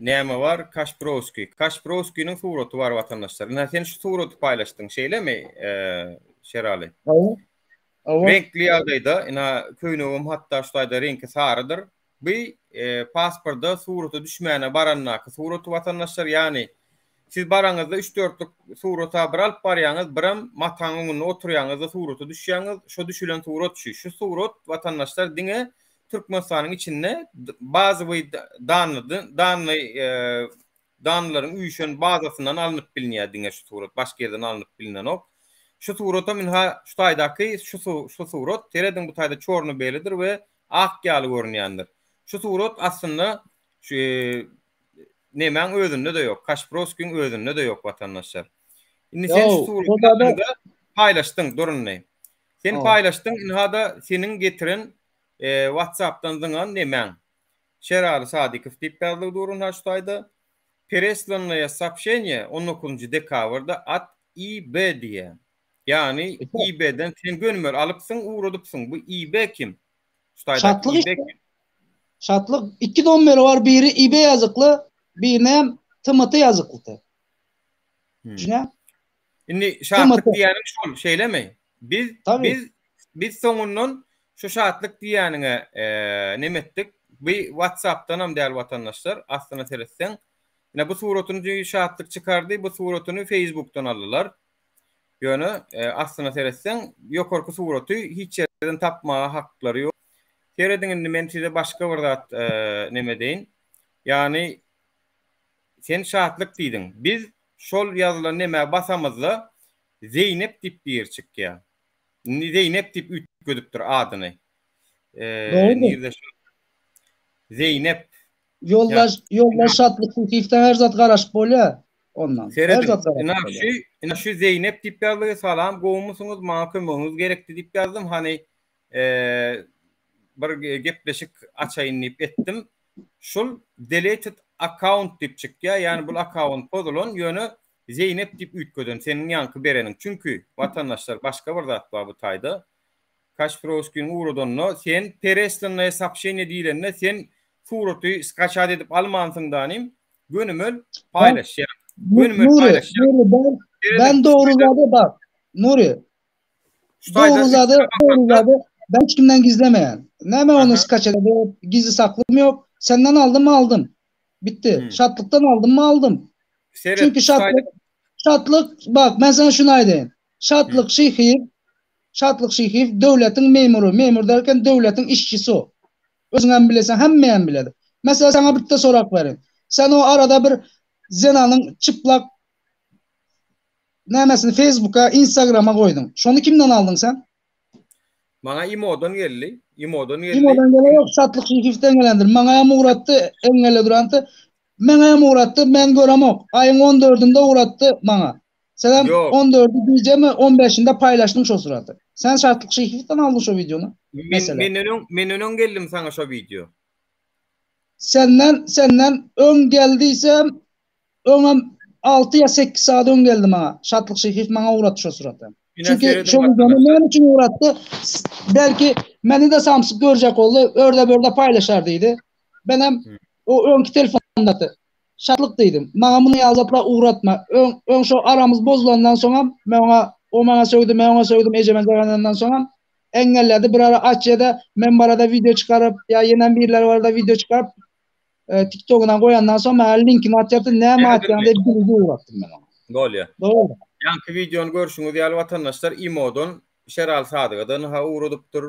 näme bar? Kaşprowskiý. Kaşprowskiniň suraty bar watandaşlar. Ine sen şu suraty paýlaşdyň, şeýlemi, Şerali? Hawa. Hawa. Reňkli ýagdaýda, ine köýnegim hatda şu taýda reňki sarydyr. Bu pasporda surata düşmäne barandaky suraty watandaşlar, ýagny siz baraňyzda üç-dörtlük surata bir alyp barýaňyz, birem mataň öňünde oturýaňyzda surata düşýäňiz, şo düşülen surat şu. Şu surat watandaşlar diňe Türkmenistanyň içinde bazowyý dannydy, danny Danlaryň üýşen bazasyndan alnyp bilinýär diňe şu surat, başga ýerden alnyp bilinenok. Şu suratam ynha şu taýdaky şu şu surat, serediň bu taýda çorno-belidir we ak ýaly görünýändir. Şu surat aslynda şu nemäň özünde-de ýok, Kaşprowskiň özünde-de ýok watandaşlar. Indi sen şu suraty aldyňda paýlaşdyň, dur indi. Sen paýlaşdyň, ynha-da seniň getiren WhatsApp-dan zyňan nemäň. Şeraly Sadykow diýip ýazlygy dur ynha şu taýda. Pereslannoýe soobşeniýe on dokuzynjy dekabrda at IB diýýär. Ýagny IB-den sen gönümel alypsyň, ugradypsyň. Bu IB kim? Şu taýdaky Şatlyk IB işte. kim? Şatlyk iki nomeri bar, biri IB ýazykly, birinem TMT ýazyklydy. Düşünýäň? Indi şatlyk diýýäniň şol, şeýlemi? Biz biz biz soňundan şu şatlyk diýýäniňe neme etdik? Bu WhatsApp-danam däl watandaşlar, aslyna seretseň. Ine bu suratyny şatlyk çykardy, bu suratyny Facebook-dan aldylar. Ýöne aslyna seretseň, ýokarky suraty hiç ýerden tapmaga haklary ýok. Serediň indi men size başga bir zat neme edeýin. Ýagny sen şatlyk diýdiň. Biz şol ýazylan nemä basamyzda Zeýnep diýip biri çykýar. Indi Zeýnep diýip üýtgedipdir adyny. Dogrudyr. Nirde şu? Zeýnep. Ýoldaş, ýoldaş Şatlyk Kukyýewden her zat garaşyp bolýar ondan. Her Serediň. zat garaşyp Ina bolýar. şu, ina şu Zeýnep diýip ýazdy. Salam, gowumysyňyz? Maňa kömegiňiz gerekdi diýip ýazdym. Hany, bir gepleşik açaýyn diýip etdim. Şul deleted account diýip çykýar, ýagny bul akkaunt pozulan, ýöne Zeýnep diýip üýtgeden seniň ýaňky bereniň. Çünki watandaşlar başga bir zat bar bu taýda. Kaşpirowskiniň ugradanyna sen pereslannoýe soobşeniýe diýlende sen suraty skaçat edip almansyň danym, gönümel paýlaşýaň. Gönümel Nuri, paýlaşýaň. Nuri ben ben dogry zady bak. Nuri Şu taýda dogry zady dogry zady ben hiç kimden gizlemeýän. Näme ony skaçat edip gizli saklym ýok. Senden aldym aldym. Bitdi. Hmm. Şatlykdan aldym mı aldım. Seret, Çünki şatlyk şatlyk bak men sana şuny aýdaýyn. Şatlyk Şyhyýew Şatlyk Şyhyýew döwletiň memury, memur derken döwletiň işçisi o. Özüňem bilesen, hemmeýem biler. Mesela sana bitte sorak berin. Sen o arada bir zenanyň çıplak nämesini Facebooka, Instagrama goýduň. Şony kimden aldyň sen? Maňa imodan geldi. Imodan geldi. Imodan gelen yok, Şatlyk Şyhyýewden gelendir. Maňa hem ugratdy, engelle duranty. Meňe hem ugratdy, men göremok. Aýyň 14-ünde ugratdy maňa. Senem Ýok. 14-i gijemi 15-inde paýlaşdyň şo suraty. Sen Şatlyk Şyhyýewden aldyň şo wideony. Men, Mesela. menden öň, menden öň geldim saňa şo wideo. Senden, senden öň geldiysem, öňem 6 ýa 8 saat öň geldi maňa. Şatlyk Şyhyýew maňa ugratdy şo suraty. Ine Çünki serediň şo wideony watandaşlar. näme üçin ugratdy? Belki meni-de samsyk görjek boldy, örde-börde paýlaşar diýdi. Menem Hmm. o öňki telefondaky Şatlyk diýdim. Maňa muny ýaly zatlar ugratma. Öň, öň şo aramyz bozulandan soňam men oňa, o maňa sögdi, men oňa sögdüm ejeme jaganandan soňam engelledi. Bir ara açýada men barada wideo çykaryp ýa ýenem birleri barada wideo çykaryp e, TikTok-una goýandan soň maňa linkini atýardy, näme atýaň diýip bilgi ugratdym men oňa. Bolýar. Dogry. Ýaňky wideony görşüňiz ýaly watandaşlar imodan Şeraly Sadyga-da ynha ugradypdyr.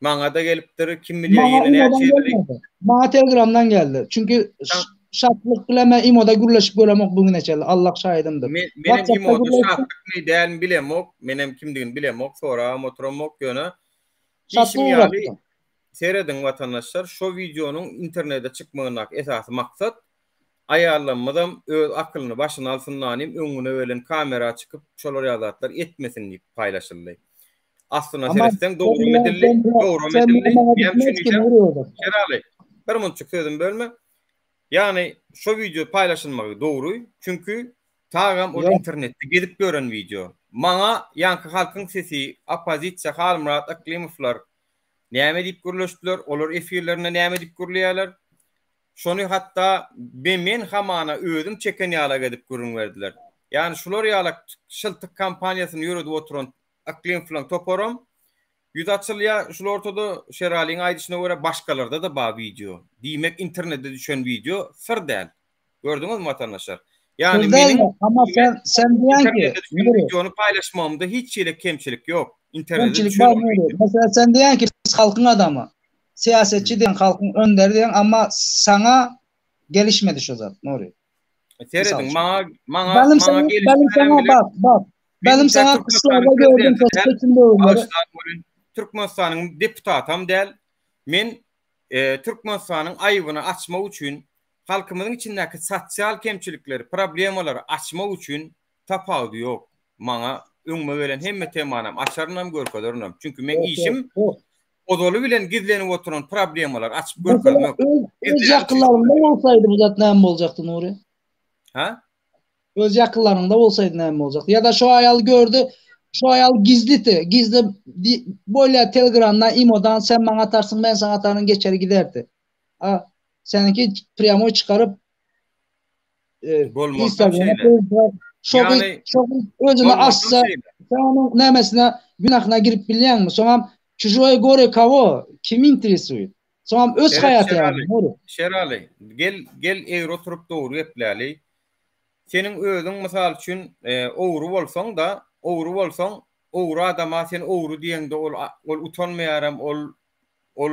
Maňa-da gelipdir, kim bilýär Maňa ýene imodan näçe ýyly. gelmedi. Maňa Telegramdan geldi. Çünki Şatlyk bilen men imoda gürleşip göremok bu güne çenli. Allah şahidimdir. Men, menem WhatsAppda imoda gürleşdim. Şatlykmy dälmi bilemok. Menem kimdigini bilemok, soragam oturamok ýöne. Şatlyk Diýşim ýaly, ugratdy. serediň watandaşlar, şo wideonyň internete çykmagyndaky esasy maksat aýallarymyzam öz akylyny başyna alsyn nanym öňüne gelen kamera çykyp şolar ýaly zatlar etmesin diýip paýlaşyldy. Aslyna Ama seretseň dogrum edildi, dogrum edildi. Näme üçin diýseň, Şeraly, bir munçuk sözümi bölme. Ýagny şo wideo paýlaşylmagy dogry, çünki tagam ol internetde gezip ýören wideo. Maňa ýaňky Halkyň sesi, oppozisiýa Halmyrat Yklymowlar näme diýip gürleşdiler, olar efirlerinde näme diýip gürleýärler. Şony hatda men hamana özüm çeken ýalak edip gürrüň berdiler. Ýagny şular ýalak şyltyk kampaniýasyny ýöredip oturan Yklymowlaň toparam ýüz açylýar şul ortada Şeralyň aýdyşyna görä başgalarda-da bar wideo. Diýmek internete düşen wideo syr däl. Gördüňizmi watandaşlar? Ýagny Syr däl meniň ama sen sen diýýän ki internete düşen Nuri wideony paýlaşmagymda hiç hili kemçilik ýok. Internete Kemçilik düşen bar ol Nuri. wideo. Mesela sen diýýän ki biz halkyň adamy. Syýasatçy diýen halkyň önderi diýen amma saňa gelişmedi şo zat Nuri. Serediň maňa maňa Benim maňa sana, benim gelişmenem sana bilen bak bak. Benim sana kyslarda gördüm seçim döwürleri. Türkmenistanyň deputatam däl. Men e, Türkmenistanyň aýybyny açmak üçin halkymyzyň içindäki sosial kemçilikleri, problemalary açmak üçin tapawudy ýok. Maňa öňüme gelen hemme temanam açarynam, görkezerinem. Çünki meň işim ozaly bilen gizlenip oturan problemalary açyp görkezmek. Öz ýakynlaryňda bolsaýdy bu zat näme boljakdy Nury? Ha? Öz ýakynlaryňda bolsaýdy näme boljakdy? Ýa-da şu aýal gördi, şu aýal gizlidi, gizli bolýa Telegramdan, Imodan sen maňa atarsyň, men saňa ataryn geçer giderdi. A seniňki prýamoý çykaryp e, Bolmazam Instagram'a şeýle. Facebook'a şo gyz, Ýagny şo gyz özüni bolmazam açsa, şeýle. sen onuň nämesine günahına girip bilýäňmi? Soňam çujoý gore kowo, kimi interesuýet? Soňam öz Seret haýaty Şeraly, ýaly, Nuri. Şeraly, gel gel egri oturyp dogry gepläli. Seniň özüň mysal üçin e, ogry bolsaň-da, ogry bolsaň, ogry adama sen ogry diýeňde ol ol utanmaýaram, ol Ol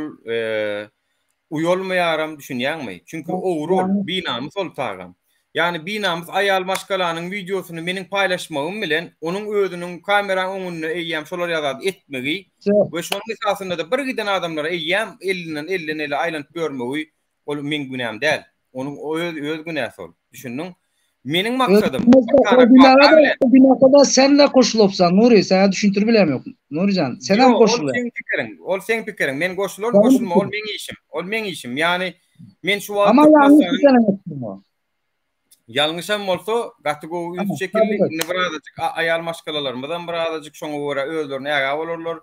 uýalmaýaram düşünýäňmi? Çünki ogry ol, binamys ol tagam. Ýagny binamys aýal maşgalanyň wideosyny meniň paýlaşmagym bilen onuň özüniň kameraň öňünde eýýäm şolar ýaly zat etmegi we şonuň esasynda-da bir giden adamlara eýýäm elinden elden ele aýlanyp ýörmegi ol meň günäm däl. Onuň öz öz günäsi ol. Düşündiň? Meniň maksadym O günäde o günäde sen de goşulypsan Nuri, sana düşündirip bilemok. Nurijan, sen hem Ýok, ol goşul. seň pikiriň. Ol seň pikiriň. Men goşularyn, goşulma, ol meň işim. Ol meň işim. Ýagny Men şu wagt Ama ýalňyş seniň etdiň o. Ýalňyşam bolsa gaty gowy üns çekildi. Indi birazajyk aýal maşgalalarymyzam birazajyk şoňa görä özlerine ägä bolarlar.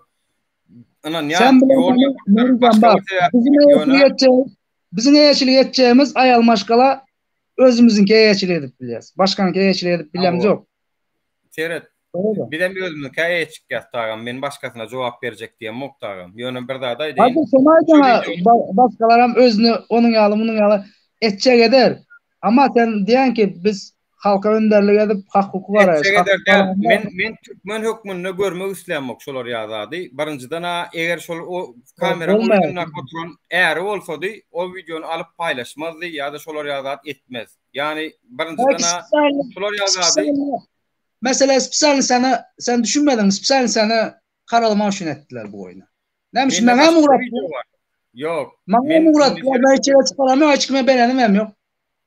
Ynanýan Sen bilen başga bir sebäp ýöne biziň eýeçilik etjegimiz aýal maşgala özümiziňki eýeçilik edip bilýäs. Başgaňky eýeçilik edip bilýämiz ýok. Seret. Bizem özümiziňkä eýe çykýas tagam. Men başgasyna jogap berjek diýemok tagam. Ýöne bir zat aýdaýyn. Hadi sen aýdaňa başgalaram özüni onuň ýaly munuň ýaly etjek eder. Amma sen diýýäň ki biz halka önderlik edip hak hukuk araýas. Etjek eder däl. Men men türkmen hökmünde görmek islämok şolar ýaly zady. Birinjiden a eger şol o kamera uýdunda oturan äri bolsady o wideony alyp paýlaşmazdy ýa-da şolar ýaly zat etmez. Ýagny birinjiden a şolar ýaly zady Mesele spesialny sana sen düşünmediň spesialny sana karalmak üçin etdiler bu oýny. Näme üçin maňa mı ugratdylar? Ýok. Maňa mı ugratdylar? Men içeri çykaramok, hiç kime berenim hem ýok.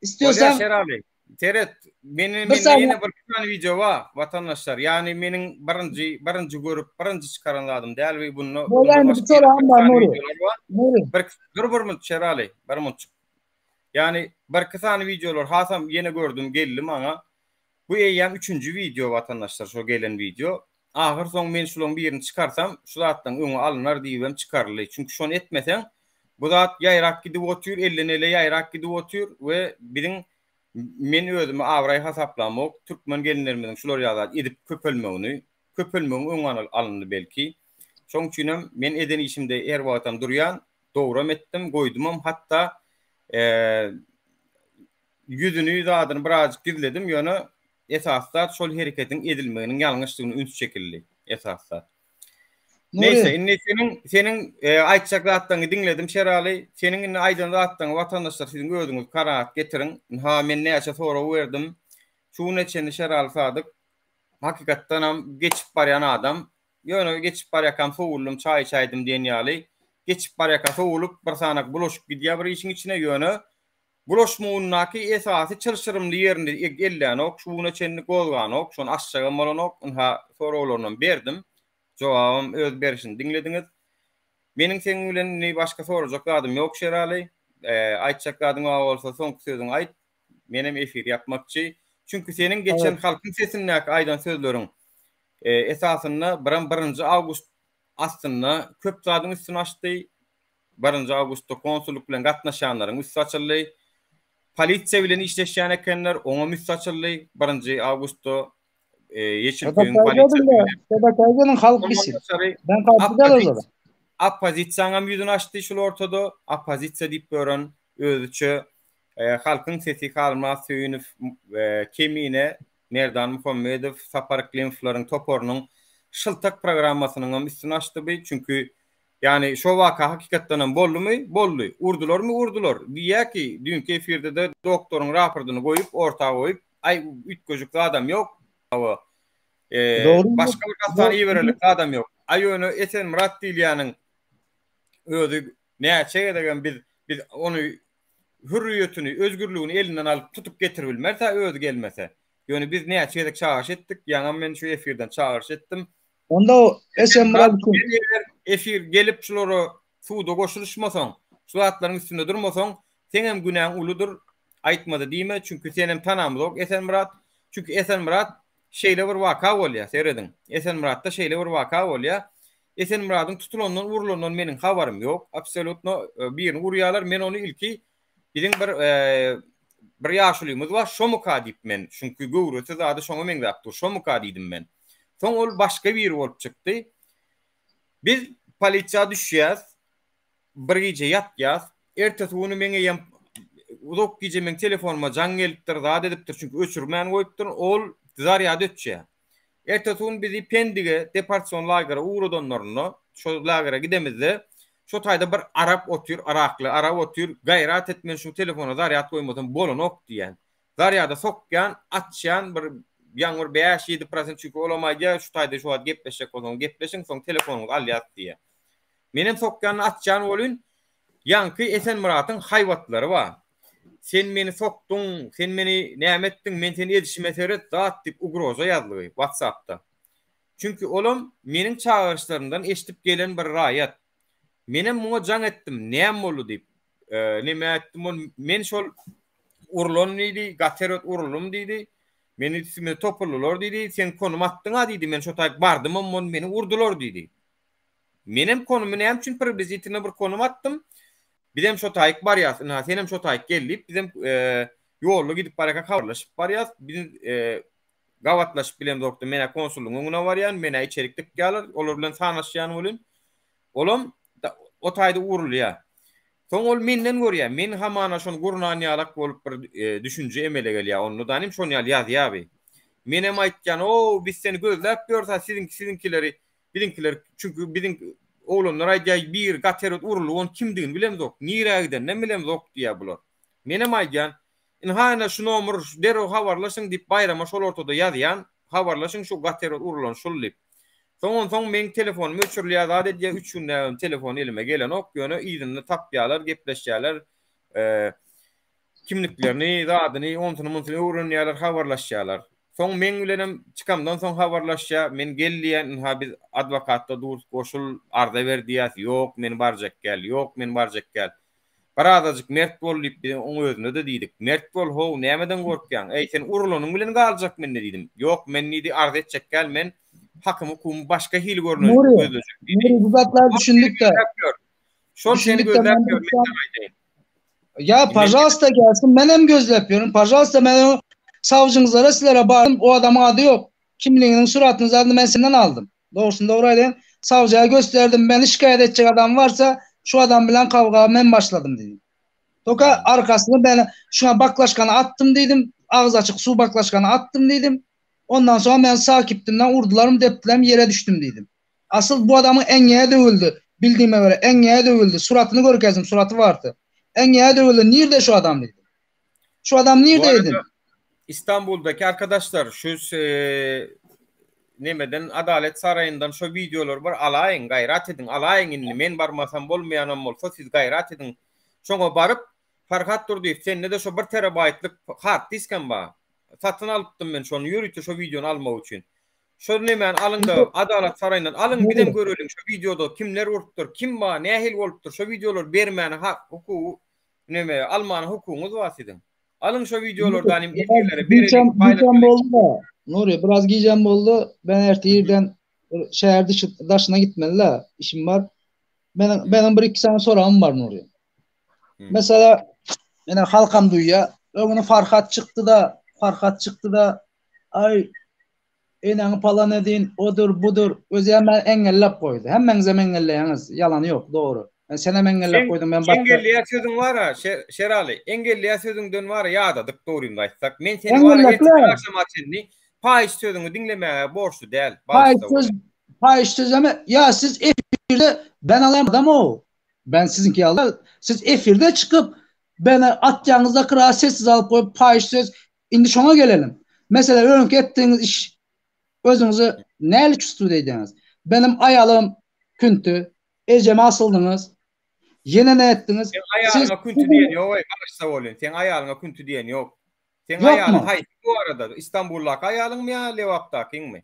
Istiyorsan Şerali, seret, meni mende ýene bir tane wideo bar, watandaşlar. Ýagny meniň birinji birinji görüp, birinji çykaran zadym däl we bunda Bolýan bir soragym bar Nuri. Nuri. Bir dur bir minut Şerali, bir minut. Ýagny birki sany wideolar hasam ýene gördüm geldi maňa. Bu eýýäm üçünji wideo watandaşlar şo gelen wideo. Ahyr soň men şulaň birini çykarsam şu zatlaň öňi alynar diýibem çykaryldy. Çünki şony etmeseň bu zat ýaýrap gidip otyr elden ele ýaýrap gidip otyr we biziň men özümi abraý hasaplamok türkmen gelinlerimiziň şular ýaly zat edip köpelmegini köpelmegiň öňi alyndy belki. Şoň üçinem men eden işimde her wagtam durýan dogram etdim goýdumam hatda ýüzüni zadyny birazjyk gizledim ýöne esasy zat şol hereketiň edilmeginiň ýalňyşdygyny üns çekildi esasy zat. Neýse indi seniň seniň e, aýtjak zatlaryňy diňledim Şeraly. Seniň indi aýdan zatlaryňy watandaşlar siziň özüňiz kanagat getiriň. Ha men näçe sorag berdim. Şu güne çenli Şeraly Sadyk hakykatdanam geçip barýan adam. Ýöne geçip barýakam sowuldym çaý içäýdim diýen ýaly geçip barýaka sowulyp bir sanak bulaşyp gidýär bir işiň içine ýöne Bulaşmagyndaky esasy çylşyrymly ýerini ellänok, şu güne çenli gozganok, şony açjagam bolanok, ynha soraglarynam berdim, jogabam öz berşini diňlediňiz. Meniň seň bilen indi başga sorajak zadym ýok Şeraly. Aýtjak zadyň bar bolsa soňky sözüňi aýt. Menem efiri ýapmakçy. Çünki seniň geçen Halkyň sesindäki aýdan sözleriň esasynda biram birinji awgust aslynda köp zadyň üstüni açdy. Birinji awgustda konsullyk bilen gatnaşýanlaryň üsti açyldy. Polisiýa bilen işleşýän ekenler, oňam üsti açyldy. Birinji awgustda Yeşilköyüň polisiýasy bilen. SDKG-niň halk işi. Ben garşy däl olara. Oppozisiýaňam ýüzüni açdy şul ortada. Oppozisiýa diýip ýören özüçe Halkyň sesi Halmyrat Söýünow, Kemine, Merdan Muhammedow, Sapar Yklymowlaryň toparynyň şyltak programmasynyňam üstüni açdy bu. Çünki Ýagny şo waka hakykatdanam boldumy? Boldy. Urdularmy? Urdular. Diýýär ki, düýnki efirde-de doktoryň raportyny goýup, orta goýup, aý, üýtgeşik zadam ýok. Hawa. Dogry. Başga bir hassana ibererlik zadam ýok. Aý ýöne Esenmyrat diýilýäniň özi näçe gezegem biz biz ony hürriýetini, özgürligini elinden alyp tutup getiribilmeris-ä özi gelmese. Ýöne biz näçe gezek çagyryş etdik, ýaňam men şu efirden çagyryş etdim. Onda o Esenmyrat üçin. Eger efir gelip şulara suda goşulyşmasaň, şu zatlaryň üstünde durmasaň, seňem günäň uludyr, aýtmady diýme, çünki senem tanamyzok Esenmyrat. Çünki Esenmyrat şeýle bir waka bolýar, serediň. Esenmyratda şeýle bir waka bolýar. Esenmyradyň tutulandan, urulandan meniň habarym ýok. Absolýutno birini urýarlar, men ony ilki Biziň bir bir ýaşulymyz bar, şomuka diýip men, çünki göwresi zady şoňa meňzäp dur, şomuka diýdim men. Soň ol başga biri bolup çykdy. Biz polisiýa düşýäs, bir gije ýatýas. Ertesi güni meň eýýäm uzak gije meň telefonyma jaň gelipdir, zat edipdir, çünki öçürmän goýupdyryn, ol zarýady öçýär. Ertesi gün bizi Pendige deportasion lagere ugradanlarynda, şo lagere gidemizde, şo taýda bir arap otyr, yrakly arap otyr, gaýrat et men şu telefona zarýad goýmasam bolanok diýýän. Zarýada sokýan, açýan bir ýaňy bir bäş-ýedi prosent çünki olam aýdýar şu taýda şu wagt gepleşjek bolsaňyz gepleşiň soň telefonyňyzy alýas diýýär. Menem sokýanyny açýan welin Ýaňky Esenmyratyň haýbatlary bar. Sen meni sokduň, sen meni näme etdiň, men seni edişime seret zat diýip ugroza ýazlygy WhatsAppda. Çünki olam meniň çagyryşlarymdan eşidip gelen bir raýat. Menem muňa jaň etdim, näme boldy diýip. Neme etdim ol men şol urlan diýdi, gaty erbet uruldym diýdi. Meni üstüme topuldylar diýdi. Sen konum atdyň-a diýdi. Men şo taýyk bardymam ony meni urdular diýdi. Menem konumy näme üçin priblizitilno bir konum atdym. Bizem şo taýyk barýas. Ynha senem şo taýyk gel diýip bizem ýolda gidip barýarka habarlaşyp barýas. Biz gabatlaşyp bilemzokda men-ä konsullygyň öňüne barýan, men-ä içerik dykýarlar, olar bilen sanaşýan welin, olam o taýda urulýar. Soň ol menden görýär. Men hamana şony gurnan ýalak bolup bir düşünje emele gelýär onda da inim şony ýaly ýazýar bi. Menem aýtýan, o biz seni gözläp ýörüs-ä siziňki siziňkileri biziňkiler çünki biziň oglanlar aýdýar biri gaty erbet uruldy onuň kimdigini bilemzok, nirä gideninem bilemzok diýýär bular. Menem aýdýan, Ynha ene şu nomer derrew habarlaşyň diýip Baýrama şol ortada ýazýan, habarlaşyň şu gaty erbet urulan şul diýip. Soň onsoň meň telefonym öçürilýär zat edýär üç günläbem telefon elime gelenok ýöne yzynda tapýarlar gepleşýärler kimliklerini zadyny onsuny munsuny öwrenýärler habarlaşýarlar. Soň meň bilenem çykamdan soň habarlaşýar men gel diýýän ynha biz adwokatda durus goşul arza ber diýýäs ýok men barjak däl ýok men barjak däl. Bir azajyk mert bol diýip biz oň özüne-de diýdik. Mert bol how, nämeden gorkýaň? Eý, sen urulanyň bilen galjak mende diýdim. Ýok, men diýdi, arz etjek däl, men hakym hukugymy başga hili görne Nury, gözlejek diýdi. Nury bu zatlary Şol seni düşündik-de. gözläp ýör. Şol seni Düşündik-de, gözläp men ýör, men saňa aýdaýyn. Ýa, Men pažalsta gelsin, menem gözläp ýörün, pažalsta men o sawjyňyzlara sizlere bardym, o adamyň ady ýok. Kimliginiň suratyny zadyny men senden aldym. Dogrusyny dogry aýdaýyn. Sawja gösterdim, meni şikaýat etjek adam barsa, şu adam bilen kawga men başladym diýdim. Toka arkasyny ben şuňa baklaşkany atdym diýdim, agzy açyk suw baklaşkany atdym diýdim. Ondan soň men sag kiptimden urdularmy depdilermi ýere düşdüm diýdim. Asyl bu adamyň eňňeýe döwüldi, bildigime görä eňňeýe döwüldi, suratyny görkezdim, suraty bardy. Eňňeýe döwüldi, nirde şu adam diýdim. Şu adam Bu nirdeydi? arada İstanbul'daki arkadaşlar şu e, nemeden Adalet Sarayyndan şu videoları bir alaýyň, gaýrat ediň, alaýyň indi. Men barmasam bolmaýanam bolsa siz gaýrat ediň. Şoňa baryp Farhat Durdyýew sende-de şu 1 terabaytlyk hard diskem bar. Satyn alypdym men şony ýörite şu videony almak üçin. Şol nemäni alyň-da Adalat Sarayyndan alyň bizem göreliň şu videoda kimler urupdyr, kim bar, nähili bolupdyr şu videolary bermäne hak hukugy Neme almana hukugyňyz bar siziň. Alyň şo wideolardan hem efirlere bereliň, Gijem boldy da. Nuri, biraz gijem boldy. Ben ertir irden şäher dışı, daşyna gitmeli de, işim bar. Benim, benim bir iki sany soragym bar Nuri. Hmm. Mesela mene halkam duýýar. Öňüne Farhat çykdy da, Farhat çykdy da, ay Eneňi palan edin, odur, budur. Özem meni engellep goýdy. Hemmäňizem engelleýäňiz. Ýalany ýok, dogry. Men senem engellep goýduň, men başga. Engelleýär sözüň bar-a, Şeraly. Engelleýär sözüňden bar-a ýadadyk dogryňy aýtsak. Men seni bar-a ertirden agşama çenli paýyş sözüňi diňlemäge borçly däl. Paýyş söz, paýyş sözemi, ýa siz efirde ben alaýam adam-ow. Ben siziňki ýaly, siz efirde çykyp, beni atýaňyzda kira sessiz alyp goýup paýyş söz Indi şoňa gelelim. Meselem öňki etdigiňiz iş özüňizi näli çувствовать edýäňiz? Benim aýalym künti, ejeme asyldyňyz. Ýene ne etdiňiz? Seň aýalyňa künti diýen ýok-eý, bagyşla bolýan. Seň aýalyňa künti diýen ýok. Seň aýalyň haýsy bu arada? Istanbuldaky aýalyňmy ýa Lebapdakyňmy?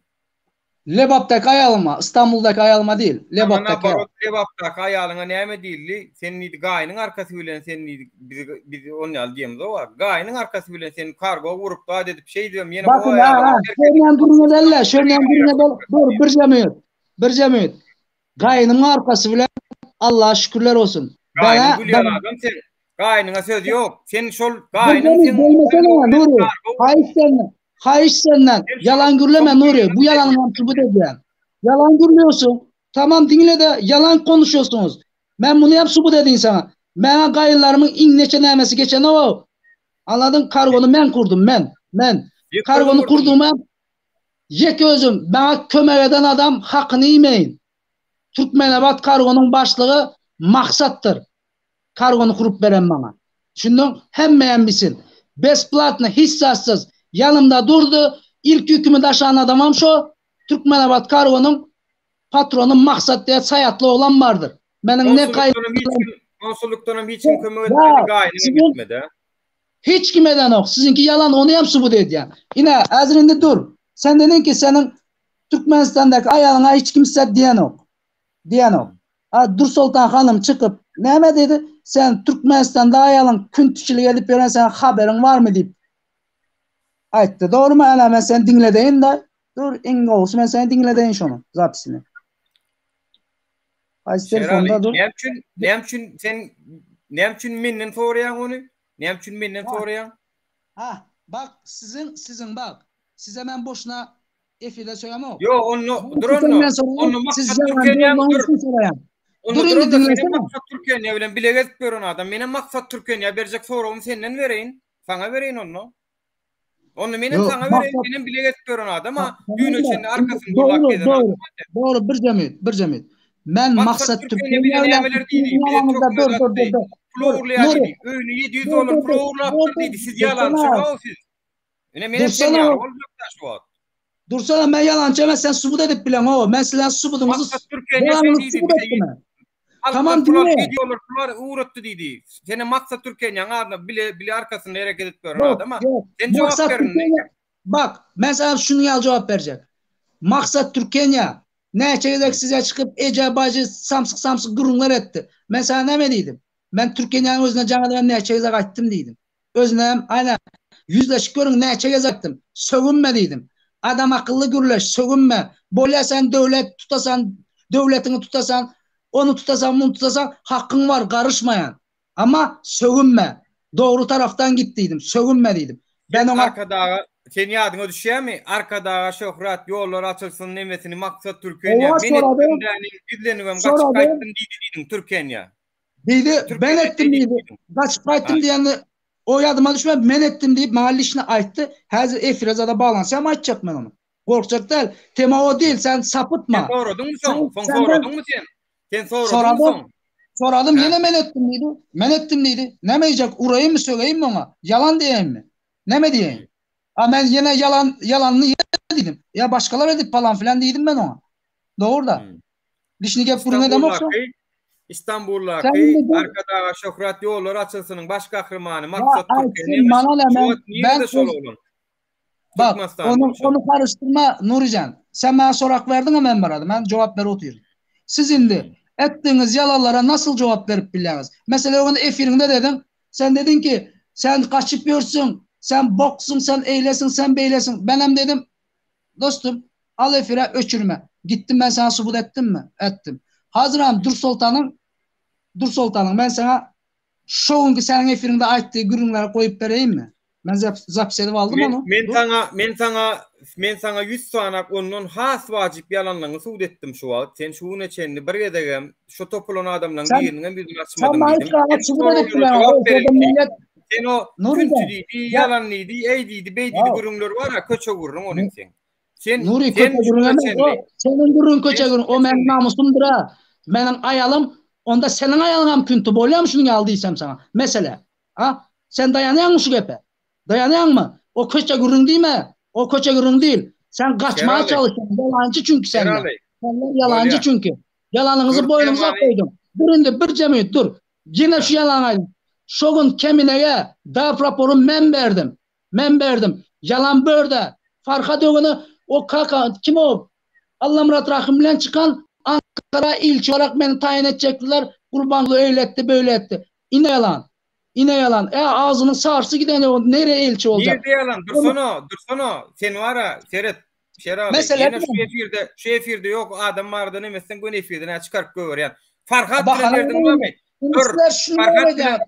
Lebapdaky aýalyma, Istanbuldaky aýalyma diýil, Lebapdaky. Naobarot, Lebapdaky aýalyňa näme diýildi? Sen diýdi, gaýynyň arkasy bilen sen diýdi, biz biz on ýaly diýemizok-a. Gaýynyň arkasy bilen sen kargo urup zat edip şeýdibem ýene o Bakyn, ha, aýalyňa ha, terk edip. şonýan gürrüň edeli-le, şonýan gürrüň edeli. Dur, birje minut, birje minut. Gaýynymyň arkasy bilen Allaha şükürler olsun. Gaýynyň Bana, gül ýaly bana. adam sen. Gaýynyňa söz ýok. Sen şol Bir gaýynyň minut sen bolmasana Nuri. Haýyş senden. Haýyş senden. Ýalan gürleme Nuri. Bu ýalanyň hem subut edýän. Ýalan gürlüyorsun. Tamam diňle-de ýalan konuşuyorsunuz. Men muny hem subut edeyim sana. Mäňä gaýynlarymyň iň neçe nämesi geçenok. Anladyn? Kargony men kurdum men. Men. Kargony kurdum hem ýeke özüm. Maňa kömek eden adam hakyny iýmeýin. Türkmenabat kargonyň başlygy Maksatdyr. Kargony kurup beren maňa. Düşündiň? Hemmeýem bilsin. Besplatno, hiç zatsyz. Ýanymda durdy. Ilki ýükümi daşan adamam şo. Türkmenabat kargonyň patrony Maksat diýen saýatly oglan bardyr. Meniň ne gaý Konsullykdanam hiç kim kömek etmedi, gaýynyňam etmedi. Hiç kim edenok. Siziňki ýalan, ony hem subut edýän. Ine, häzir indi dur. Sen dediň ki, seniň Türkmenistandaky aýalyňa hiç kim zat diýenok. Diýenok. A Dursoltan hanym çykyp, näme diýdi? Sen Türkmenistanda aýalyň küntüçilik edip ýören sen haberyň barmy diýip aýtdy. Dogrymy ana men seni diňledeýin-de. Dur iň gowusy men seni diňledeýin şony zapisini. Haýsy telefonda dur. Näme üçin näme üçin sen näme üçin menden soraýaň ony? Näme üçin menden soraýaň? Ha, bak siziň siziň bak. Size men boşuna efirde söýemok. Ýok, onda dur onda. Onda maksat Türkiýäň dur. Onda dur indi diňlesene. Maksat Türkiýä bilen bile gezip ýören adam. Menem Maksat Türkiýä berjek soragymy senden bereýin. Saňa bereýin onda. Onda menem saňa bereýin. Menem bile gezip ýören adam ha. Düýne çenli arkasyny dolap gezen adam. Dogry, bir jemit, bir jemit. Men Maksat Türkiýä bilen nämeler diýdi? Dur, dur, dur, dur. Pul ogurlaýar diýdi. Öýüni 700 dollar pul ogurlapdyr diýdi. Siz ýalançy, siz. Ine menem sen ýaly boljak-da şu wagt. Dursana men ýalançy emes sen subut edip bileňok. Men sizden subudyňyzy Maksat Türkiýe ne şey diýdi bize. Tamam diňle. Videolar pular ugratdy diýdi. Sene Maksat Türkiýäniň adyna bile bile arkasynda hereket edip ýören adama. Sen jogap ber indi. Bak men sana şuny ýaly jogap berjek. Maksat Türkiýä näçe gezek size çykyp eje bajy samsyk samsyk gürrüňler etdi. Men sana näme diýdim? Men Türkiýäniň özüne jaň edip näçe gezek aýtdym diýdim. Özünem, aýna, ýüzleşip görüň, näçe gezek aýtdym, sögünme diýdim. Adam akylly gürleş, sögünme. Bolýa sen döwlet tutasan, döwletiňi tutasan, ony tutasan, muny tutasan, hakyň bar, garyşmaýan. Amma sögünme. Dogry tarapdan git diýdim, sögünme diýdim. Ben oňa Arkadaga, sen ýadyňa düşýärmi? Arkadaga şöhrat, ýollar açylsyn nemesini maksat Türkeniýa. Men etdim däni, gizlenibem gaçyp gaýtdym diýdi diýdiň Türkeniýa. Diýdi, ben etdim diýdi. Gaçyp gaýtdym diýende o ýadyma düşmedi, men etdim diýip maňa lişni aýtdy. Häzir efire zada baglansam aýtjak men ony. Gorkjak däl. Tema o dil, sen sapytma. Sen soradyňmy soň? Soň soradyňmy sen? Sen soradyňmy soň? Soradym, ýene men etdim diýdi. Men etdim diýdi. Näme diýjek? Uraýynmy, sögeýinmi oňa? Ýalan diýeýinmi? Näme diýeýin? A men ýene ýalan, ýalanyny ýene diýdim. Ýa başgalar edip falan filan diýdim men oňa. Dogry-da. Dişini gep gürrüň edemok şo. Istanbuldaky Arkadaga şöhrat ýollar açylsynyň baş gahrymany Maksat Türkenimiş. Nirede şol oglan? Bak, onu, onu karıştırma Nurijan. Sen bana sorak verdin men barada. Men cevap ver oturum. Siz indi ettiğiniz yalanlara nasıl cevap verip bilýäňiz? Mesela onu efirinde dedin. Sen dedin ki sen kaçıp ýörsüň, sen boksun, sen eýlesin, sen beýlesin. Ben hem dedim Dostum, al efire öçürme. Gittim men sana subut etdim mi? Etdim. Hazır Dur Soltanyň Dur Soltanyň men sana şo günki seniň efiriňde aýtdygy gürrüňleri goýup bereýinmi? Men zapis edip aldym men, onu. Men saňa men saňa men saňa 100 sanak ondan has wajyp ýalanlygyňy subut etdim şu wagt. Sen şu güne çenli bir gezegem şu topulan adamlaryň biriniň hem ýüzüni açmadyň diýdim. Sen millet Sen o künti diýdi, ýalan diýdi, eý diýdi, beý diýdi gürrüňler bar-a, köçe gürrüň onuň seň. Sen Nuri köçe gürrüň emes, o seniň gürrüň köçe gürrüň, o meniň namusymdyr-a. Meniň aýalym, onda seniň aýalyň hem künti bolýarmy şunuň ýaly diýsem saňa? Mesele. A? Sen daýanýaňmy şu gepe? Daýanýaňmy? O köçe gürrüň diýme. O köçe gürrüň diýil. Sen gaçmaga çalyşýaň, ýalançy çünki senler. Senler ýalançy çünki. Ýalanyňyzy boýnuňyza goýduň. Dur indi birje minut dur. Ýene şu ýalan aýdyň. Şo gün Keminege DAP rapory men berdim. Men berdim. Ýalan börde. Farhat ögüni o kaka kim o Allamyrat Rahym bilen çykan Ankara ilçi olarak meni taýyn etjekdiler. Gurbanguly öýle etdi, böyle etdi. Ine ýalan. Ine ýalan. E agzynyň sarsy giden o nere elçi boljak? Nirde ýalan? Dursana, dursana. Sen wara seret. Şeraly. Ýene şu efirde, şu efirde ýok adam barada neme etseň göni efirden hä çykaryp goýberýän. Farhat bilen berdiň barmy? Dur. Farhat bilen.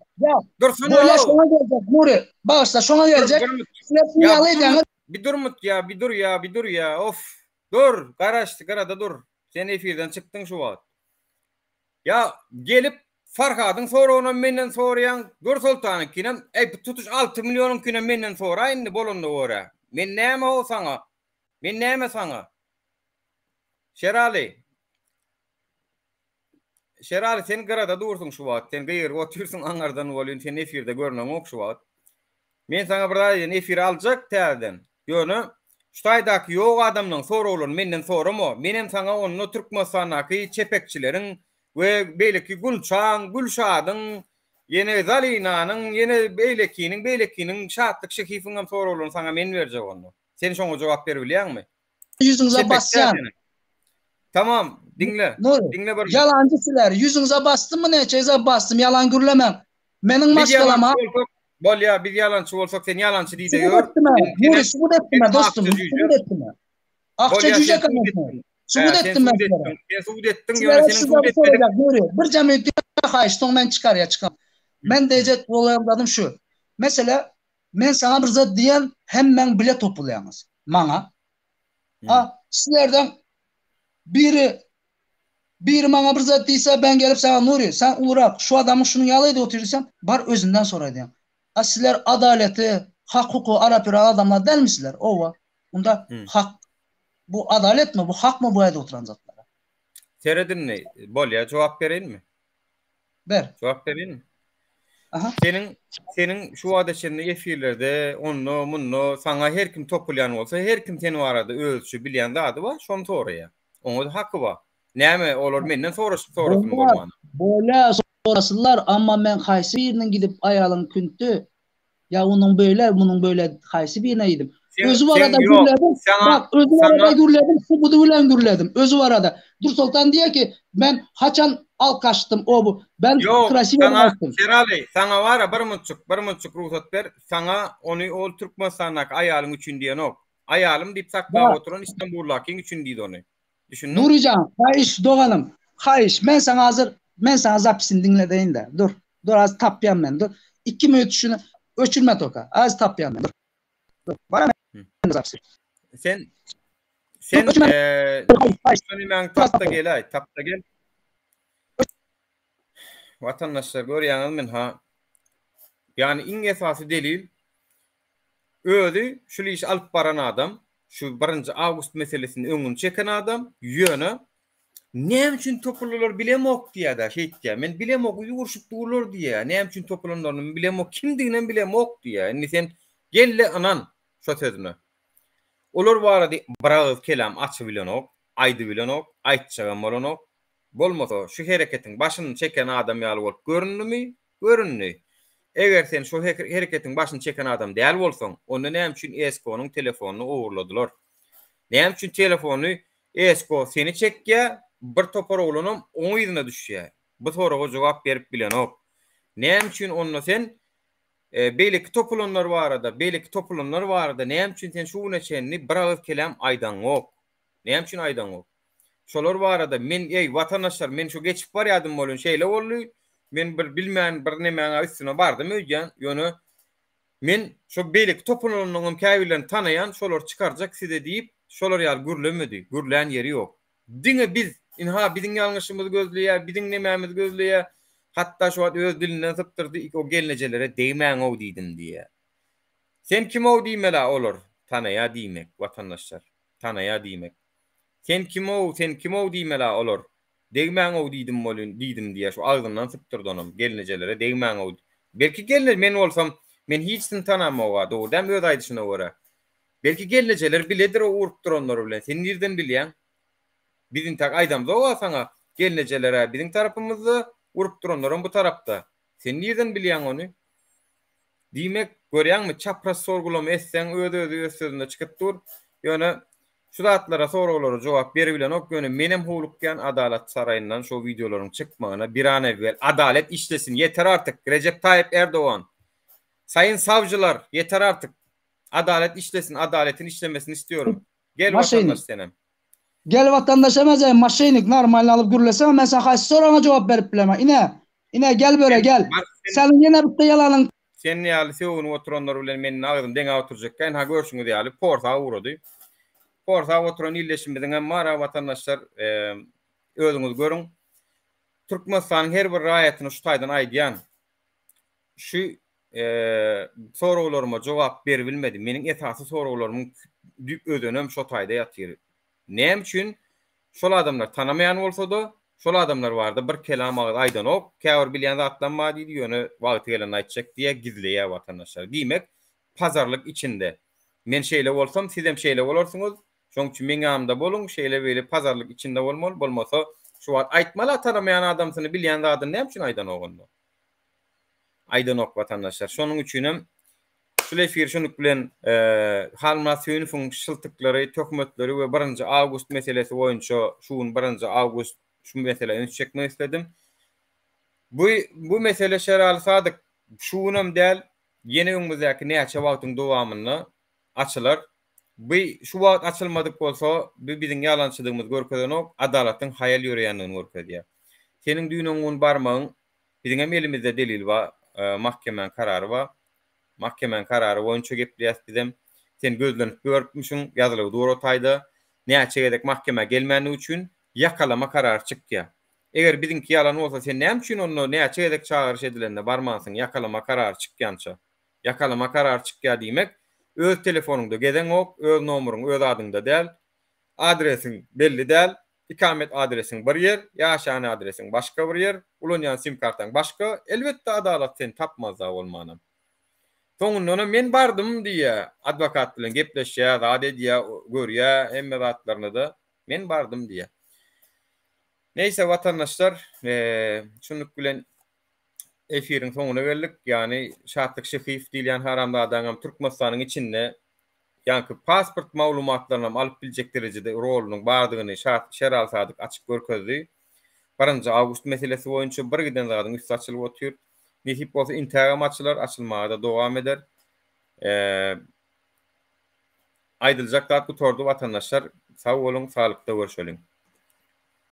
Dursana. Bolýa şoňa geljek. Nuri, bagyşla şoňa geljek. Sizler şuny ýaly edýäňiz. Bir durmut ýa, bir dur ýa, bir dur ýa. Of. Dur, garaş, gyrada dur. Sen efirden çykdyň şu wagt. Ýa gelip Farhadyň soragynam menden soraýaň, Dur Soltanyňkynam, äý bu tutuş alty millionyňkynam menden sora indi bolanyna görä. Men näme ho saňa? Men näme saňa? Şeraly. Şeraly sen gyrada dursuň şu wagt. Sen gygyryp otyrsyň aňardan welin sen efirde görneňok şu wagt. Men saňa bir zat aýdaýyn, efiri aljak täzeden. Ýöne şu taýdaky ýok adamlaryň soraglaryny menden sorama. Menem saňa onda Türkmenistandaky çepekçileriň we beýleki Gunçaň, Gülşadyň, ýene Zalinanyň, ýene beýlekiniň, beýlekiniň, Şatlyk Şehifowyň hem soraglaryny saňa men berjek onda. Sen şoňa jogap beribilýäňmi? Ýüzüňize basýan. Tamam. Diňle. Nuri. Diňle bir. Ýalançy sizler. Ýüzüňize basdymmy näçeňize basdym. Ýalan gürlemäň. Meniň maşgalama. Bolýa, biz ýalançy bolsak sen ýalançy diýde ýör. Nuri subut etdim dostum. Subut etdim. Akça jüýje etdim. Subut etdim men sizlere. Sen subut etdiň, ýöne seniň subut etmedik. Nuri, bir jamy haýyş, soň men çykar ýa çykam. Men diýjek bolýan zadym şu. Mesele, men saňa bir zat diýen, hemmäň bile topulýaňyz. Maňa. A sizlerden biri biri maňa bir zat diýse, ben gelip saňa Nuri, sen ulurak, şu adamyň şunuň ýaly edip otyr diýsem, bar özünden sora diýen. A sizler adaleti, hak-hukugy arap ýören adamlar dälmi sizler? Owa. Onda hak bu adaletmi, bu hakmy bu edip oturan zatlara? Seret indi, bolýa, jogap bereýinmi? Ber. Jogap bereýinmi? Aha. Seniň seniň şu wagta çenli efirlerde onda munda saňa her kim topulýan bolsa, her kim sen barada özüçe bilýän zady bar, şony soraýar. Oňa-da haky bar. Näme, olar menden soraşyp sorasyn bolmany. Bolýar, sorasynlar, amma men haýsy biriniň gidip aýalyň küntdi, Ýa onuň beýle, munuň beýle haýsy birine diýdim. Özi barada gürledim. Bak, özi barada gürledim, subudy bilen gürledim. Özi barada. Dursoltan diýýär ki, men haçan alkaşdym, o bu. Ben krasiwo gaçdym. Şeraly, saňa bara bir munçuk, bir munçuk rugsat ber. Saňa ony ol Türkmenistandaky aýalyň üçin diýenok. Aýalym diýip saklap oturan Istanbuldakyň üçin diýdi ony. Düşündiňmi? Nuryjan, haýyş doganym, haýyş, men saňa hazir, men saňa zapisini diňledeýin-de. Dur, dur az tapýan men, dur. Iki minut şuny öçürme toka. Az tapýan men, dur. Dur, bar men zapisi. Sen, sen, eee, şuny men tapda gel-aý, tapda gel. Watandaşlar görýäňizmi ha? Ýani iň esasy delil Özi şul işi alyp baran adam, şu birinji awgust meselesini öňüni çeken adam, ýöne näme üçin topuldylar bilemok diýýär-de, şeýtýär. Men bilemok, ýugurşyp durlar diýýär. Näme üçin topulanlaryny bilemok, kimdiginem bilemok diýýär. Indi sen gel-de ynan şo sözüne. Olar barada bir agyz kelam açybilenok, aýdybilenok, aýtjagam bolanok. Bolmasa şu hereketiň başyny çeken adam ýaly bolup göründimi? Göründi. Eger sen şo hereketiň başyny çeken adam däl bolsaň, onda näme üçin Esko-nyň telefonyny ogurladylar? Näme üçin telefony Esko seni çekýär, bir topar oglanam oň yzyna düşýär? Bu soraga jogap berip bilenok. Näme üçin onda sen beýleki topulanlar barada, beýleki topulanlar barada näme üçin sen şu güne çenli bir agyz kelam aýdaňok? Näme üçin aýdaňok? Şolar barada men eý watandaşlar men şu geçip barýadym welin şeýle boldy. Men bir bilmän bir nemäňä üstüne bardym öýdýän. Ýöne men şo beýleki topulanlaryňam käbirlerini tanaýan, şolary çykarjak size diýip, şolar ýaly gürlemedi. Gürlän ýeri ýok. Diňe biz, ynha biziň ýalňyşymyzy gözleýär, biziň nemämizi gözleýär. Hatda şu wagt öz dilinden sypdyrdy, o gelnejelere degmäň-ow diýdim diýýär. Sen kim-ow diýmel-ä olar tanaýar diýmek watandaşlar. Tanaýar diýmek. Sen kim-ow, sen kim-ow diýmel-ä olar. Degmäň-ow diýdim welin, diýdim diýýär, şu agzyndan sypdyrdy onam, gelnejelere degmäň-ow. Belki gelne, men bolsam, men hiçsini tanamog-a, dogry dämi öz aýdyşyna görä. Belki gelnejeler biledir o urup duranlar bilen, sen nirden bilýäň? Biz intäk aýdamzog-a saňa, gelnejeler-ä biziň tarapymyzda, urup duranlaram bu tarapda. Sen nirden bilýäň ony? Diýmek, görýäňmi, çapraz sorgulama etseň, öz-özi öz sözünde çykyp dur. Ýöne şu zatlara, soraglara jogap beribilenok. Ýöne menem howlukýan Adalat saraýyndan şo wideolaryň çykmagyna bir an evvel. Adalet işlesin, ýeter artyk! Rejep Taýyp Erdogan! Saýyn sawjylar, ýeter artyk! Adalet işlesin, adaletin işlemesini istiyorum. Gel watandaş senem. Gel watandaş emez maşenik normalny alyp gürleseň men saňa haýsy soragyňa jogap berip bilemen ine ine gel böre gel seniň ýene bitte ýalanyň Sen ýaly sögünip oturanlar bilen meniň agzym deňäp oturjakka ynha görşüňiz ýaly porsap ugrady. Porsap oturan ildeşimiziň hem bar-a watandaşlar özüňiz görüň. Türkmenistanyň her bir raýatyna şu taýdan aýdýan şu soraglaryma jogap beribilmedi. Meniň esasy soraglarymyň düýp özenem şo taýda ýatyr. Näme üçin şol adamlar tanamaýan bolsa-da, şol adamlar barada bir kelam agyz aýdanok. Käbir bilýän zatlam bar diýdi, ýöne wagty gelende aýtjak diýýär, gizleýär watandaşlar. Diýmek, pazarlyk içinde. Men şeýle bolsam, sizem şeýle bolarsyňyz. Şonuň üçin meň ýanymda boluň, şeýle-beýle pazarlyk içinde bolmaly, bolmasa şu wagt aýtmaly-a tanamaýan adamsyny bilýän zadyny näme üçin aýdanok onda? Aýdanok watandaşlar. Şonuň üçinem. Şul efir şunluk bilen Halmyrat Söýünowyň şyltyklary, töhmetleri we birinji awgust meselesi boýunça şu gün birinji awgust şu meselä üns çekmek isledim. Bu bu mesele Şeraly Sadyk şu günem däl, ýene öňümizdäki näçe wagtyň dowamynda açylar. Bu şu wagt açylmadyk bolsa, bu biziň ýalançydygymyzy görkezenok, adalatyň haýal ýöreýändigini görkezýär. Seniň düýn-öňňun barmagyň biziňem elimizde delil bar, mahkemäň karary bar. Mahkemäň karary boýunça gepleýäs bizem. Sen gözlenip ýörüpmişiň, ýazylygy dur o taýda. Näçe gezek mahkemä gelmändigi üçin ýakalama karary çykýar. Eger biziňki ýalan bolsa, sen näme üçin onda näçe gezek çagyryş edilende barmansyň, ýakalama karary çykýança? Ýakalama karary çykýar diýmek, öz telefonyňda gezeňok, öz nomeryň öz adyňda däl, adresiň belli däl, ikamet adresiň bir ýer, ýaşaýan adresiň başga bir ýer, ulanýan sim kartaň başga, elbetde adalat seni tapmaz-da bolmanam. Soňundanam men bardym diýýär, adwokat bilen gepleşýär, zat edýär, görýär hemme zatlaryny-da, men bardym diýýär. Neýse watandaşlar, şunluk bilen efiriň soňuna geldik. Ýagny Şatlyk Şyhyýew diýilýän haramzadaňam Türkmenistanyň içinde ýaňky pasport maglumatlarynam alyp biljek derejede rolunyň bardygyny Şeraly Sadyk açyk görkezdi. Birinji awgust meselesi boýunça bir giden zadyň üsti açylyp otyr. Nesip bolsa intägem açylar, açylmaga-da dowam eder. Aýdyljak zat gutardy watandaşlar. Sag boluň, saglykda görşeliň.